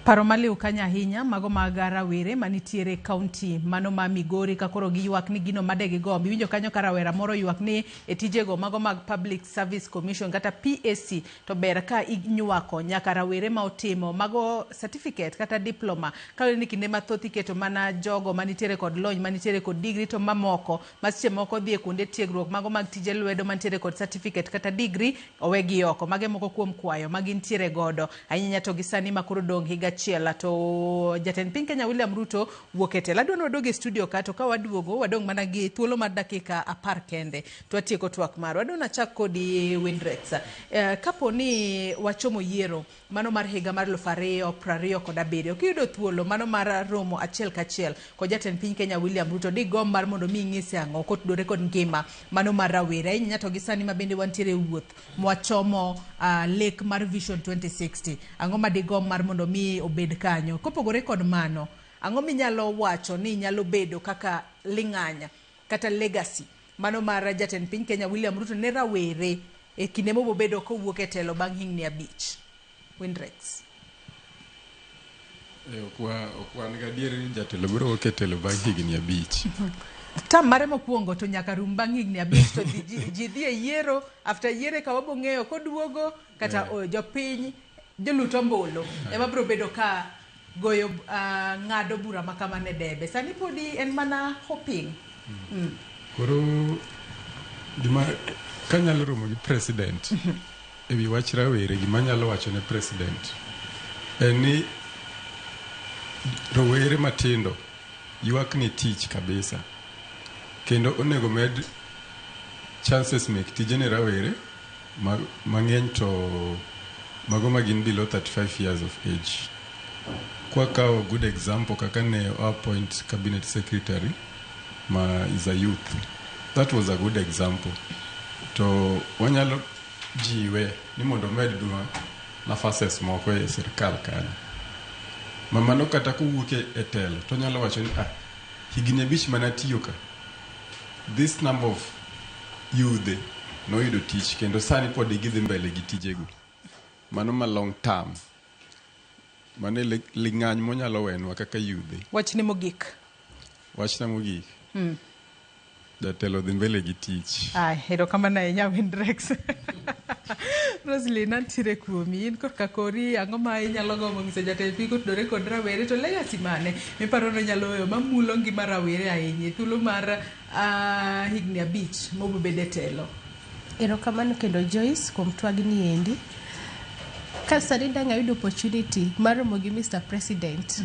Paro maliw kanyo ahinya mago mag rawere manitiere kaunti mano ma Migori ka koro giywak ni gino made gigombi. Iwinjo kanyo ka rawera moro ywak ni e tijego mago mag Public Service Commission kata PSC to ber ka inywako nyaka rawere ma otimo mago certificate kata diploma. Kaluwore ni kinde mathoth iketo mana jogo manitiere kod lony, manitiere kod degree to mamoko ma seche moko dhi e kuonde tiegruok mago mag tije lwedo mantiere kod certificate kata degree owegi oko. Mage moko kuom kwayo ma gintiere godo ahinya to gi sani ma koro dong' higa achiel to jatend piny Kenya William Ruto wuok e telo. Adwa ni wadog e studio ka to ka waduogo wadong' mana gi thuolo mar dakika 10 kende to watieko twak marwa. Adwa nachak kodi Windrex. Kapo ni wachomo yiero mano mar higa mar 2027, kiyudo thuolo mano mar romo achiel kachiel kod jatend piny Kenya William Ruto, digomb mar mondo mi ing'ise ang'o kotudore kod ngima mano mar rawere ahinya to gi sani ma bende wantiere e wuoth mwachomo lek mar Vision 2060, ang'o ma digomb mar mondo mi obed kanyo? Kopogore kod mano, ang'o minyalo wacho ni nyalo bedo kaka ling'anya kata legacy mano mar jatend piny Kenya William Ruto ne rawere e kinde mobobedo kowuok e telo bang' higni 5? Windrex. Ok wan gadier ni jatelo biro wuok e telo bang' higni 5. Tam mare mokwongo to nyaka rum bang' higni 5 to ji dhi e yiero, after yiero eka wabo ng'eyo koduogo kata jopiny jolut ombulu ema biro bedo ka goyo ng'ado bura ma kama ne debe. Sani podi en mana hoping. Koro gima kanyalo romo gi president e wi wach rawere, gima anyalo wacho ne president en ni rowere matindo ywak ne tich kabisa, kendo onego med chances mek tije ne rawere mang'eny to mago ma gin below 35 years of age. Kwakawo good example kaka ne appoint cabinet secretary ma is a youth, that was a good example. To wanyalo jiwe ni mondo omed dwa nafases moko e sirikal kanyo. Ma mano kata kowuok e telo to onyalo wacho ni higni 5 manatiyo ka, this number of youth noyudo tich kendo sani pod gidhi mbele gi tijego. Mano ma long term. Mano e ling'any monyalo wenwa kaka yudhe. Wachni mogik. Wachna mogik. Jatelo dhi mbele gi tich. Ai, erokamano ahinya Windrex. Roslyn, antiere kuomi, in korka kori, ang'o ma inyalo gombo nyiso jatend piny kotudore kod rawere to legacy mane miparo ni onyalo weyo mamulo ngima rawere ahinya e thuolo mar higni 5 mobobedo e telo? Erokamano kendo Joyce kuom twagni endi. Ka sani dang' ayudo opportunity mar romo gi Mr. President,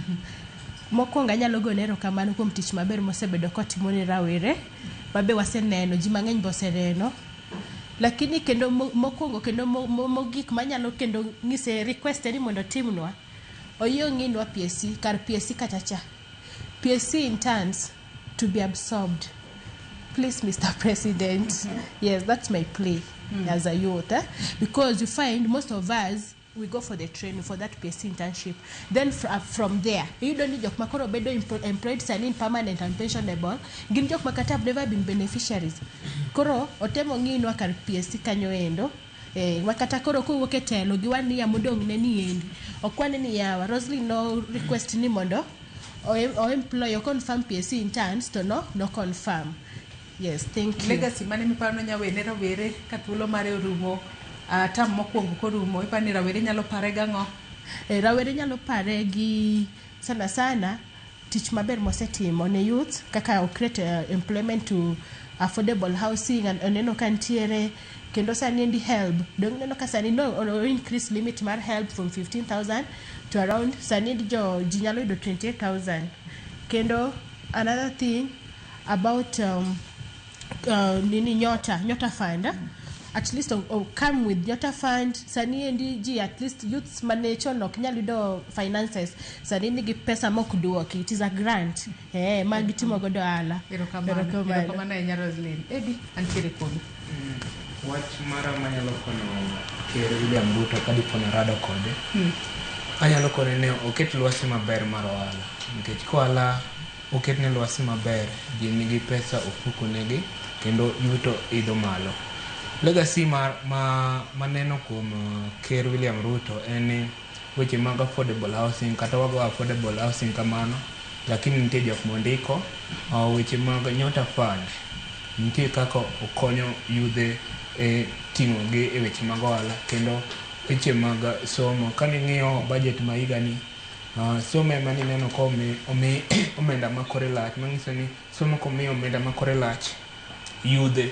mokwongo anyalo gone erokamano kuom tich maber mosebedo kotimo ne rawere, mabe waseneno, ji mang'eny be oseneno. Lakini kendo mokwongo kendo mogik manyalo kendo nyise request ni mondo otimnwa, oyie ong'inwa PSC, kar PSC kata cha. PSC interns to be absorbed. Please, Mr. President. Yes, that's my plea as a youth. Because you find most of us, we go for the training, for that PSC internship. Then from there, you don't need jok makoro bedo employed sani in permanent and pensionable. Gin jok makata have never been beneficiaries. Koro, otemo ng'inwa kar PSC kanyo endo. Wakata koro kowuok e telo, giwan ni ya modong' ne ni endi. Okwane ni yawa, Roslyn no request ni mondo o employ, o confirm PSC interns, to no confirm. Yes, thank you. Legacy mane miparo ni onyalo wene rawere ka thuolo mare orumo, tam mokwongo korumo, iparo ni rawere nyalo pare gang'o? Rawere nyalo pare gi sana sana tich maber mosetimo ne youth, kaka o create employment to affordable housing, and oneno ka nitiere kendo sani endi HELB. Dong ineno ka sani no o increase limit mar HELB from 15,000 to around sani endi jo ji nyalo yudo 28,000. Kendo another thing about nini Nyota Fund, at least o come with Nyota Fund. Sani endi ji at least youths mane chon ok nyal yudo finances, sani nigi pesa mok duoki, it is a grant ma gitimo godo ohala. Erokamano. Erokamano ahinya Roslyn. Edi, antiere kuomi. Wach mara manyalo kono Ker William Ruto ka dipo narado kode, anyalo kone ni oket lwasi maber mar ohala, nikech kohala oketne lwasi maber, ji nigi pesa ofuko negi kendo yuto idho malo. Legacy maneno kuom Ker William Ruto en ni weche mag affordable housing, kata wago affordable housing kamano, lakini nitie jok mondiko weche mag Nyota Fund, nitie kaka okonyo yudhe e ting'o gi e weche mag ohala kendo weche mag somo. Kaning'iyo budget ma higani, somo ema nineno ka omi omenda ma kore lach, manyiso ni somo komi omenda ma kore lach, yudhe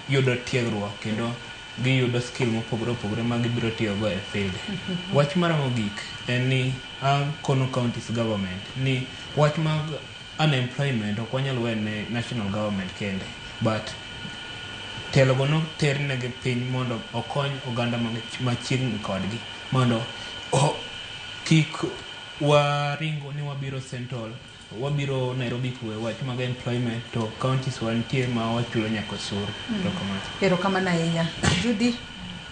yudo tiegruok kendo giyudo skill mopogore opogore ma gibiro tiyogo e field. Wach mara mogik en ni akono counties government ni wach mag unemployment ok wanyal weyo ne national government kende, but telogo noter negi piny mondo okony oganda machiegni kodgi mondo kik waringo ni wabiro central, wabiro Nairobi kwe wach mag employment to counties wantie ma wachulo nyaka osuru. Erokamano. Erokamano ahinya. Judy,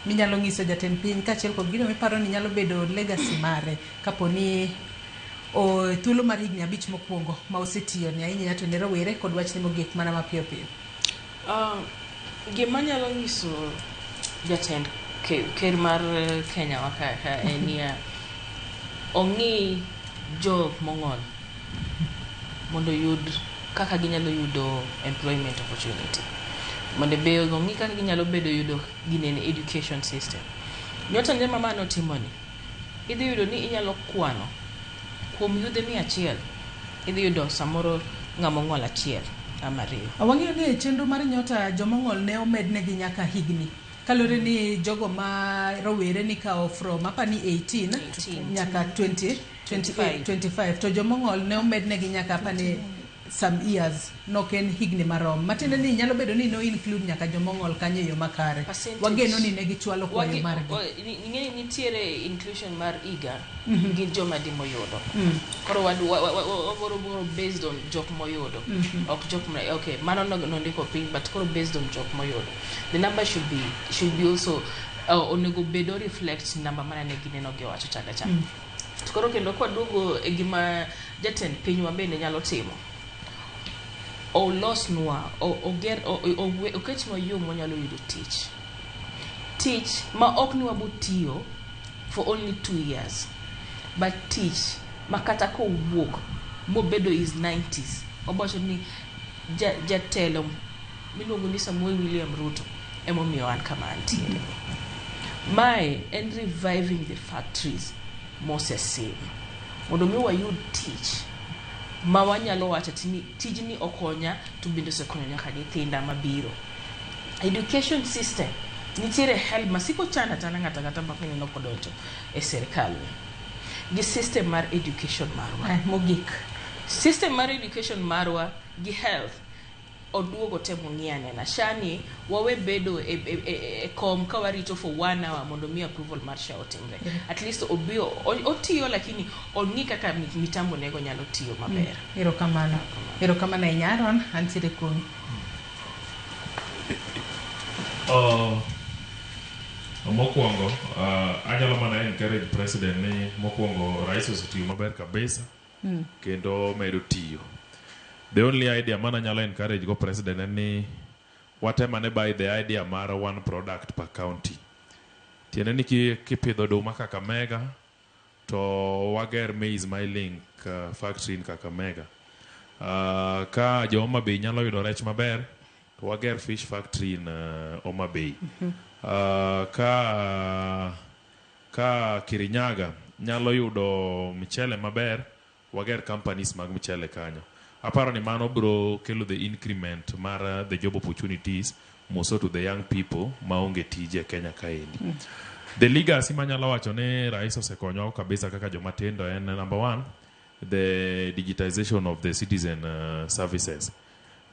minyalo nyiso jatend piny kaachiel kod gino miparo ni nyalo bedo legacy mare kapo ni o thuolo mar higni 5 mokwongo ma osetiyo ni ahinya to ne rowere kod wachni mogik mana mapiyo piyo. Gima nyalo nyiso jatend ker mar Kenya wa ka en niya, ong'i jok mong'ol mondo oyud kaka ginyalo yudo employment opportunity, mondo be ong'i kaka ginyalo bedo yudo ginene education system. Nyota njema mane otimoni, idhi yudo ni inyalo kwano kuom yudhe 100, idhi yudo samoro ng'ama ong'ol 1 ama 2. Wang'eyo ni e chenro mar Nyota jomong'ol ne omednegi nyaka higni. Kaluwore ni jogo ma rowere nikawo from apani 18 nyaka 20, 25 to jomong'ol ne omednegi nyaka apani some years, nok en higni marom. Matiende ni nyalo bedo ni no include nyaka jomong'ol kanyo e yo makare. Wageno ni ne gichwalo kwayo margi. Ing'eyo nitiere inclusion mar higa gi joma dimoyudo. Koro waboro based on jok moyudo. Ok jok ma, okay, mano nondiko piny, but koro based on jok moyudo. The number should be also onego bedo reflect number mana ne gineno giwacho chaka cha. Koro kendo kwaduogo e gima jatend pinywa bende nyalo timo. Olosnwa, oger, oketnwa yo mwanyalo yudo tich. Tich ma ok ni wabo tiyo for only 2 years, but tich ma kata kowuok mobedo his 90s, obocho ni jatelo miluongo ni Samuel William Ruto emomiyo an kama antiere. Mae en reviving the factories mosesim mondo mi wayud tich ma wanyalo wacho ni tijni okonya to bende osekonyo nyaka nyithinda mabiro. Education system nitiere help masiko chanda chanda ng'ato ang'ata ma kineno kodonjo e sirikal gi system mar education marwa. Mogik system mar education marwa gi health oduogo temo ng'i anena. Shani wawe bedo e kom ka warito for 1 hour mondo mi approval mar SHA otimre. At least obi otiyo, lakini ong'i kaka mitambo nego nyalo tiyo maber. Erokamano. Erokamano ahinya Aaron, antiere kuomi. Mokwongo, anyalo mana encourage president ni mokwongo rais osetiyo maber kabisa kendo medo tiyo. The only idea mana nyalo encourage go president en ni watemane buy the idea mar one product per county. Tiende ni kipidho oduma Kakamega to wager maize milling factory in Kakamega. Ka jo Homa Bay nyalo yudo rech maber to wager fish factory in Homa Bay. Ka Kirinyaga nyalo yudo mchele maber, wager companies mag mchele kanyo. Aparo ni mano bro kelo the increment mar the job opportunities moso to the young people maonge tije Kenya kaendi. The legacy manyalo wacho ni rais osekonyo kabisa kaka jomatindo en number 1, the digitization of the citizen services.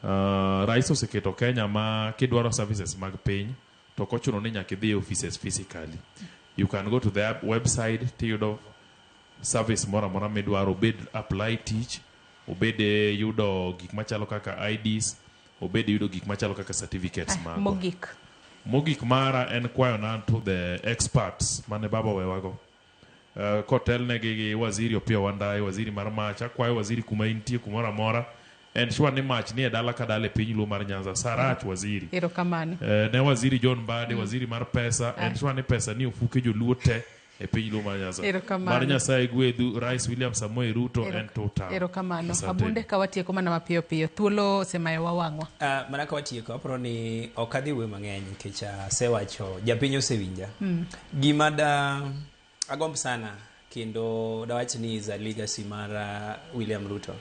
Rais oseketo Kenya ma kidwaro services mag piny to ok ochuno ni nyaka idhi e offices physically. You can go to their website tiyudo service moro amora midwaro, obed apply tich, obed yudo gik machalo kaka IDs, obed yudo gik machalo kaka certificates mago. Mogik. Mogik mara en kwayo na to the experts mane baba wewago. Kotelnegi gi waziri Opiyo Wandayi, waziri mar mach, akwayo waziri kuma intie kumoro amora, en sure ni mach nie dala ka dala e piny Luo mar Nyanza. Sarach waziri. Erokamano. Ne waziri John Mbadi, waziri mar pesa, en sure ni pesa ni ofuke joluo te e piny Luo mar Nyanza. Erokamano. Mar Nyasaye gwedhu Rais William Samoei Ruto en total. Erokamano. Abunde ka watieko mana mapiyo piyo. Thuolo osemayo wawang'wa. Mana ka watieko, aparo ni ok adhi wuoyo mang'eny nikech asewacho, japiny osewinja. Gima da agomb sana kendo dawach ni is a legacy mar William Ruto.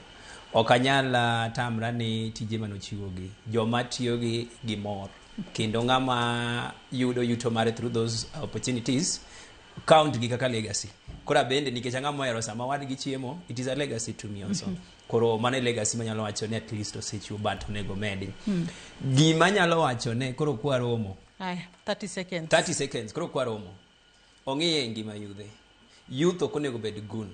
Ok anyal tamra ni tije manochiwogi, joma tiyogi gi mor. Kendo ng'ama yudo yuto mare through those opportunities count gi kaka legacy. Koro abende nikech ang'ama ohero sama wadgi chiemo, it is a legacy to me also. Koro mano e legacy manyalo wacho ni at least osechiwo but onego medi. Gima anyalo wacho ne koro kwaromo. Aya, 30 seconds. 30 seconds koro kwaromo. Ong'iye ngima yudhe. Youth ok onego bed gun.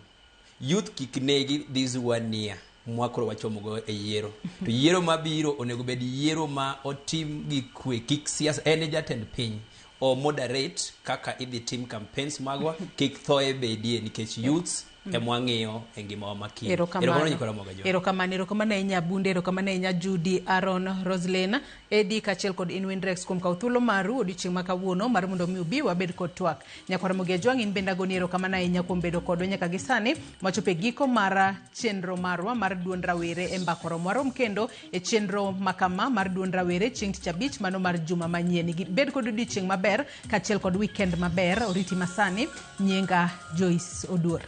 Youth kik negi this one year mwakoro wachomogo e yiero. To yiero mabiro onego bed yiero ma otim gi kwe kik siasa en e jatend piny o moderate kaka idhi tim campaigns magwa kik thoe bedie nikech youths ema wang'iyo e ngimawa ma kiny. Erokamano nyikwa Ramogi Ajwang'. Erokamano, erokamano ahinya Bunde, erokamano ahinya Judy, Aaron, Roslyn, Eddie kaachiel kod Inwin Rex kuom kawo thuolo maru odiochieng' ma kawuono mar mondo mi ubi wabed kod twak. Nyakwar Ramogi Ajwang' in bende agoni erokamano ahinya kuom bedo kodwa nyaka gi sani mwachopo e giko mar chenro marwa mar duond rawere e mbaka oromo. Warom kendo e chenro ma kama mar duond rawere chieng' tich abich mano mar juma manyien. Bed kod odiochieng' maber kaachiel kod weekend maber. Oriti masani, nyinga Joyce Oduor.